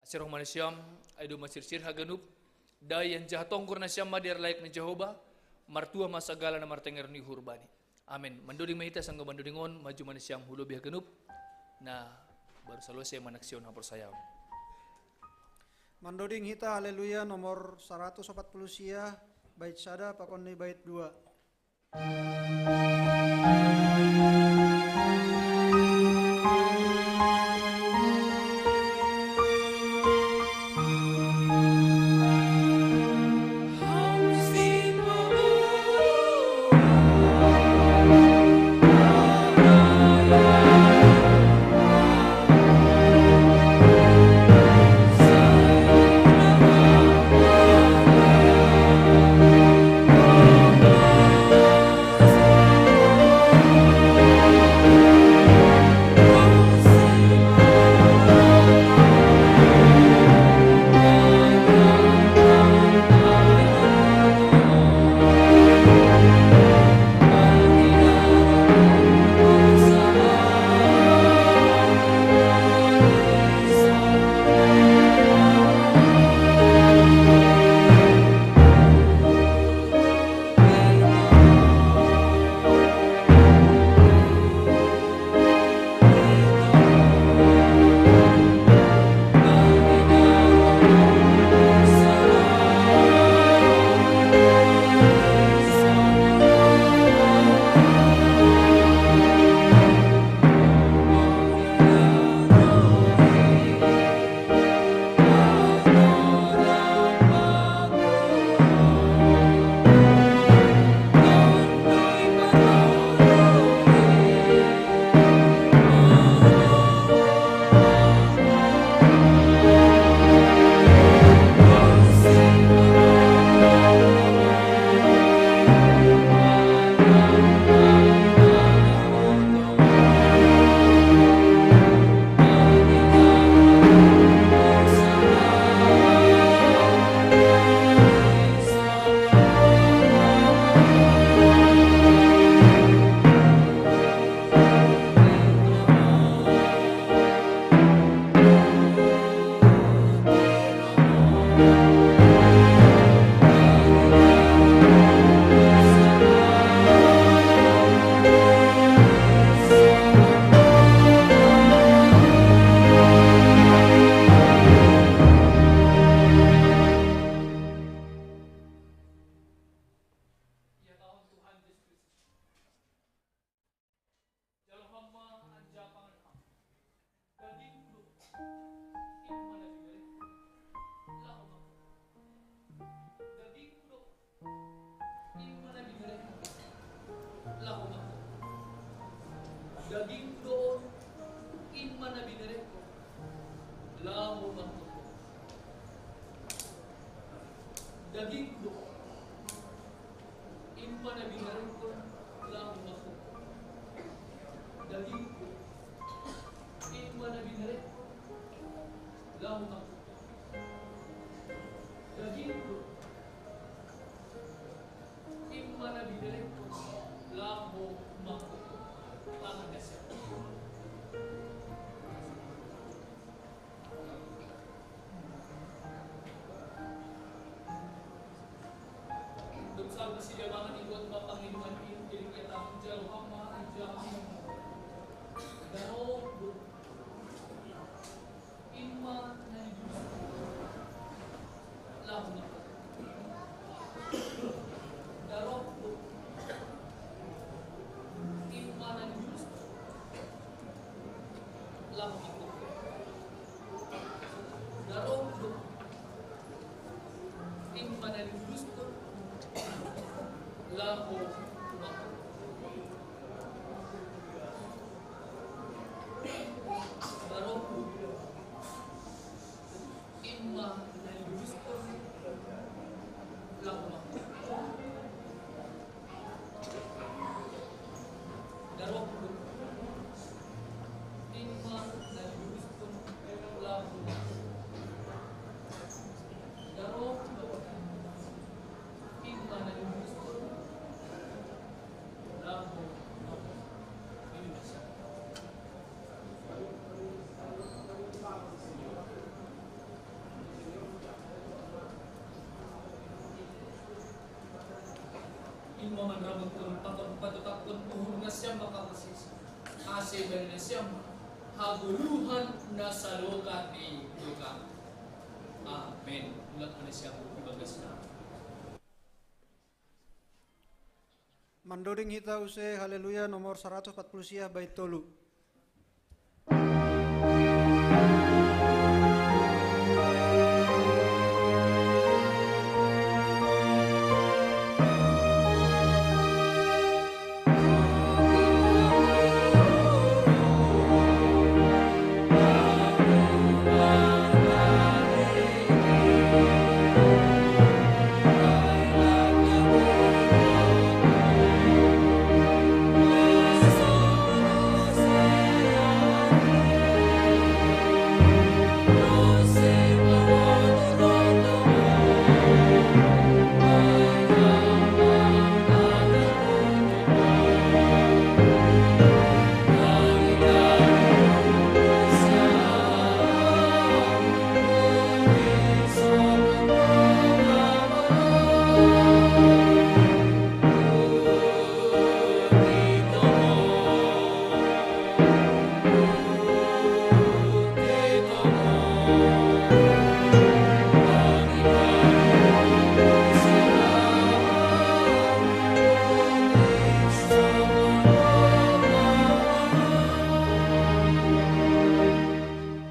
Asi roh ma nasiam, ai domma sirsir haganup, dai anjaha tonggor nasiam ma di ari layak ni Jahowa, martua ma sagala na martenger ni uhur bani. Amen. Mandoding ma hita, sanggah mandoding on, maju ma nasiam hu lobei haganup, na baru salose manaksihon haporsayaon. Mandoding hita Haleluya nomor saratus opat puluh sia, bait sada pakon ni bait dua. Jalo ham ma anjaha pangan ma. Dagingku do in, in ma na binerengkon, laho mangkopkop. Dagingku do in, in ma na binerengkon, laho mangkopkop. Dagingku do on, in ma na binerengkon, laho mangkopkop. Dagingku do on, in ma na binerengkon, laho mangkopkop. Dagingku do on, in ma na binerengkon, laho mangkopkop. Dagingku do on, in ma na binerengkon, laho mangkopkop. Pangan nasiam. Kasidamangan ibuat mapangidungan in, jadi kita jalo hama, jalo hama. Daro, imma nani jurus. Lahuma. Daro, imma nani jurus. Lahuma. Daro, imma nani jurus. Lahuma. Daro, imma nani jurus. Lahuma. Daro, imma nani jurus. Lahuma. Daro, imma nani jurus. Lahuma. Imma manrambut pakon patutakkon uhur na siam makamasisi. Ase bani na siam hagoluhan na saloka ni doka. Amen. Ulat mana siam ibagasna. Mandoding hita use Haleluya nomor saratus empat puluh sia bait tolu.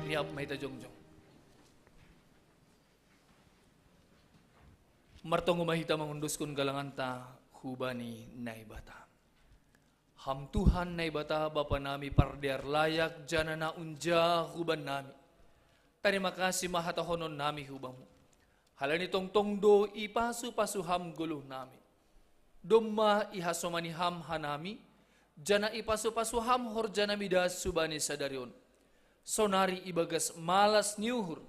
Riap ma hita jongjong. Martonggo ma hita mangondoskon galanganta hubani Naibata. Ham Tuhan Naibata Bapa nami pardear layak janah na unja huban nami. Tarima kasih ma hatahonon nami hubamu. Halani tongtong do ipasu-pasu Ham goluh nami. Domma ihasomani Ham hanami, janah ipasu-pasu Ham horja nami das hubani sadari on. Sonari ibagas malas ni uhur,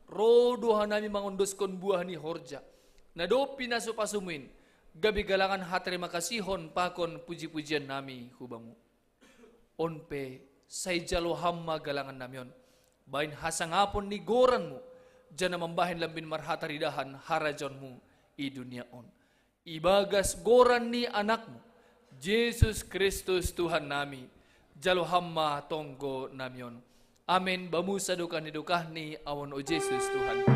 roh do hanami mangondoskon buah ni horja na dob pinasu-pasumu in, gabe galangan hatarima kasihon pakon puji-pujian nami hubamu. On pe, sai jalo Ham ma galangan nami on, bahen hasangapon ni goranmu, janah mambahen lambin marhataridahan harajaonmu i dunia on. Ibagas goran ni Anakmu, Jesus Kristus Tuhan nami, jalo Ham ma tonggo nami on. Amen. Bamu sadokah ni dokahni, amen, o Jesus Tuhan.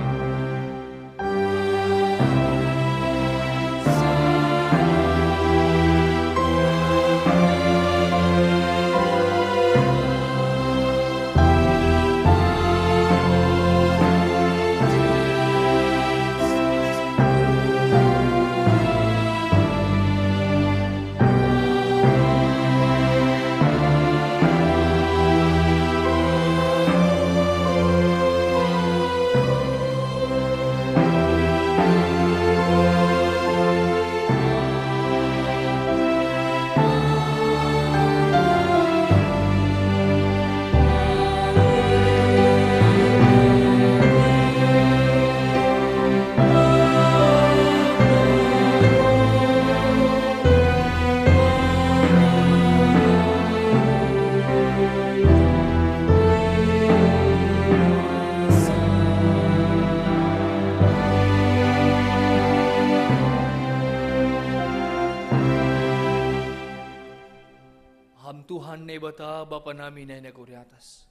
Naibata Bapa nami na i nagori atas.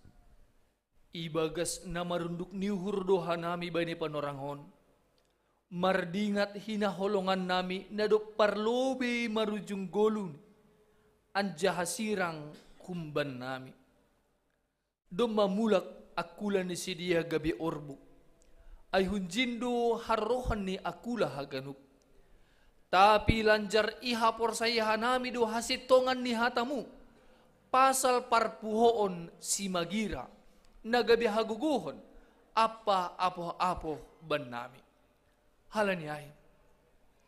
Ibagas na marunduk ni uhur do hanami bani panorang on, mardingat hinaholongan nami na dob parlobei marujung golu, anjaha sirang humban nami. Domma mulak angkula ni sidea gabe orbuk. Ai hunjin do harorohan ni angkula haganup. Tapi lanjar ihaporsayaha nami do hasintongan ni hatamu, pasal parpuhoon simagira, na gabe hagogohon, ampa apoh-apoh bannami. Halani ai,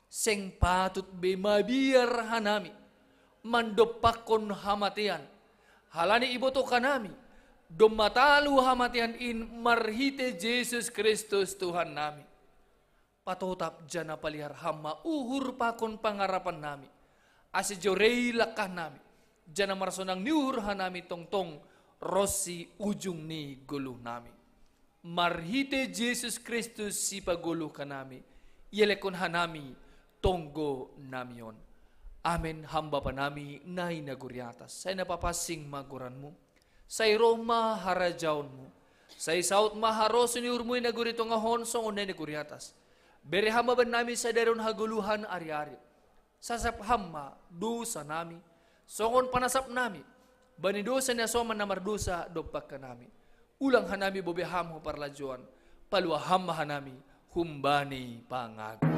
seng patut be mabiar hanami mandompakkon hamatean, halani ibotoh hanami, domma talu hamatean in marhite Jesus Kristus Tuhan nami. Patotap janah palihar Ham ma uhur pakon pangarapan nami, ase jorei langkah nami, janah marsonang ni uhur hanami tongtong ronsi ujung ni goluh nami. Marhite Jesus Kristus sipagoluh hanami, ielekkon hanami tonggo nami on. Amen. Ham Bapa nami na i nagori atas, sai na papansing ma goranmu, sai roh ma harajaonmu, sai saut ma harosuh ni uhurmu i nagori tongah on songon na i nagori atas. Bere Ham ma bannami sadari on hagoluhan ari-ari. Sasap Ham ma dosa nami, songon panasap nami bani dosa ni hasoman na mardosa dompak hanami. Ulang hanami bobe Ham hu parlajouan, palua Ham ma hanami humbani pangago.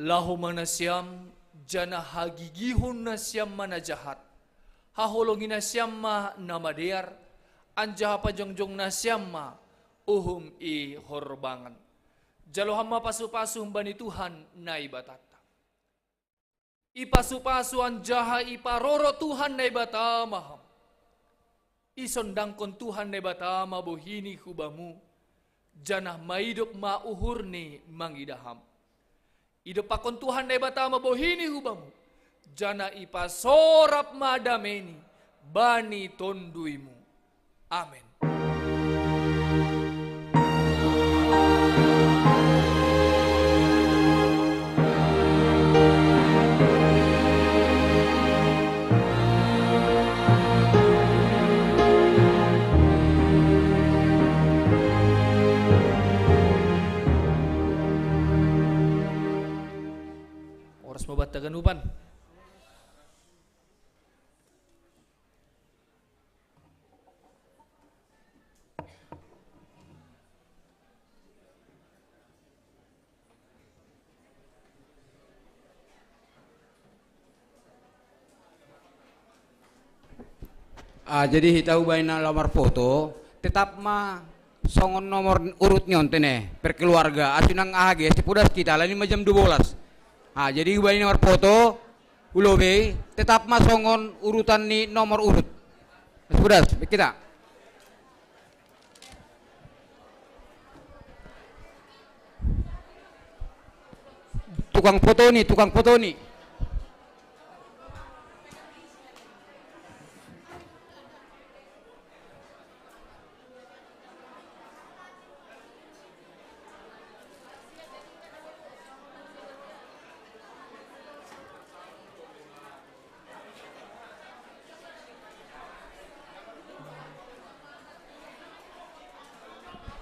Laho ma nasiam, janah hagigihon nasiam ma na jahat, haholongi nasiam ma na madear, anjaha pajongjong nasiam ma uhum i horbangan. Jalo Ham ma pasupasu humbani Tuhan Naibatanta. Ipasupasu anjaha iparoro Tuhan Naibata ma Ham. Isondangkon Tuhan Naibata ma bohini hu Bamu, janah maidop ma uhurni mangidah Ham. Idompakkon Tuhan Naibata ma bohini hu Bamu, janah ipasorap ma dameini bani tonduimu. Amen. Horas ma banta haganupan. Ah, jadi hita hubaen na laho marpoto, tetap ma songon nomor urut ni on tene, per keluarga, asa unang aha ge, asa podas hita, alani ma jam dua belas. Ah, jadi hubaen na marpoto, hu lobei, tetap ma songon urutan ni nomor urut. Asa podas, baen hita. Tukang poto ni, tukang poto ni.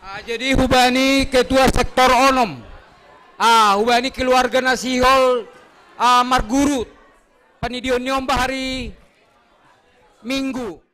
Ah, jadi hubani ketua sektor onom. Ah, hubani keluarga na sihol, ah, marguru. Pandidion ni on bah hari Minggu.